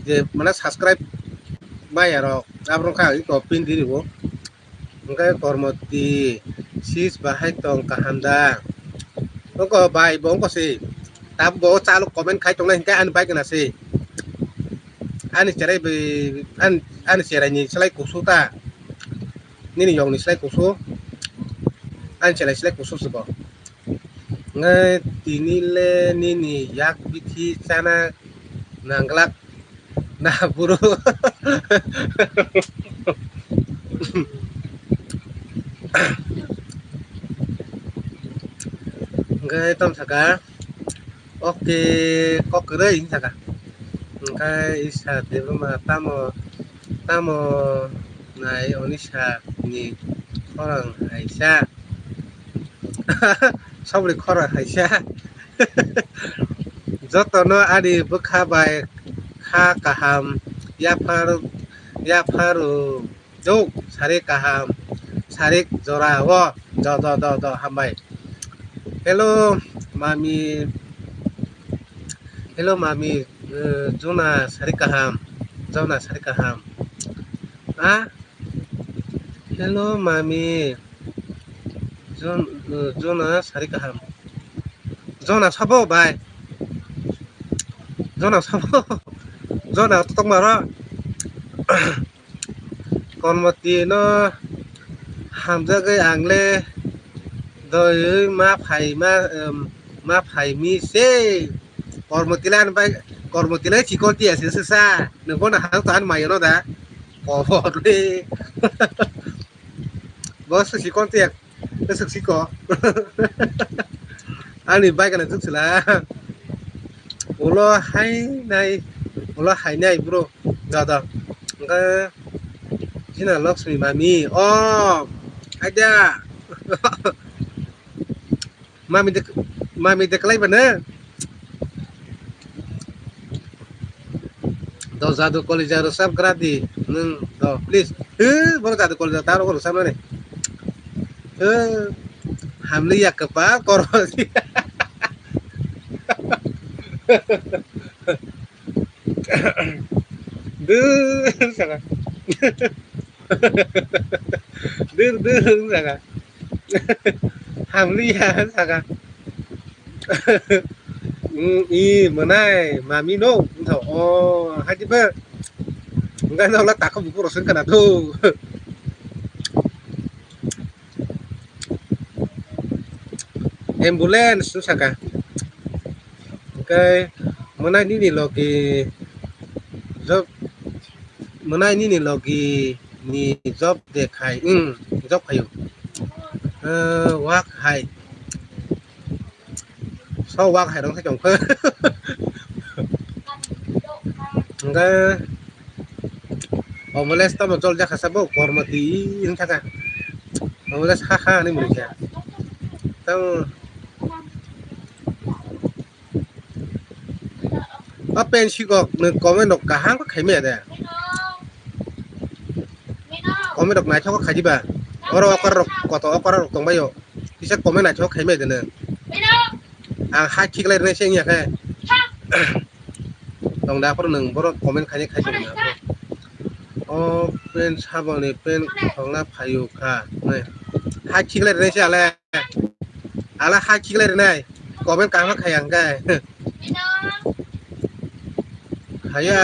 je mane subscribe maya rok. Aborok kha iko pin di ribo. Hwnkhe Kormoti sis bahai tong kaham da? Wngkha bai bo wngkha se. Tabuk bo chalo comment khai tongnai hwnkhe ani bai gana se. Ani cherai bai, ani, ani cherai ni slai kusu ta. Nini yong ni slai kusu. Ani cherai slai kusu se bo. Ngai tini le nini yak bithi chana nanglak. Na bro. Hwnkhe tong saka, okay, kok kwrwi hwn saka. Hwnkhe isa Debbarma tamo, tamo nai Onisa ni khorang haisa. Sobri khorang haisa. Jotono ani bwkha bai kha kaham, yaphar, yapharo, do, sari kaham, sari jora o, do, do, do, do, hambai. Hello, mami. Hello, mami. Eh, Jona sari kaham. Jona sari kaham. Ah, Hello, mami. Jon-, uh, Jona sari kaham. Jona sabo bai. Jona sabo. Jona tokmaro. Kormoti no hamjagwi ang le doiwi ma phai ma, um, ma phai mi se. Kormoti le ani bai, Kormoti le chikon tiya se sa. Nungbo na hang to an mayo no da. Kobor le. Bo se chikon tiya, se siko. Ani bai kana juk sila. Ulo hai nai, ulo hai nai bro. Da da. Engka Jina Lakshmi mami. Oh, ada. Mami de, mami de kalai bana. Do jadu kolija rwchap gradi nwng do, please. He, boro jadu kolija taro rwchap nani. He, hamli ya kwpal kor. Dur saka. Dur, dur, saka. Hamliya, saka. Mm, i, mwnai, mami no, wngkha, o, hai di ba. Wngkha na, ola tako buku rosong kana do. Ambulance no saka. Hwnkhe mwnai nini logi job, mwnai nini logi ni job de khai, hmm, job khayo. Eh, wak hai. So wak hai rong sai tongkhe. Hwnkhe Omoles tamo jol jakha sabo kormo twi wng thaka. Omoles ha ha hinwi muni kha. Tamo o pen sikok nwng comment rok kaham khe khaimaya de. Comment rok naithok khe khaidiba. Oro okra rok koto okra rok tongbaio. Kisa comment naithok khe khaimaya de nwng. Ang ha khiklai rwnai se wngya khe. Tong da, aphuru nwng borok comment khainai khai tong da. O pen saboni pen khongla phaio kha. Hai khiklai rwnai se ale. Ale hai khiklai rwnai. Comment kaham khai ang khe. Khaya,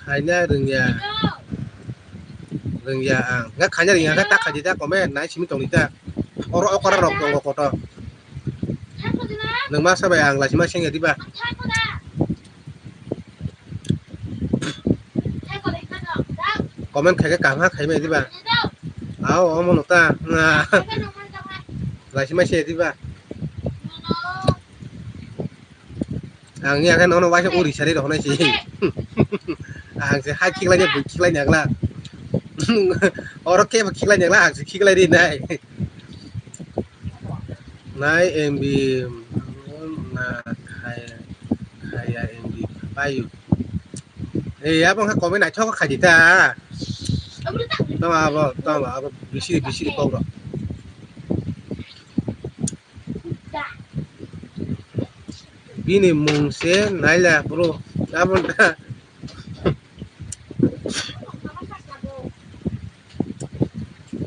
khaina rwngya. Rwngya ang. Nga khaina rwngya khe ta khaidi ta comment nai simi tongdi ta. Oro okra rok tongo kotor. Nwng ma sabai ang lachi ma sengya diba? Comment khaikhe kaham kha khaimai diba? Ao, omo no ta. Lachi ma sengya diba? Ang ya khe nono waisa uri sari rok nai si. Ang se ha khiklai ni bui khiklai ni agla. Oro khe khiklai ni agla, ang se khiklai ri nai. Nai M B na khai, khaya M B payu. Ei, abo wngkha comment naithok khaidi ta. Tamo abo, tamo abo bisiri, bisiri kok rok. Bini mung se naila bro. Abo da.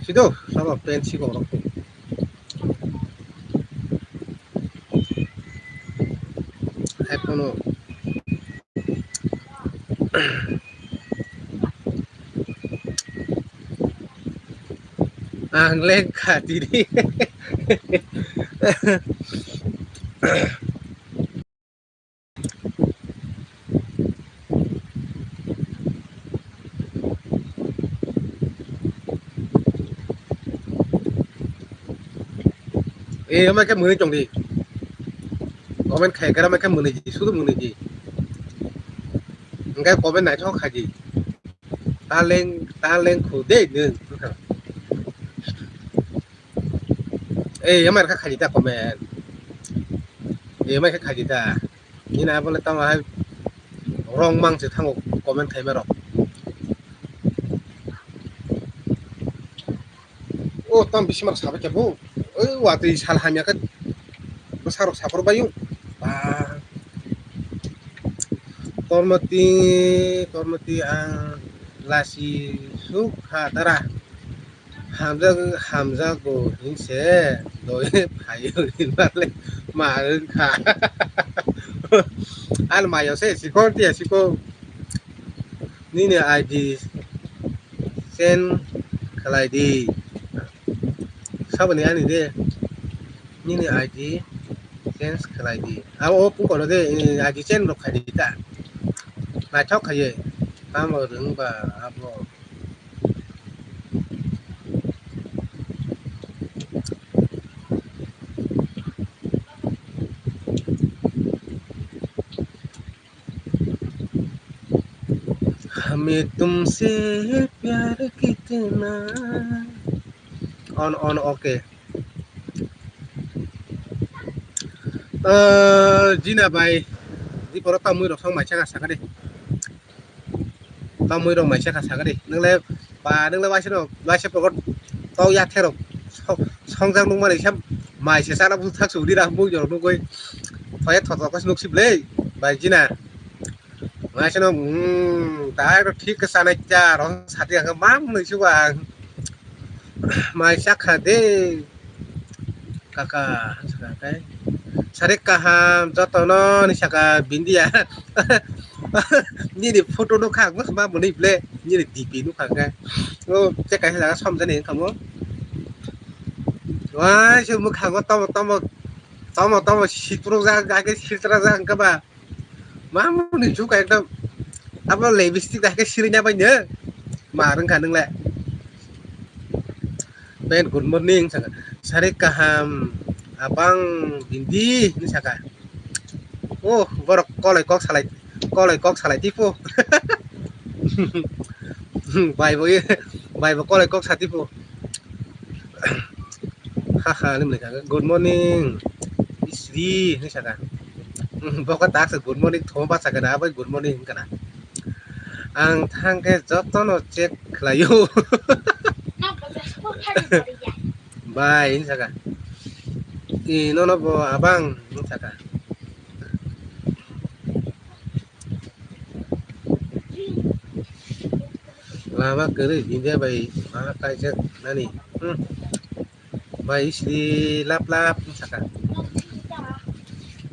Sido, sama pen si kok rok. Hai kono. Ang lengkha tini. Eh, amai khe mwnwi tongdi. Comment khai khe amai khe mwnwi di, sudu mwnwi di. Hwnkhe comment naithok khaidi. Taleng, taleng khu de nwng. Eh, amai khe khaidi ta comment. Eh, amai khe khaidi ta. Nini abole tamo hai wrong mang se thango comment khaima rok. O tam bisi mar sabai khe bo. Oi watwi sal hamya khe bwsa rok saphur baio. Ba. Tormoti, tormoti ang lasi suk kha dara. Hamjak, hamjago hinse doi phaio hinmale ma wngkha. Al mayo se sikon tia siko nini I D send khlai di. Saboni ani de nini I D change khlai di. Abo o pukono de I D change rok khai di ta. Naithok khaiye tamo rwngba abo. हमें तुमसे प्यार कितना। On, on, okay. Uh, Jina bai, di poro tamui rok song mai chaka sakade. Tamui rok mai chaka sakade. Nang le ba, nang le waisa rok, waisa pokot tau ya therok. Song, songjak nung mani sam mai se sana bu thak su di ra bu jor nung koi. Thoya thot thot nuk sib le, bai Jina. Ngasino, hmm, dai ro thik ke sanai cha, ro sati ang mam nui su ang. Mai sakha de, kaka, sakha kai. Sari kaham, jotono ni saka bindia. Nini photo no khak, mas ma muni ble, nini D P no khak kai. O, che kai sa somjani kamo. Wai, se mukhango tomo, tomo. Tomo, tomo, sitruk jak, age sitra jak, hwnkhe ba. Mamuni juk ekdom. Abo lipstick age siri na bai no. Ma rwngkha nwngle. Ben, good morning, saka. Sari kaham, abang Bindi, hinwi saka. Oh, borok koloi kok salai, koloi kok salai tipo. Bai bo, bai bo koloi kok sa tipo. Haha, ni mleka, good morning, Isri, hinwi saka. Boka tak sa good morning, thoma ba saka na, bai good morning, hinwi kana. Ang thangkhe jotono check khlaio. Bai, hinwi saka. I nono bo abang, hinwi saka. Lama kwrwi Bindi bai ma kaijak nani. Hmm. Bai sri lap lap saka.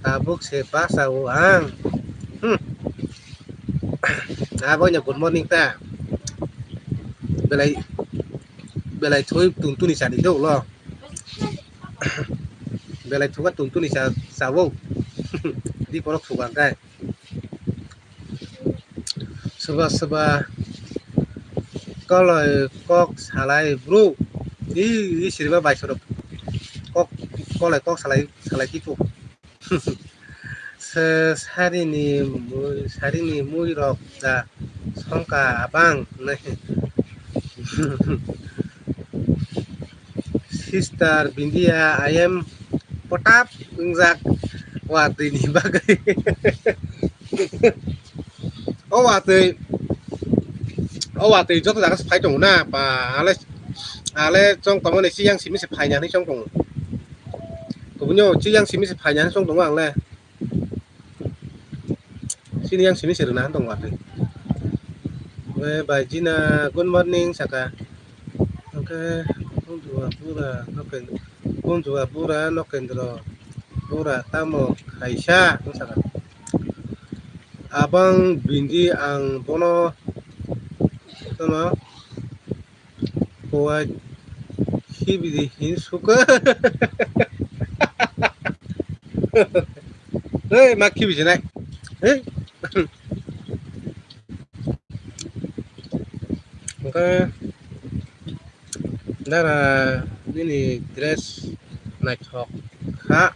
Tabuk se basa o ang. Hmm. Abo nya good morning ta. Belai, belai thoi tuntuni sani do lo. Belai thuka tuntuni sa, sabo. Di korok thuka kai. Soba soba koloi kok salai bro. I, i siriba bai sorok. Kok, koloi kok salai, salai tipo. Se sarini mui, sarini mui rok da songka abang. Sister Bindia, I am potap wngjak watwi ni bagwi. O watwi, o watwi joto jaga se phai tongo na, ba, ale, ale chong tongmani chiyang simi se phaina hinwi chong tongo. Kubunyo chiyang simi se phaina hinwi chong tongo ang le. Sini yang simi se rwna han tongo atwi. Oke, bai Jina, good morning, saka. Oke, Kunjua Bura, Noken-, Kunjua Bura, Nokendro Bura, tamo khaisa, wng saka. Abang Bindi ang bono, tamo, Kowai khibidi hin suka. Hei, ma khibi sinai. Hei. Hwnkhe dara nini dress naithok kha.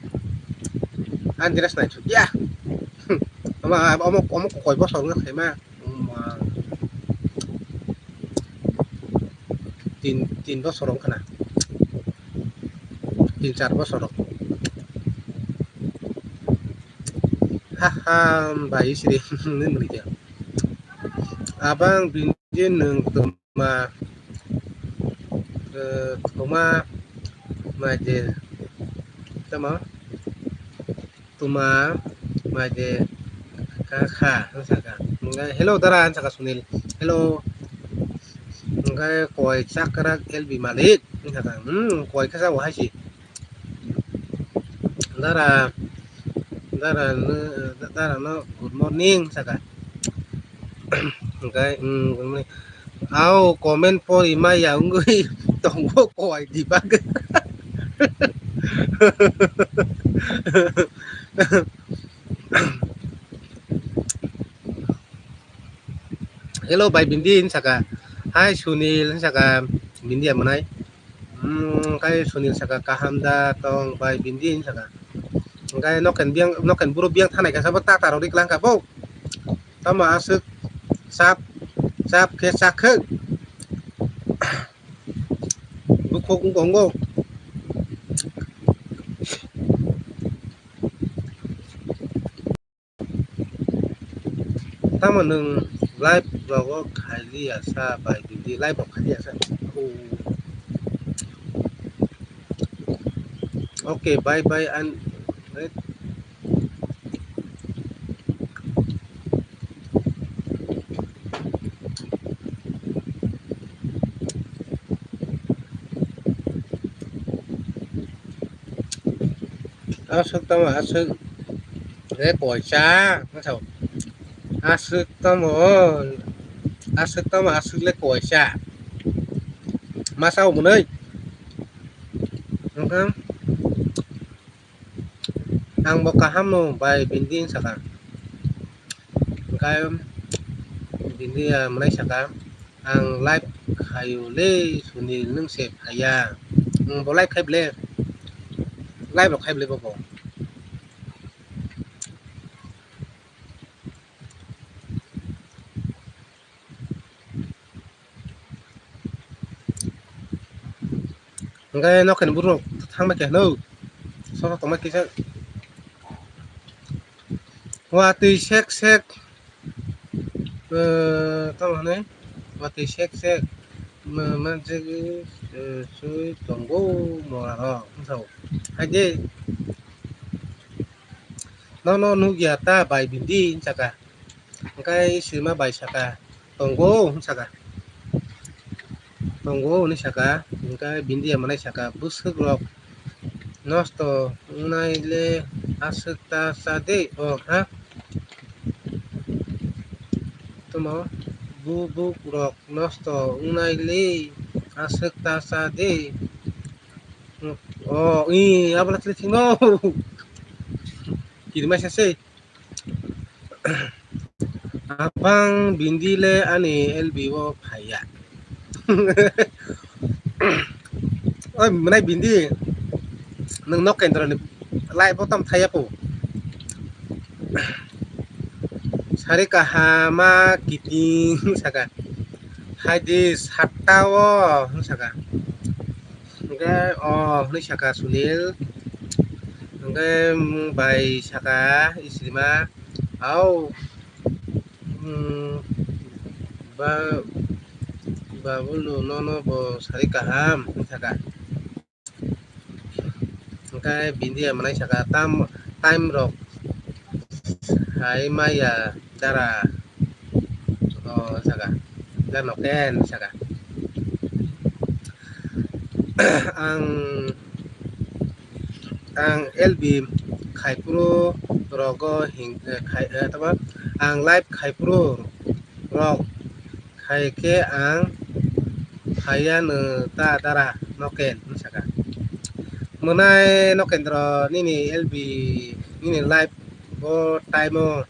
Ani dress naithok ya. Ama, omo, omo koi bosor wngkha khaima. Tin, tin bosor wngkha na. Tin char bosor rok. Ha ha, bai siri, nini muni khe. Abang Bindi nwng tuma, eh, tuma, maje, tama? Tuma, maje, kha, kha, wng saka. Hwnkhe, hello, dara, wng saka Sunil. Hello. Hwnkhe, koi chakrak L B Malik, wng saka. Hmm, koi khe chao hai si. Dara, dara, dara no good morning, wng saka. Hwnkhe, hmm, good morning. Au, comment pori maya wngwi tongo kowai di bagwi. Hello, bai Bindi, wng saka. Hi, Sunil, wng saka. Bindi ya mwnai. Hmm, kai Sunil saka, kaham da tong, bai Bindi, wng saka. Hwnkhe noken biyang, noken buro biyang thanai kha sabo tata rok ri klang kha bo. Tamo aswk sap, sap khe chak khe. Bukhuk wng tongo. Tamo nwng live vlog o khailiya sa bai Bindi, live o khailiya sa. Oh. Okay, bye bye and aswk tamo aswk le koisa, aswk tamo, aswk tamo aswk le koisa. Masa omonoi. Wngkha. Ang bo kaham no bai bindi saka. Hwnkhe bindi ya mwnai saka, "Ang live khaio le Sunil, nwng se phaiya." Nwng bo live khai ble, live rok khai ble bo bo. Hwnkhe nokni borok thangma khe hwno, sono tongma kisa watwi sek sek, eh, tamo hwnwi watwi sek sek ma-, manjagwi, eh, swi tongo mora rok, wngkha o. Haide. Nono nukya ta bai bindi, wng saka. Hwnkhe swima bai saka, "Tongo," hwn saka. "Tongo," hwnwi saka. Hwnkhe bindi ya mwnai saka, "Bwswk rok nosto wngnai le aswk ta cha de, o ha? Tamo bubuk rok nosto wngnai le aswk ta cha de." O, i, abla chili thwino. Kirima sese. Abang bindi le ani L B o phaiya. Oi, mwnai bindi. Nwng nok kendro ni live o tam thaiya po. Sari kahama kiting saka. Haidi satta o saka. Hwnkhe o hwnwi saka Sunil. Hwnkhe, mm, bai saka Isrima, "Au, mm, ba, Babulu nono bo sari kaham," hwnwi saka. Hwnkhe bindi ya mwnai saka, "Tam, time rok hai maya dara." O saka, "Da noken," saka. Ang, ang L B khai phuru rogo hing, eh, khai, eh, tamo, ang live khai phuru rok khai khe ang phaiya nw ta dara noken, hwn saka. Mwnai nokendro nini L B nini live bo time o,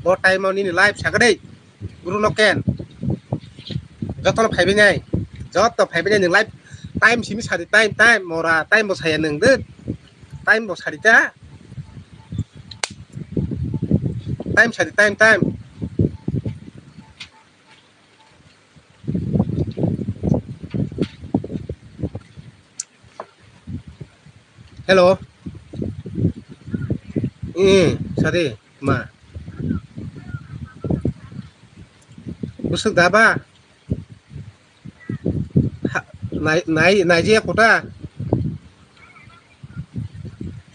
bo time o nini live saka dei. Guru noken. Joto no phaibai nai. Joto phaibai nai nwng live time simi sadi time time mora time bo saya nwng de. Time bo sadi ta. Time sadi time time. Hello. Eh, sadi ma. Bwswk da ba? Ha, nai, nai, naijaya kota?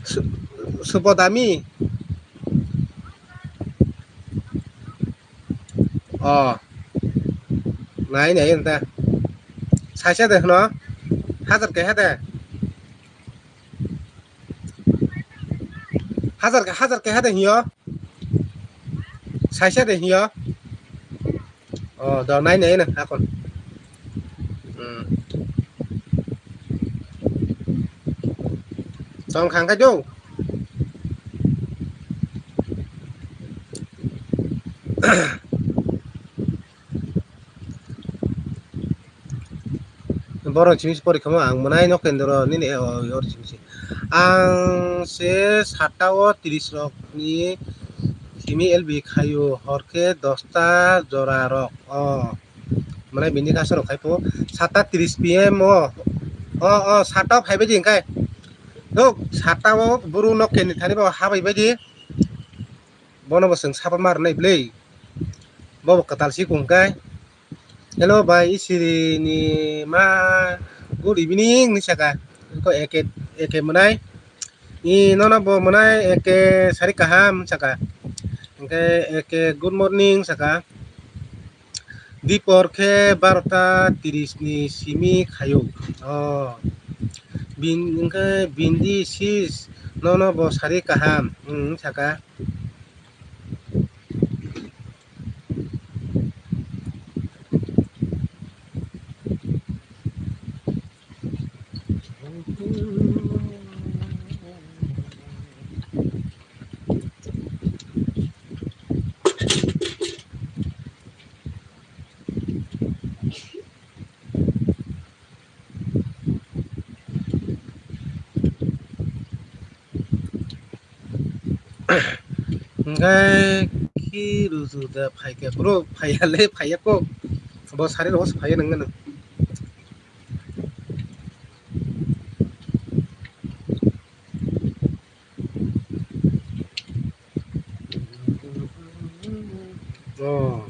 Su-, Subodami? O. Nai, nai, anta. Saisa de hwno? Hajar keha de? Hajar, hajar keha de hiyo? Saisa de hiyo? O, do nai nai na akon. Hmm. Tong khang kha do. Borok simi se porikha mo ang mwnai nokendro nini, o, ori simi se. Ang se satta o tris rok ni simi L B khaio, hor khe dosta jora rok. O, mwnai bini kaisa rok khai pho satta tris P M o. O, o, satta o phai bai di hwnkhe. Dok, satta o buru nokken ni thani bo ha bai bai di. Bono bo chwng sapa mar nai bwlwi. Bo bo kwtal si kung kai. Hello bai, isiri ni ma, good evening ni saka. Ko eke, eke mwnai. I nono bo mwnai eke sari kaham saka. Hwnkhe eke good morning saka. Dipor khe barota tris ni simi khaio. Oh. Bin, hwnkhe bindi sis nono bo sari kaham, hmm, saka. Hingke ki ruju da phaikhe bro, phaiya le, phaiya ko. Bo sari rogo se phaiya nang nang. Oh.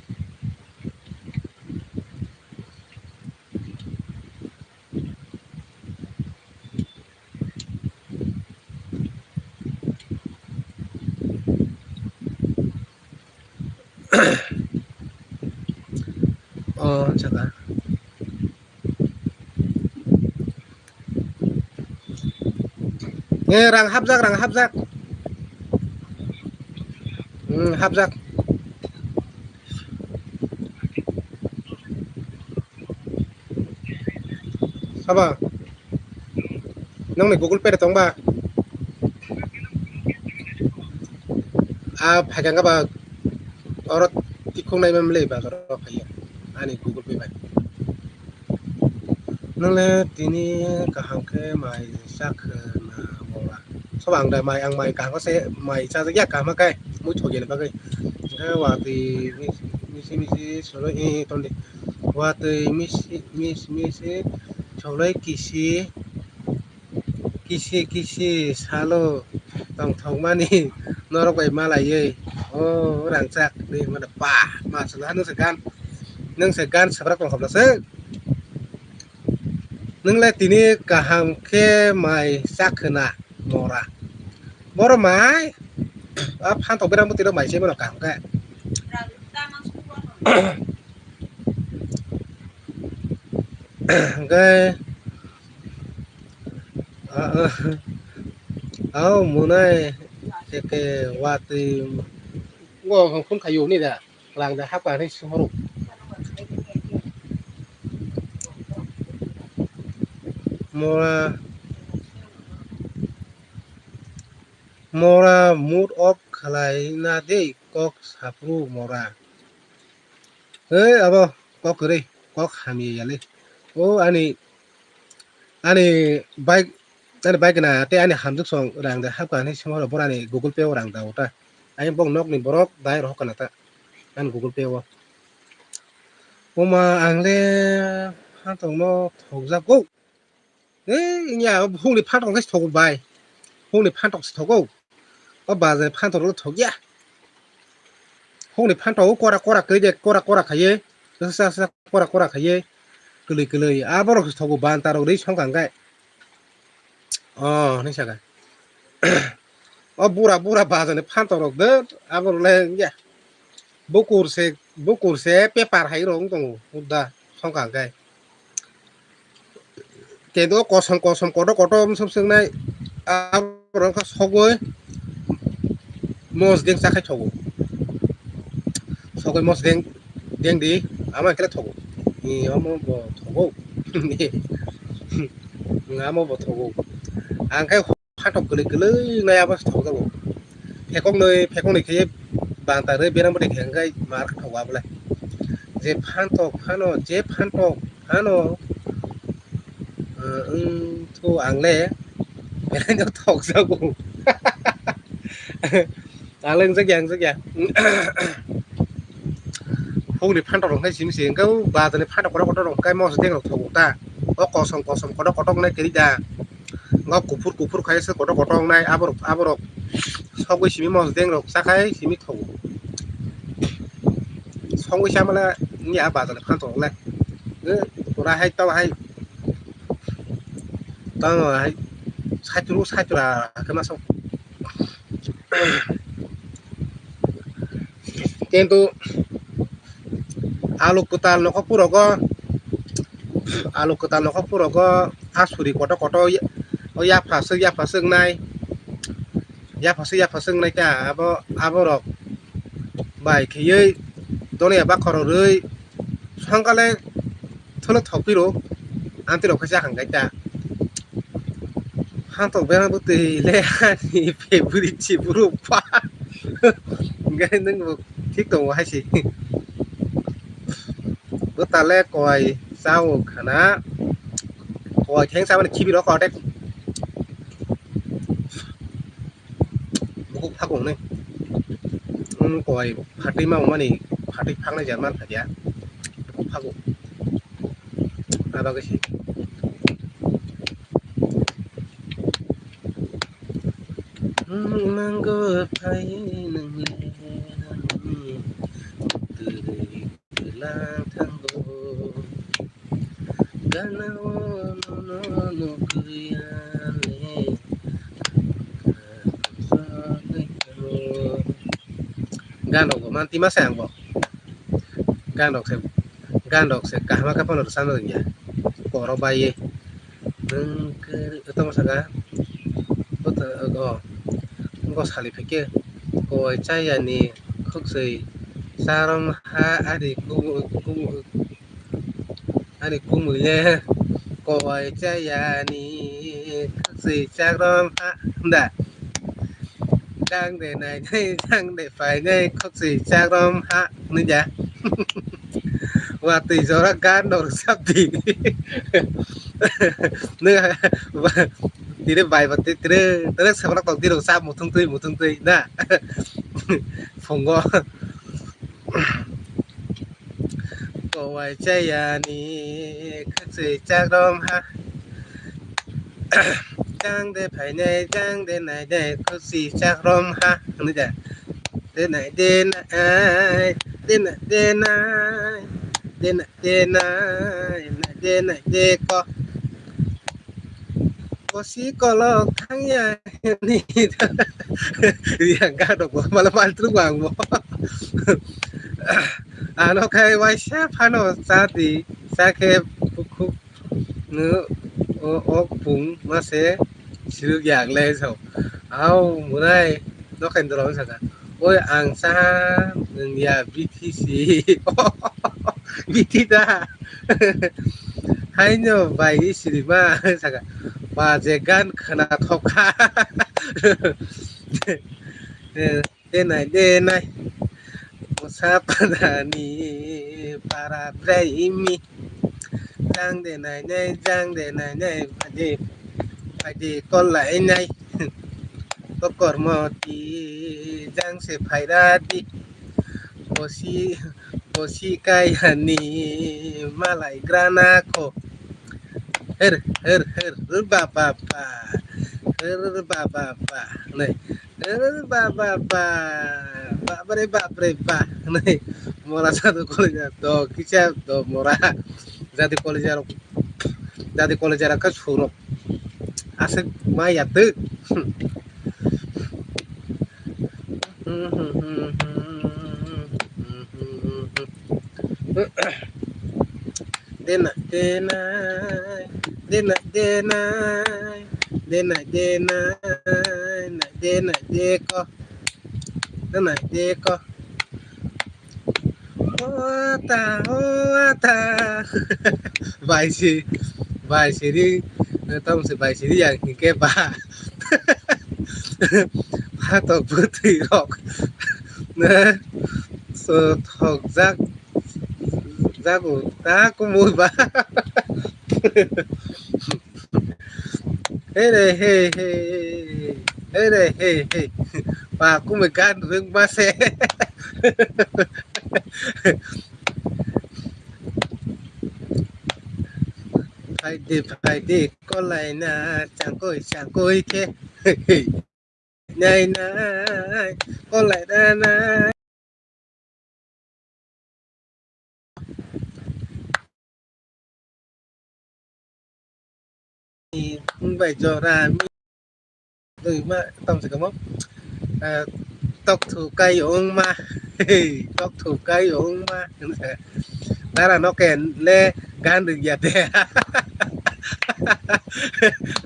Oh, jaga. Eh, rang hapjak, rang hapjak. Hmm, hapjak. Sabo? Nongni Google Pay tongba? A phaikha ba oro tikhuk nai mamle ba oro phaiya. Ani Google Pay bai. Nongle tini kaham khe mai chakhe na bora. Soba ang da mai, ang mai kaham se mai chajak ya kaham khe mui thogya ni bagwi. Hingke watwi misi misi solo i tondi. Watwi misi mis misi solo kisi kisi kisi salo tongthokmani norok bai malaiwi. O rangchak ni mane pa ma chwla nung se gan, nung se gan sabrak tong khobla se. Nung le tini kaham khe mai chak khna mora. Boro mai a phantok berang bwtwi rok mai se mano kaham khe. Hingke a, a, au munai teke watwi ngo hongkhon khayo ni da. Rang da hapkha hinwi sumaro. Mora, mora mood off khlai na de kok saphuru mora. Ei abo kok kwrwi, kok hamya yali. O ani, ani bike, ani bike na tei ani hamjwk song rang da hapkha hinwi sumaro boro ani Google Pay o rang da ota. Ani bok nokni borok dai rohor kana ta. Ani Google Pay o. Oma ang le phantok no thokjago. Ei, ya, hukni phantok khe thogo bai. Hukni phantok se thogo. O bazar phantok no thokya. Hukni phantok o kora kora khe de, kora kora khaye. Sa sa kora kora khaye. Kwlwi kwlwi. Aborok se thogo ban tarok ri songkang kai. Oh, hinwi saka. O bura bura bazani phantok rok de, abo le ya. Bukur se, bukur se paper hai rok wng tongo, hudda songkha hwnkhe. Kendo kosom kosom kotor kotor wng song song nai, abo rok wngkha sogwi mosdeng chakhai thogo. Sogwi mosdeng, deng di, ama khe thogo. Ni omo bo thogo. Amo bo thogo. Ang khe phantok kwlwi kwlwi nai abo se thokjago. Phekoknwi, phekoknwi khe banta rwi berang bwtwi khe hwnkhe mar khe thogo abo le. Je phantok phano, je phantok phano, eh, wng thu ang le belai no thokjago. Ang le wngjak ya, wngjak ya. Hukni phantok rok khe simi se, hwnkhe o bazani phantok kotor kotor rok khe mosdeng rok thogo ta. O kosom kosom kotor kotor wngnai kwrwi da. Wngkha kuphur kuphur khai se kotor kotor wngnai, aborok, aborok sogwi simi mosdeng rok chakhai simi thogo. Songwi chamala ni a bazar phan tongo le. Eh, pura hai tau hai. Tamo hai. Satru satra khe ma song. Kintu alu kwtal nokho purogo, alu kwtal nokho purogo asuri koto koto o yapha swk, yapha swk nai, yapha swk, yapha swk nai ta abo, aborok bai kheywi donoya bakhoro rwi songkale tholo thokpiro, amtwi rok khe chakha hwnkhe ta. Phantok berang bwtwi le ani favorite si bwrw pa. Hwnkhe nwng bo thik tongo hai se. Bwtale koi chao khana. Koi theng chamani khibi rok kotek. Bukhuk phakung nai. Kowai phatwi ma wngmani, phatwi phaknai jar man kha dia. Phago. Abo khe se. Nango phai nang le nang ni, twi twi lang thango. Gana o no no no guyale. Gan rok bo manti ma se ang bo. Gan rok se, gan rok se kaham khe phano rwchapna rwngya. Koro bai ye. Nwng khe tamo saka. Bo to, o, go sali phai khe. Kowai chaya ni khwksui charom ha ari kumu, kumu, ani kumui le kowai chaya ni khwksui charom ha hwnda. Jang de nai nai, jang de phai nai, khwksui charom ha hwnwi da. Watwi jora gan no rwchap di. Nw tini bai ba twi twi twi sabolak tong di rwchap muthung twi muthung twi na. Phungo. Kowai chaya ni khwksui charom ha. Jang de phai nai, jang de nai nai, khwksui charom ha. Hwnwi da. De nai de nai, de nai de nai, de nai de nai, nai de nai de ko. Kosi kolok thangya ni. Yang gadok bo mala mantruk bang bo. Ano khai waisa phano chati, sakhe bukhuk no o, ok pung mase siruk yang le so. Au murai dokan dorong saka. Oi ang saha nwng ya B T C. B T da. Haino bai sirima saka. Ba je gan khana thokha. Denai denai. Musa padani para braimi. Jang denai nai, jang denai nai. Phaidi, phaidi kolai nai. Kokormoti jang se phairadi. Bosi, bosi kayani malai grana kho. Her, her, her, her, ba, ba, ba. Her, ba, ba, ba. Nai. Her, ba, ba, ba. Ba, ba, re, ba, ba, re, ba. Nai. Mora sa do kole ja do, kicha do mora. Jadi kole ja rok. Jadi kole ja rok ka surok. Aswk ma ya tw. Dena, dena, dena, dena, dena, dena, na, dena, deko, dena, deko. Ota, ota. Bai si, bai si ri, tamo se bai si ri yang hingke ba. Phatok bwtwi rok. Ne, so thok jak, jago, ta kumui ba. Hey re, hey, hey. Hey re, hey, hey. Pa kumui gan ring ba se. Phaidi, phaidi, kolai na, changkoi, changkoi khe. Nai, nai, kolai na, nai. Bai jora mi. Dui ma, tong se kamo. Eh, tok thu kai ong ma. Tok thu kai ong ma. Dara no ken le gan ring ya de.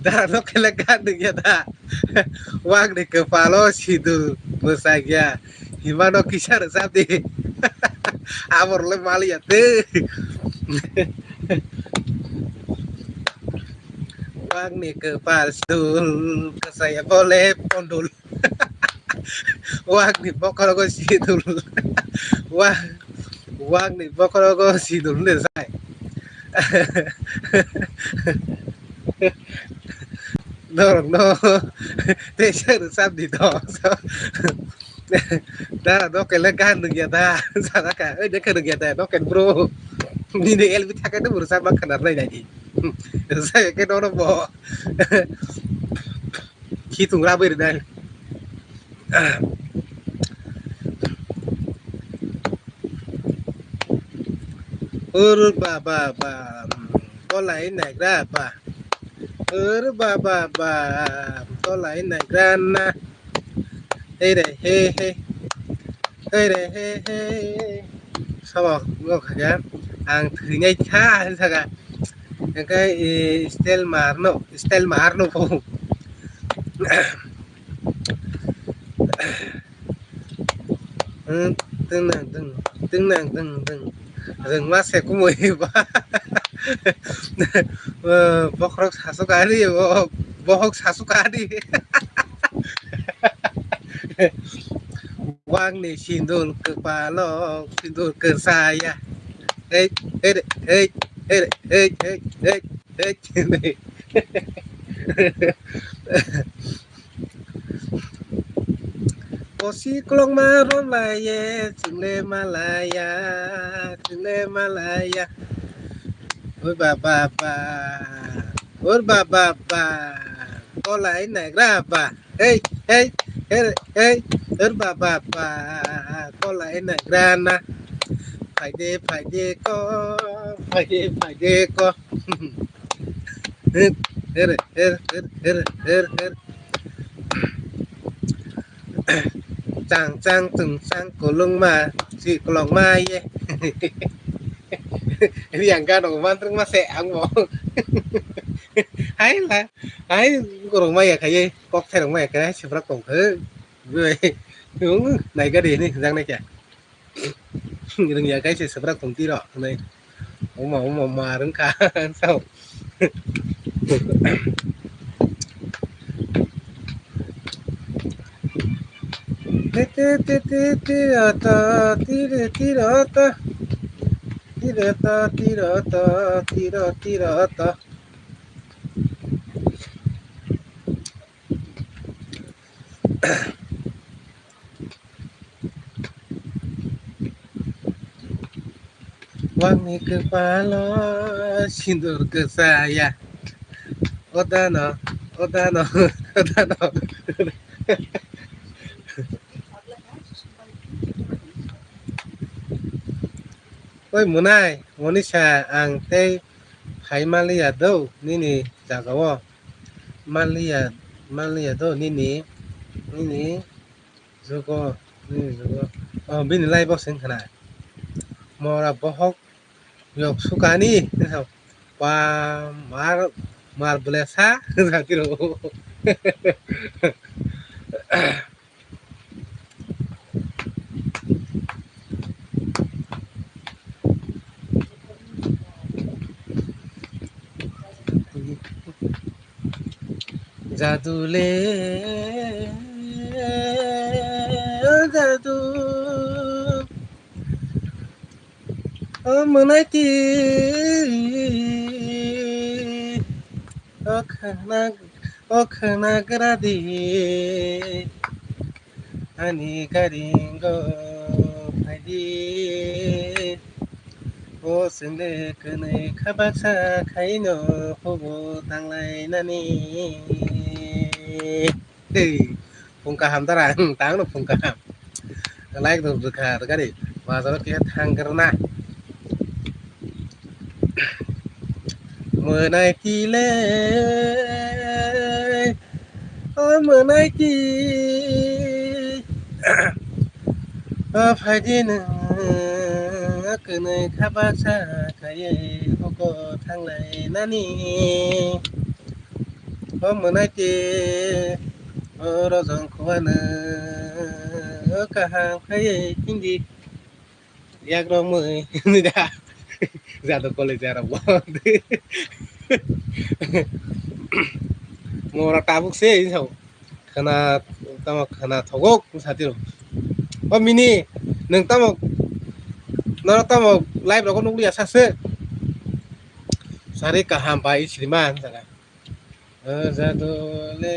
Dara no ken le gan ring ya da. Wak ni kepalo sidur bwsai ya. Himano kisa rwchap di. Abor le mal ya de. Wak ni kepal sidul, kasaya bole pondul. Wak ni bokorogo sidul. Wak, wak ni bokorogo sidul ne sai. Norok no teisa rwchap di to. Da, dokel le gan nungya da. Sana ka, oi, dekhe nungya da, dokel bro. Nini L B thake to buru sama khanar nai nai. Saya ke dono bo. Khitung rabai ri dai. Ur ba ba ba, tolai naigra ba. Ur ba ba ba, tolai naigra na. Hey re hey hey. Hey re hey hey. Sabo go khaga. Ang thwinai kha, ang saga. Engkai, eh, style marno, style marno po. Hmm, teng nang teng, teng nang teng teng. Rwngma se kumui ba. Eh, bokhorok sasuk ani, bo-, bohok sasuk ani. Wangni sindur kwpalo, sindur kwsaya. Hey, hey, hey, hey, hey, hey, hey, hey, hey. Kosi kolokma romlaiye, chwngle malaya, chwngle malaya. Oi ba ba ba, oi ba ba ba, kolai naigra ba. Hey, hey, hey, hey, oi ba ba ba, kolai naigra na. Phaide, phaide ko, phaide, phaide ko. Her, her, her. Chang chang tung chang kolongma, si kolongma ye. Ini yang gano mantrung ma se ang mo. Hai la, hai korong ma ya khaye, kok therong ma ya khaye, hai sibrak tong khe. Nai gadi ni jang nai kya. Rwngya kaisa swbrak tong tiro hwnwi. Omo, omo, ma rwngkha, sao. Te, te, te, te, tiro to, tiro, tiro to. Tiro to, tiro to, tiro, tiro to. Wangni kwpalo sindur kwchaya. Odano, odano, odano. Oi Monai, Monisa, ang tei phai manliya do nini jagao. Manliya, manliya do nini, nini jugo, nini jugo. Oh, bini live o seng khna. Mora bohok yok sukani, pa mar, mar blesa, satiro. Jadu le, jadu. O mwnai ti, o khwna, o khwna gra di, ani garingo phai di. O chwngde kwnwi kha baksa khaino hugo tanglainani. Hey, phung kaham dara, ang tangno phung kaham. Like rok rwkha, rwkha di. Bazaro khe thang rwna. Mwnai ti le, o mwnai ti. O phai di nwng, o kwnwi kha baksa khaiwi hugo thanglainani. O mwnai ti, o rojong khuano, o kaham khai hindi. Yak romwi, nida. Jado college arok bo. Mora tabuk se, sao. Khana, tamo khana thogok, satiro. O mini, nwng tamo, noro tamo live rogo nukliya sase. Sari kaham bai sriman, jaga. Jadole.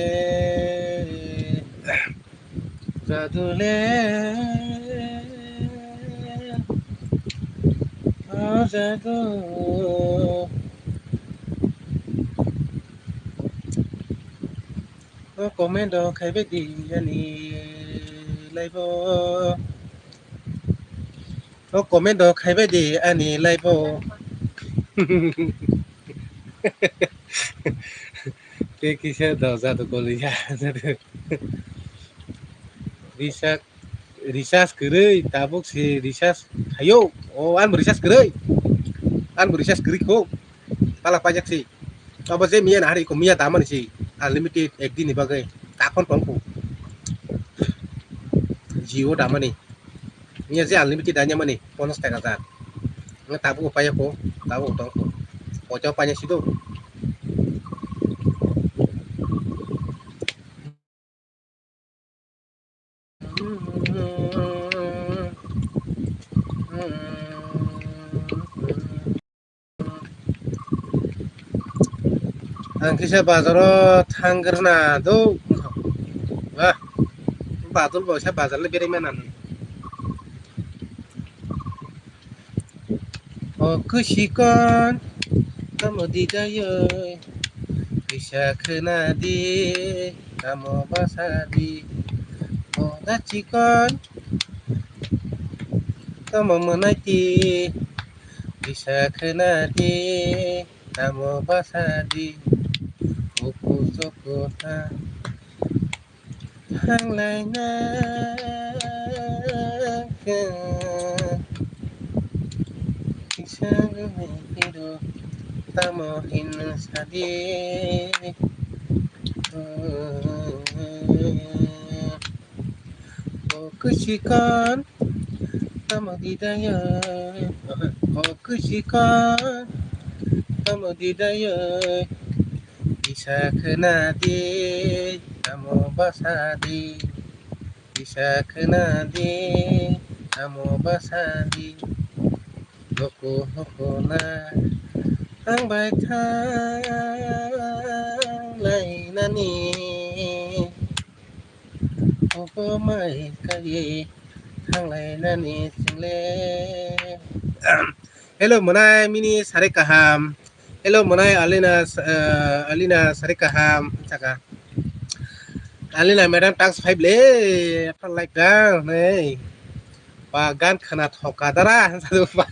Jadule, o jadu. O comment o khaibai di ani live o. O comment o khaibai di ani live o. Tei kisa do jadu goliya. Recharge, recharge kwrwi, tabuk se recharge khaio. O, ani bo recharge kwrwi. Ani bo recharge kwrwi kho. Pala paijak se. Abo je miya na hari ko miya damani se. Unlimited ek din ni bagwi. Takhon tong kho. Jio damani. Miya je unlimited danya mani. Ponchas taka jar. Nga tabuk paiya kho. Tabuk tong kho. Poito paina sido. Ang kisa bazaro thanggrana do. Wah, bazar bo sa bazar le berai mana. O kwsikon, tamo di dayoi, kisa khwna di, tamo basa di. O da chikon, tamo mwnai di, kisa khwna di, tamo basa di. Uku soko ha. Thanglaina khe kisa gwnwi phiro tamo hin sadi. O kwsikon tamo di dayoi, o kwsikon tamo di dayoi. Kisa khwna di, tamo basa di. Kisa khwna di, tamo basa di. Loko hokona ang bai thang lainani. Obo mai kaiye thang lainani single. Hello, mwnai mini sari kaham. Hello, mwnai Alina, eh, Alina sari kaham. Saka. Alina madam tax five le, apa like da, nei. Pa gan khana thoka dara, sadu pa.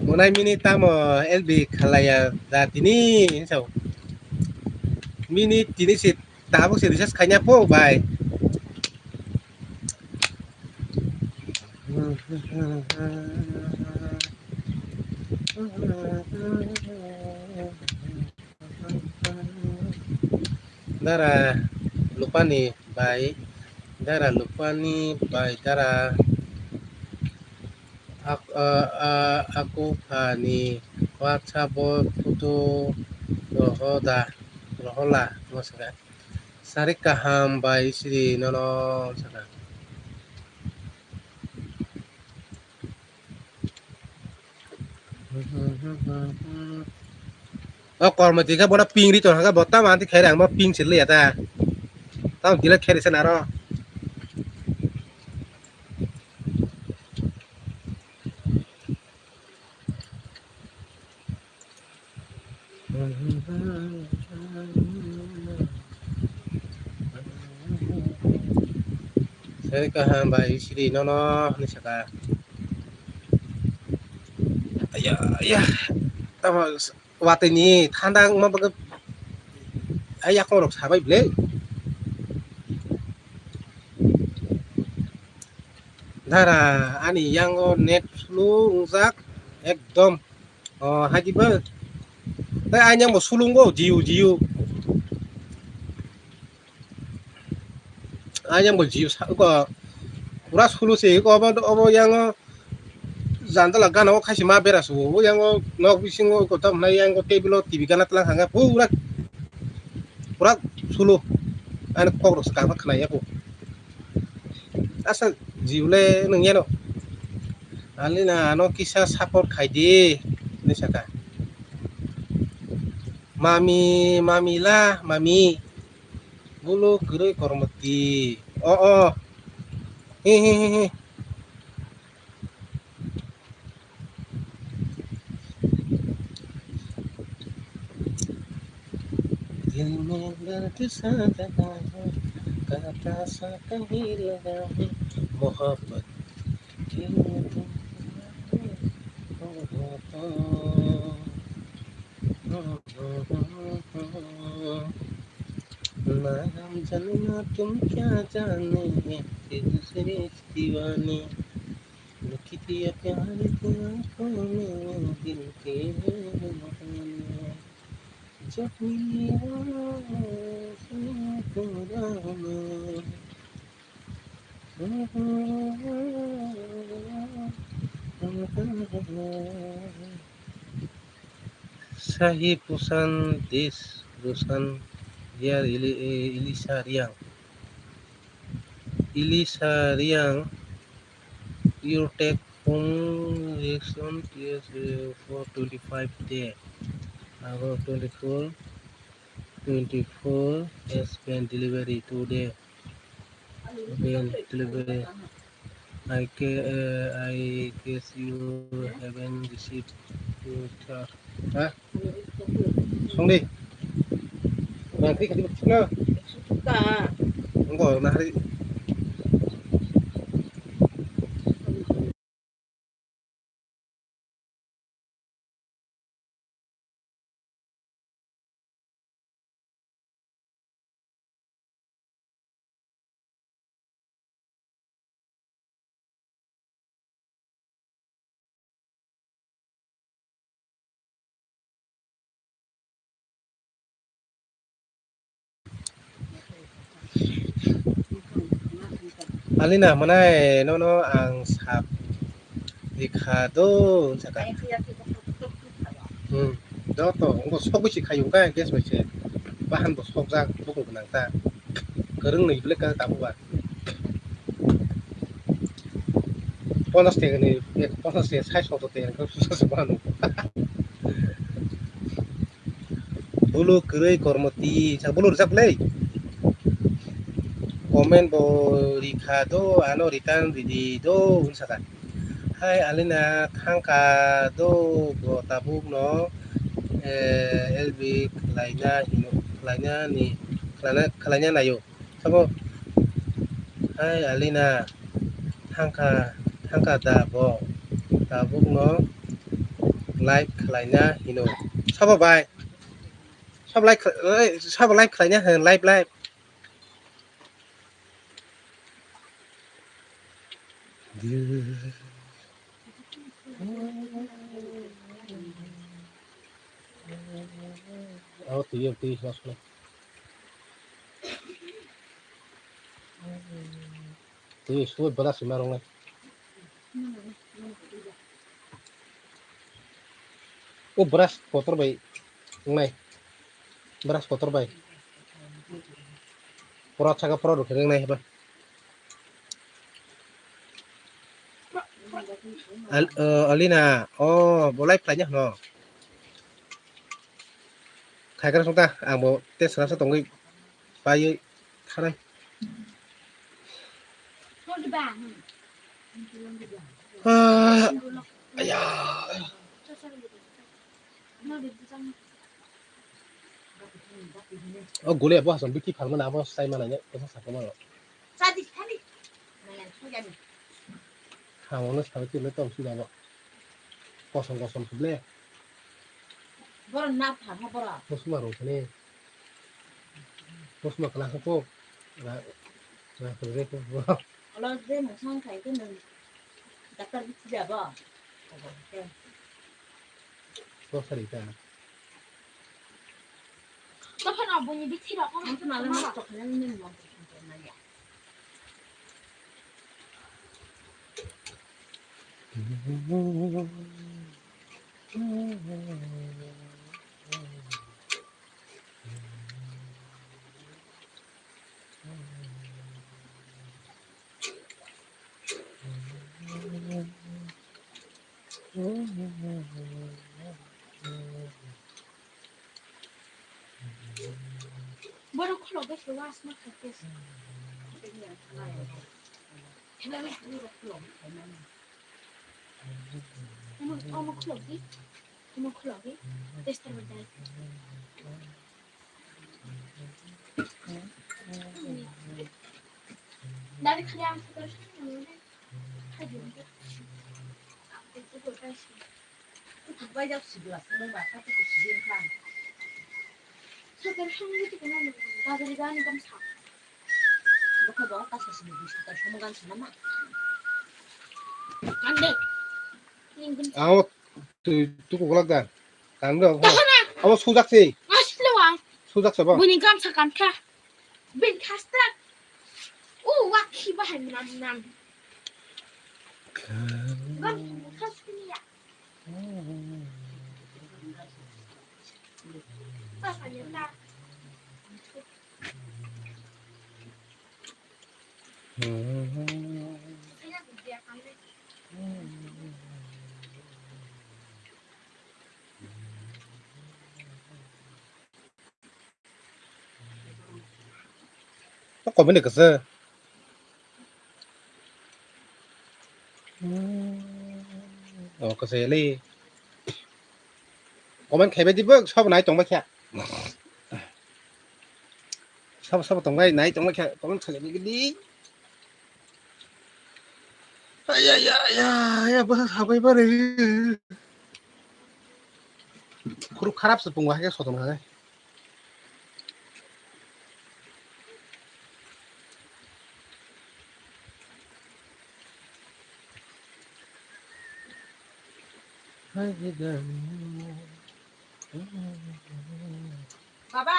Mwnai mini tamo L B khalaya da tini, so. Mini tini si tabuk si recharge khaina po, bai. Dara lupani bai, dara lupani bai, dara ak-, a, a, aku pani WhatsApp o photo rohoda, rohola, mo saka. Sari kaham bai sri nono saka. O kormo tika bono ping ri ton haka bo tamo anti khairi ang bo ping sir liya ta. Tamo delete khairi sen aro. Sari kaham bai sri nono hinwi saka. Aya, aya. Tamo watwi ni thanda wngma bagwi ai yakung rok sabai bwle. Dara ani yango net slow wngjak ekdom. O, haji ba. Tei ani yango sulungo, Jio, Jio. Ani yango Jio sa, ko, pura sulu se, ko, obo, obo yango jandala gana o khaisi ma bera su, o yango nok bisingo, ko, tam na yango table o T V gana tlang hanga, pura, pura sulu. Ani kok rok se kama khna ya ko. Asa Jio le nung yano. Alina ano kisa support khai di, hinwi saka. Mami, mami la, mami. Bulu kwrwi kormoti. O, o. Hi, hi, hi, hi. दिल में दर्द सा लगा है, कहता सा कहीं लगा है, मोहब्बत के तुम हो तो। ना हम जाने ना तुम क्या जाने, एक दूसरे के दीवाने। लिख दिया प्यार की आंखों में दिल के मैंने। जब मिली आंखों राहों में। Sahi Pusan Dis Rusan Yar Ili, eh, Ilisa Riang. Ilisa Riang, you take home reaction T S, eh, for twenty-five day. Ago twenty-four, twenty-four has been delivery today. Been delivery. I ca-, eh, I guess you haven't received your cha-, ha? Song di. Nang kri kati bukti na. Engko na hari. Alina, mwnai nono ang sap rikha do, saka. Hmm, joto, wngkha sogwi se khayo, wngkha gas bai se. Bahan bo sokjak, bukung gwnang ta. Kwrwng ni bwlai ka tabuk ba. Ponchas teka ni, ponchas teka, sai soto teka, wngkha sasa se bahan. Bulu kwrwi kormoti, sa bulu rijak le. Comment bo rikha do, ano return ridi do, hwn saka. Hai Alina, thangkha do, bo tabuk no, eh, L B khlaina hino, khlaina ni, khlaina, khlaina nayo. Sabo, hai Alina, thangkha, thangkha da bo, tabuk no live khlaina hino. Sabo bai. Sab like kh-, eh, sab like khlaina hwn, live, live. Oh, twi, twi, mas, mas. Twi, suwai bwla sima rwngnai. O brush kotor bai wngnai. Brush kotor bai. Pura saka pura rw khe wngnai heba. Al-, o, Alina, o, bo live khlaina hwno. Khaikhe songta, ang bo tei swnamsa tongwi paiwi thanai. Ah, aya. O gule bo hasam bithi phalmani abo sai manai ne kosa sakoma. Hamano sabai twi le tong sida bo. Kosom kosom suble. Borok na pha ha borok. Bosma rong thani. Bosma kala ha po. Ra, ra, ra, ra, ra. Olo je mosang khai ke nang doctor bithi jabo. Bosari ta. Tokhan aboni bithi rok. Ang to nalai ma tokhan nang nang. Borok khulok bai se wasma khaikhe. Omo, omo khulok di. Omo khulok di. Tester bai dai. Dari khali ang khulok. Khajung. Bai jak sibla, samung ba, sa tu sibin kha. Sakar song ni tu kena ni, gagari gani gam sa. Bokha bo, ka sa sini, sakar samung gan sana ma. Kande. Ning gam sa. Awo, tu, tu ko lak dan. Kande, awo. Tahan na. Awo sujak si. Mas lewa. Sujak sa ba. Buni gam sa kan kha. Bin khasta. O, wa khi ba hai nam nam. Gam sa khas kini ya. O comment ni kwchwng. O kwchwng le. Comment khaibai di bo, sabo nai tongbai kha. Sabo, sabo tongbai, nai tongbai kha, comment khaibai di. Ay, ay, ay, ay, ay, bwsa sabai bare. Khuruk kharap se pungo hai khe soton kha. Baba,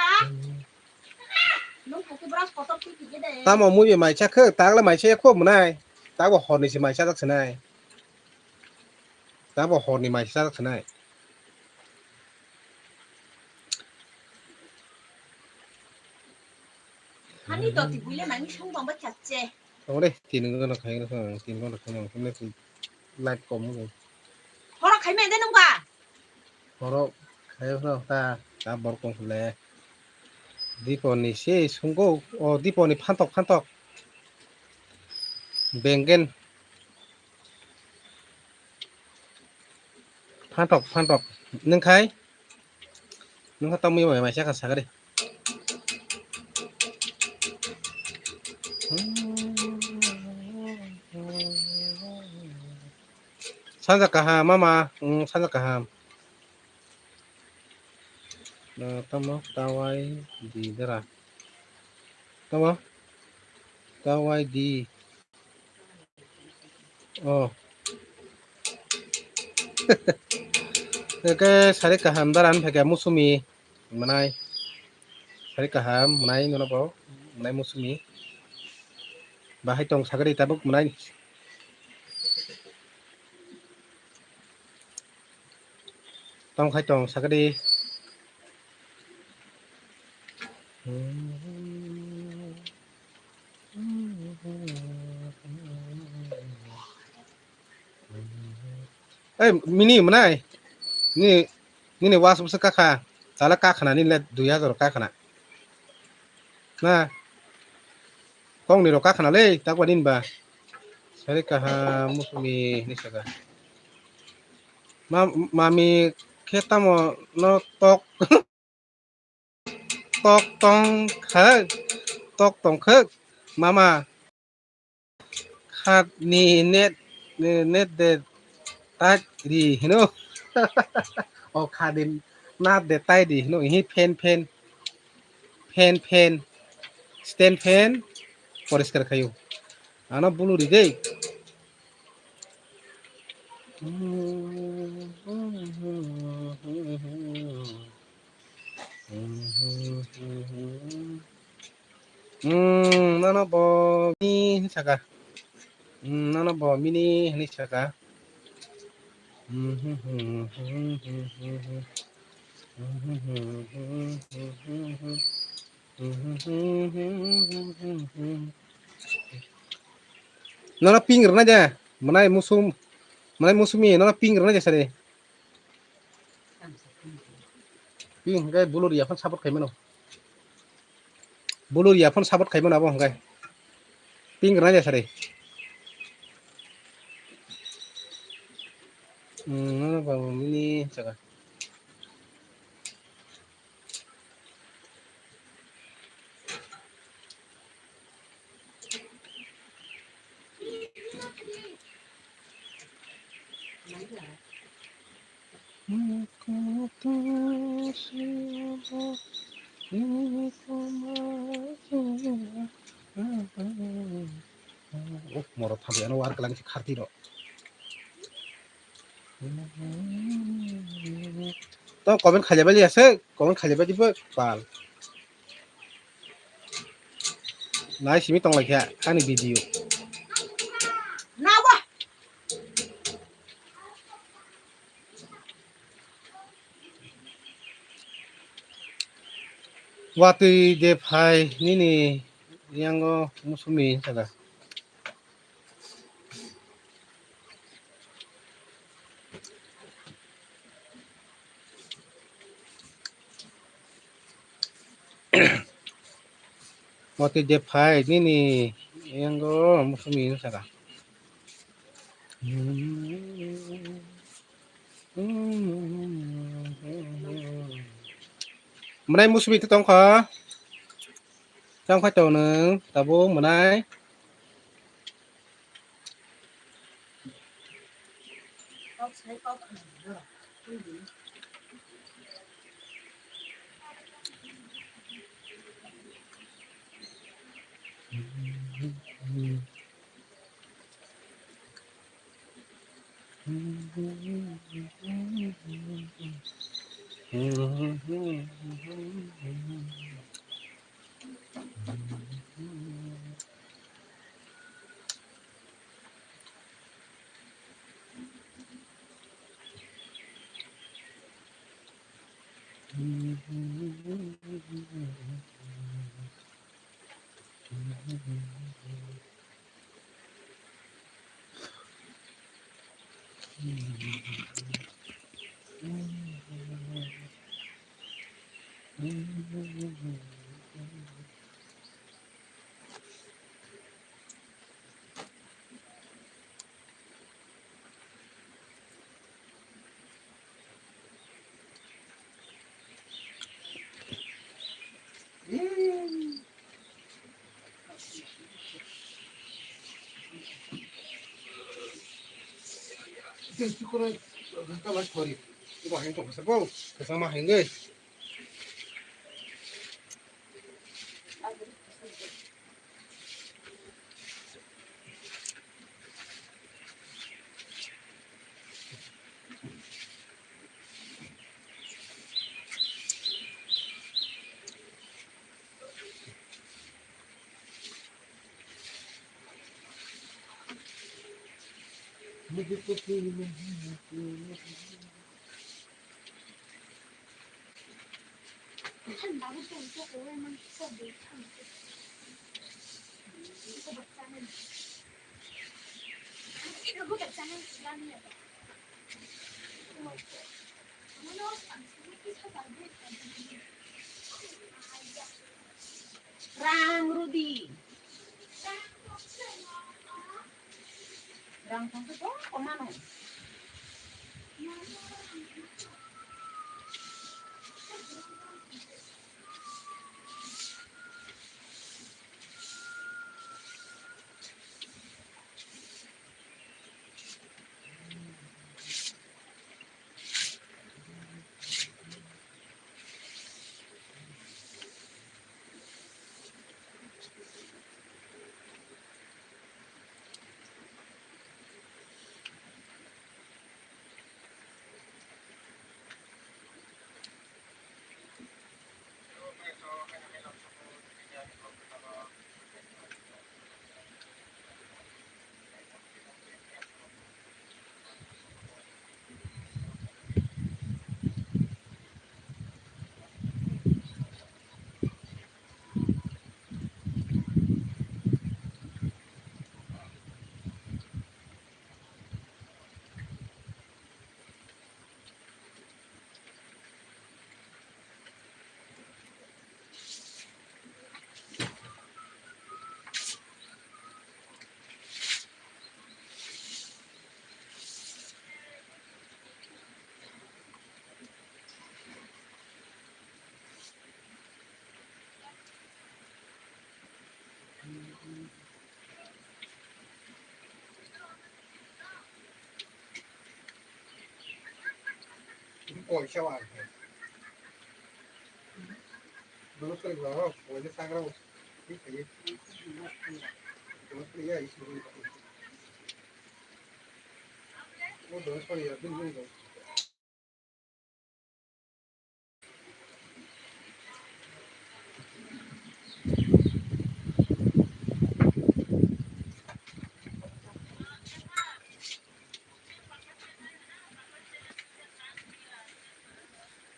nung khaikhe brush kotor khe khe de. Tamo mui bai maisa khe, tagle maisa ya kho mwnai. Tabo horni se maisa jak sinai. Tabo horni maisa jak sinai. Hani doti buile mani sung bamba khatche. Ore, tin gana khai na, tin gana khai na, kene light kom mo. Horo khai me de nung ba. Horo khai na ta, ta bor kom le. Dipo ni se sungo, o dipo ni phantok, phantok. Benggen. Phantok, phantok. Nung khai? Nung kha tamwi bai maisa kha sagari. Sanja kaham, mama. Mm, sanja kaham. Na, tamo, tawai di dara. Tamo? Tawai di. Oh. Oke, sari kaham daran phai kha musumi mwnai. Sari kaham mwnai nono bo, mwnai musumi. Bahai tong sagari tabuk mwnai. Tong khai tong sagari. Ei, mini mwnai. Ni, nini was bwswk kakha. Chala kakhna nini le dui hajar kakhna. Na. Kong ni rok kakhna le, tak ba nini ba. Sari kaha musumi ni saka. Ma, mami khe tamo no tok. Tok tong khak, tok tong khak, mama. Khat ni net, net de tat ri hino. O khat ni nat de tai ri hino. Hi fan, fan, fan, fan, stand fan, poriskar khayo. Ano bulu ri dei. Hmm, nono bo mini hinwi saka. Hmm, nono bo mini hinwi saka. Nono ping rwna de, mwnai musum, mwnai musumi, nono ping rwna de sari. Ping hwnkhe bulur yaphang support khaimano. Bulu ya phone support khaimano abo hwnkhe. Ping rwnai de sari. Hmm, nono ba mini jaga. Oh, moro thabi ano war kalang si kharti ro. To comment khailaibai liya se, comment khailaibai dibo pal. Nai simi tong lai kha ani video. Watwi de phai nini yango musumi saka. Watwi de phai nini yango musumi saka. Mwnai musumi to tongkha. Tang phai tong nung tabuk mwnai. Rang rudi. Rang tong khe to komano.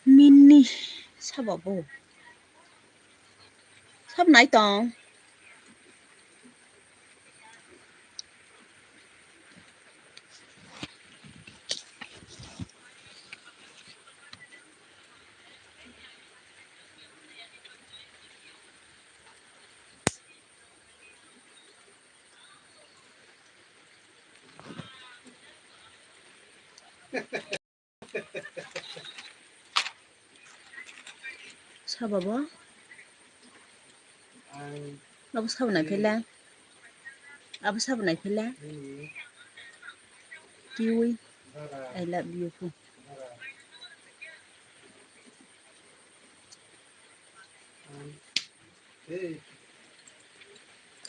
Mini sabo bo. Sab nai tong. Sabo bo? Abo sabo nai phela? Abo sabo nai phela? Kiwi. I love you too.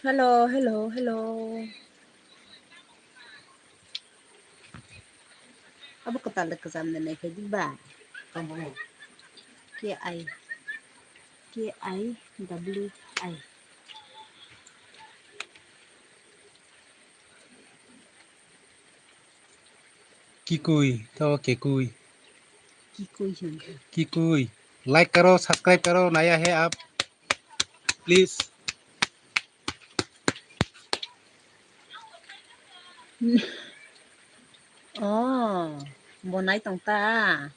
Hello, hello, hello. Abo kwtal da kwcham da nai khe di ba? K I, K I W I. Kikui, to kekui. Kikui hwn kha. Kikui. Like karo, subscribe karo, naya hai aap. Please. Oh, bo nai tong ta.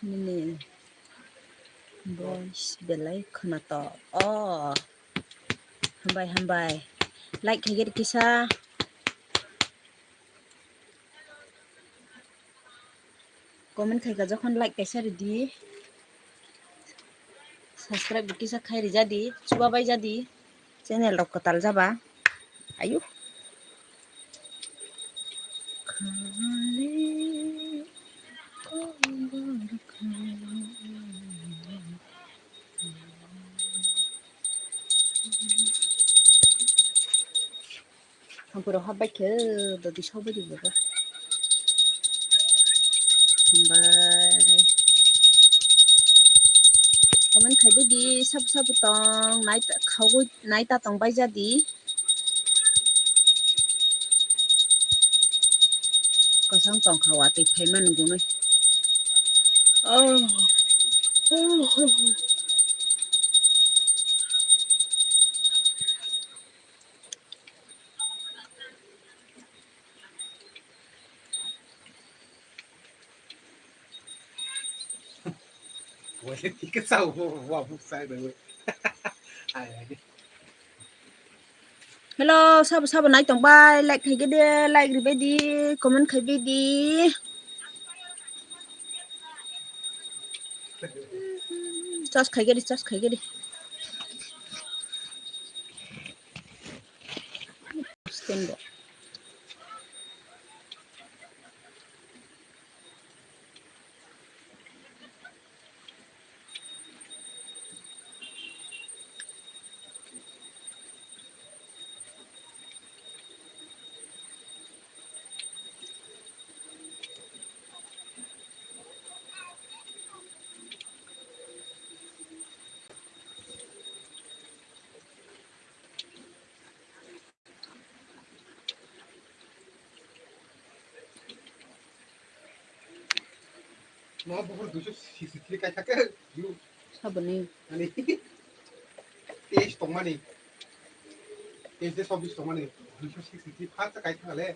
Nini voice belai khwnatok. Oh. Hambai, hambai. Like khaigir kisa. Comment khaika jokhon like kaisa ridi. Subscribe bo kisa khai rijadi, chubabai jadi. Channel rok kwtal jaba. Ayu. Thampui rok hapbai khe dodi sokbai di bobo. Hambai. Comment khaibai di, sabo sabo tong, nai ta, khagwi nai ta tong bai jadi. Kwchang tong kha watwi phaima nugwi. Oh. Oh. Hello, sabo sabo nai tong bai, like khai di, like ribai di, comment khai di. Charge khai di, charge khai di. Stand bo. No, bukur duiso sixty three kai thake. Saboni. Ani. Teis tongmani. Teis de sobis tongmani. Duiso sixty three phat kai thangale.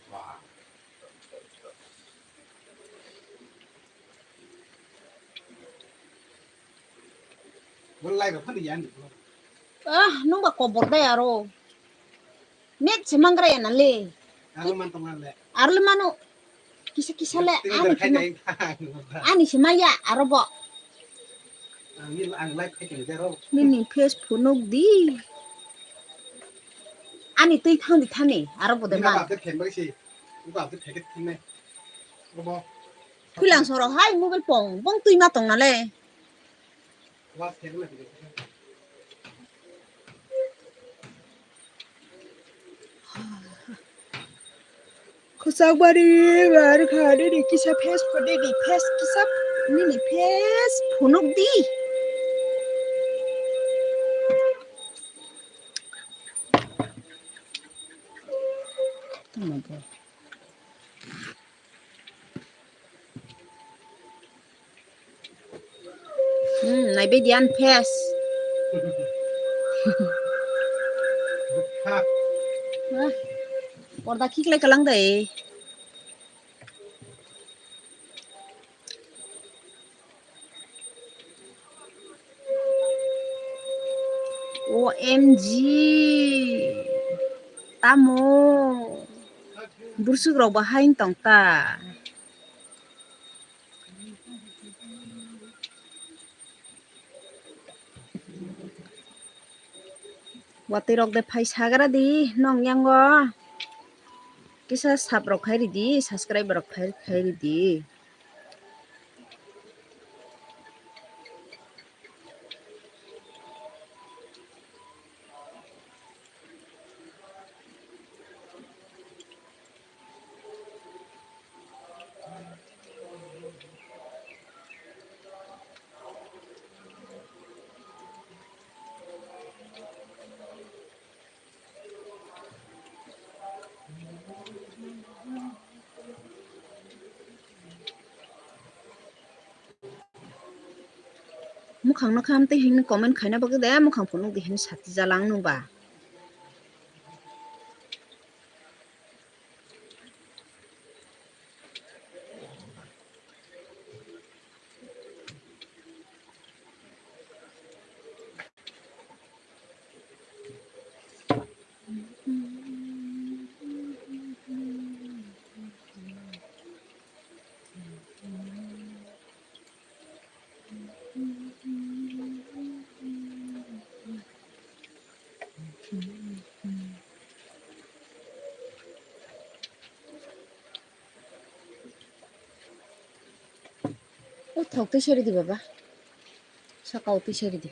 Wah. Ah, nungba kobor dai aro. Net se mangra ya na le. Aro le mano. Kisa kisa le ani se ma-, ani se maya aro bo. Nini face phunuk di. Ani twi thang di thani aro bo de ma. Nini ba de thang bai si. Ba de thang di thang nai. Bo. Khuilang soro hai mobile pong pong twi ma tong nale. Khosakmani bar kha nini kisa face phunuk di, face kisa nini face phunuk di. Tamo bo. Hmm, naibe diyan face. Porda khiklai kalang dai. O M G, tamo bursuk rok bahai tong ta. Watwi rok de phai sagra di nong yango. Kisa sub rok khai ridi, subscribe rok khai, khai ridi. Mukhang no kha amtwi hini comment khaina bagwi de mukhang phunuk di hini sati jalang nungba. O thok twi sari di baba. Saka o twi sari di.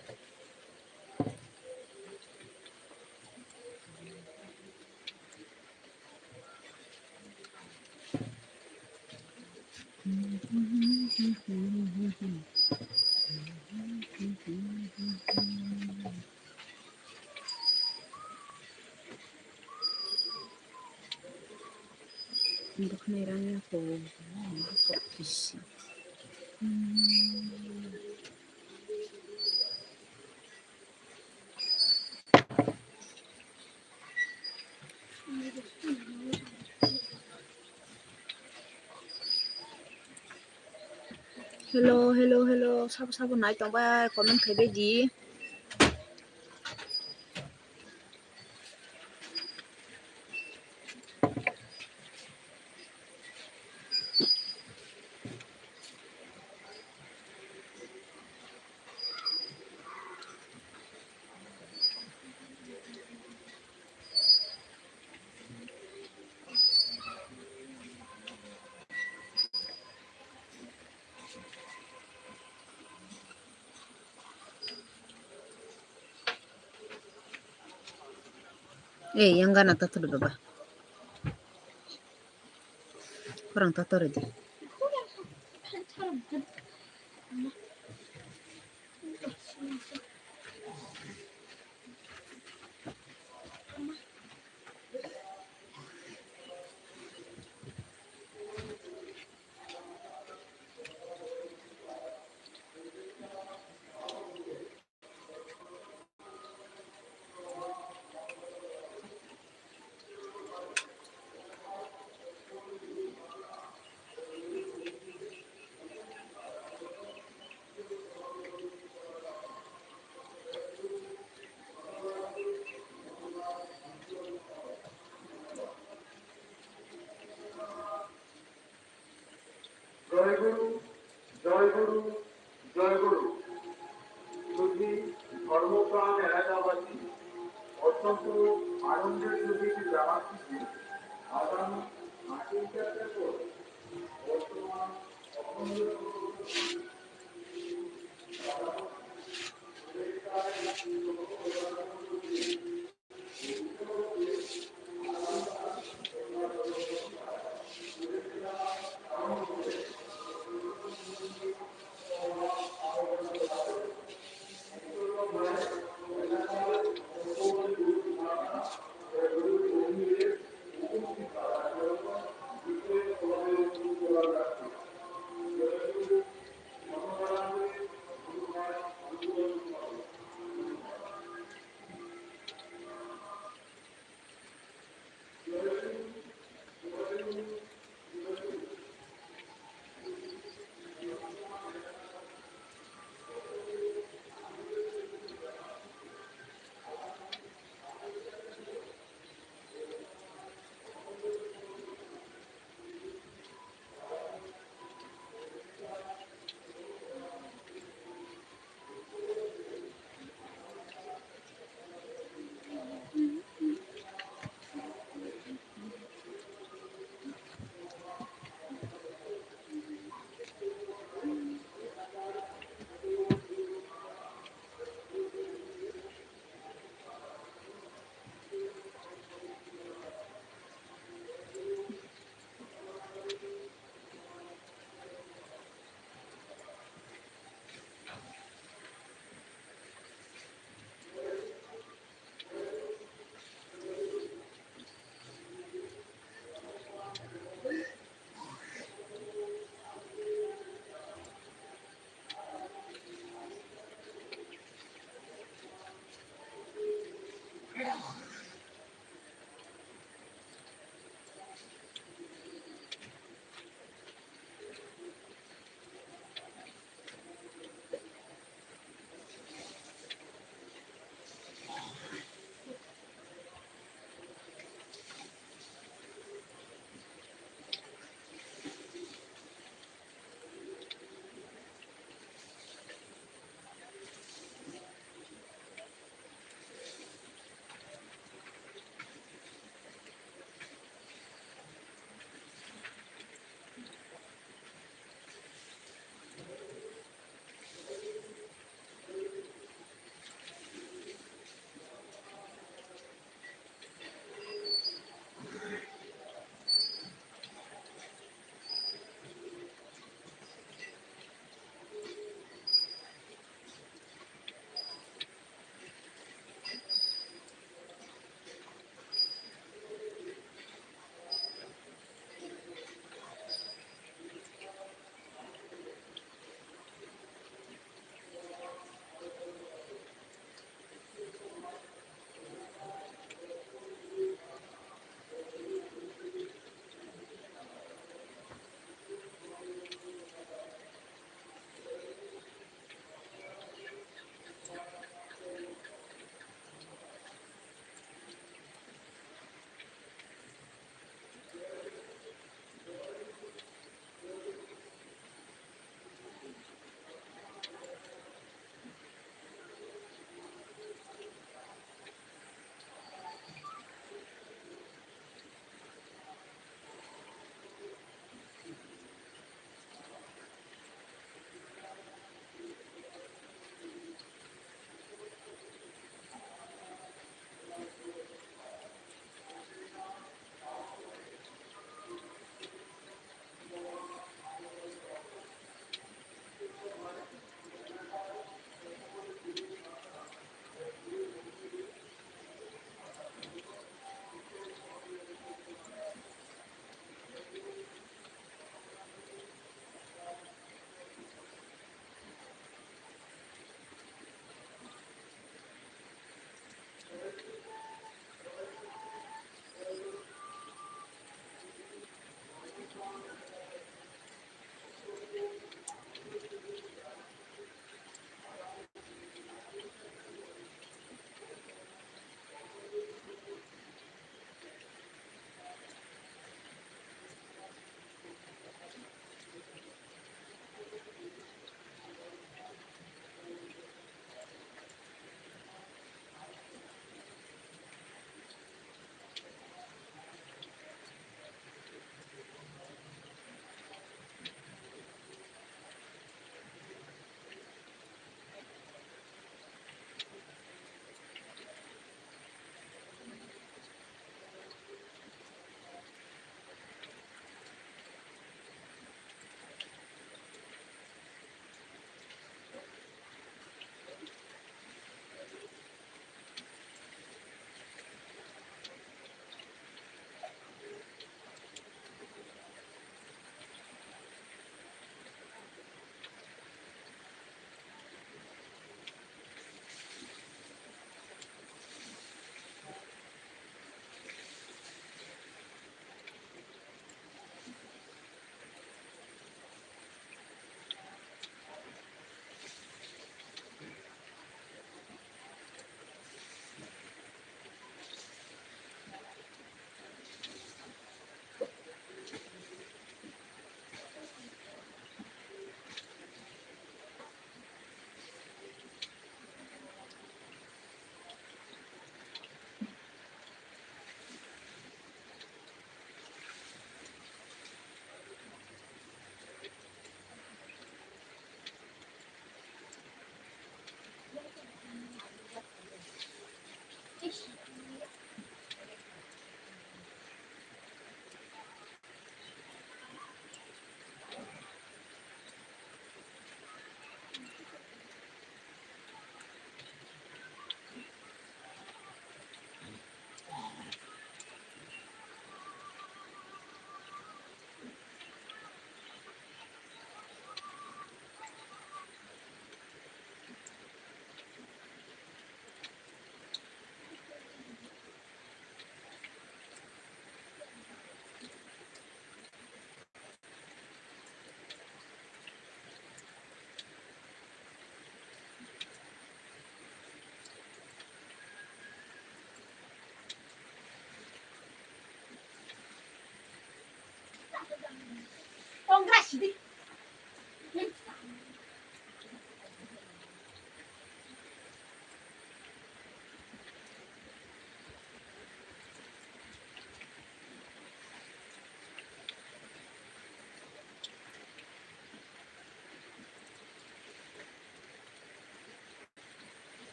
Bwkhwnai rang ya ko, kok kisi. Hello, hello, hello. Sabo, sabo nai tong bai, comment khai bai di. Eh, yang gana tato de baba. Kurang tato de. জয় গুরু, জয় গুরু, জয় গুরু। সুধী ধর্মপ্রাণ এলাকাবাসী, অত্যন্ত আনন্দের সহিত জানাচ্ছি যে আগামী আটই সেপ্টেম্বর বর্তমান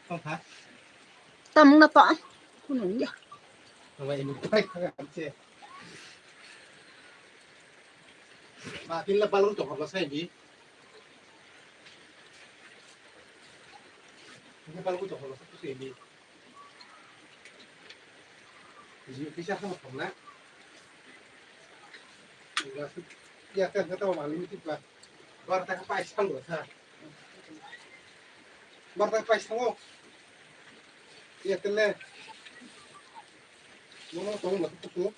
Tongkha. Tamung na to. Kunung ya. Tongba ini kai kha amche. Ma tin la balung to hobo sai di. Ini balung to hobo sai di. Jio kisa khama thangna. Enggak sih. Ya kan kata mama ini tiba. Bar tak apa isang gua sa. Bar tak apa isang gua. Ya kene. Mau mau tong mau tuh.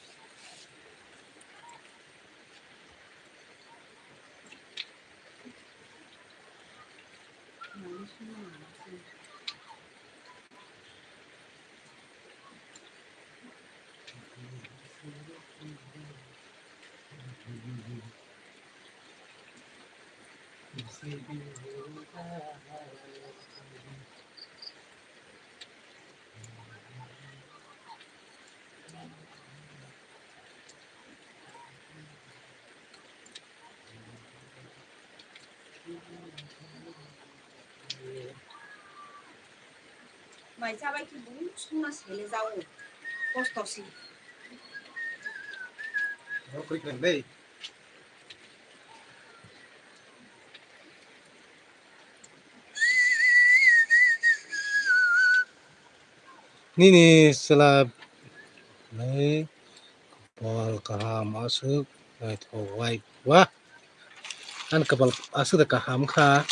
Mai chabai khe bung songna sele jao. Kosto si. Rok kri kri dei. Nini chwla ni bol kaham aswk naithok wai wa. Ani kwpal aswk de kaham kha.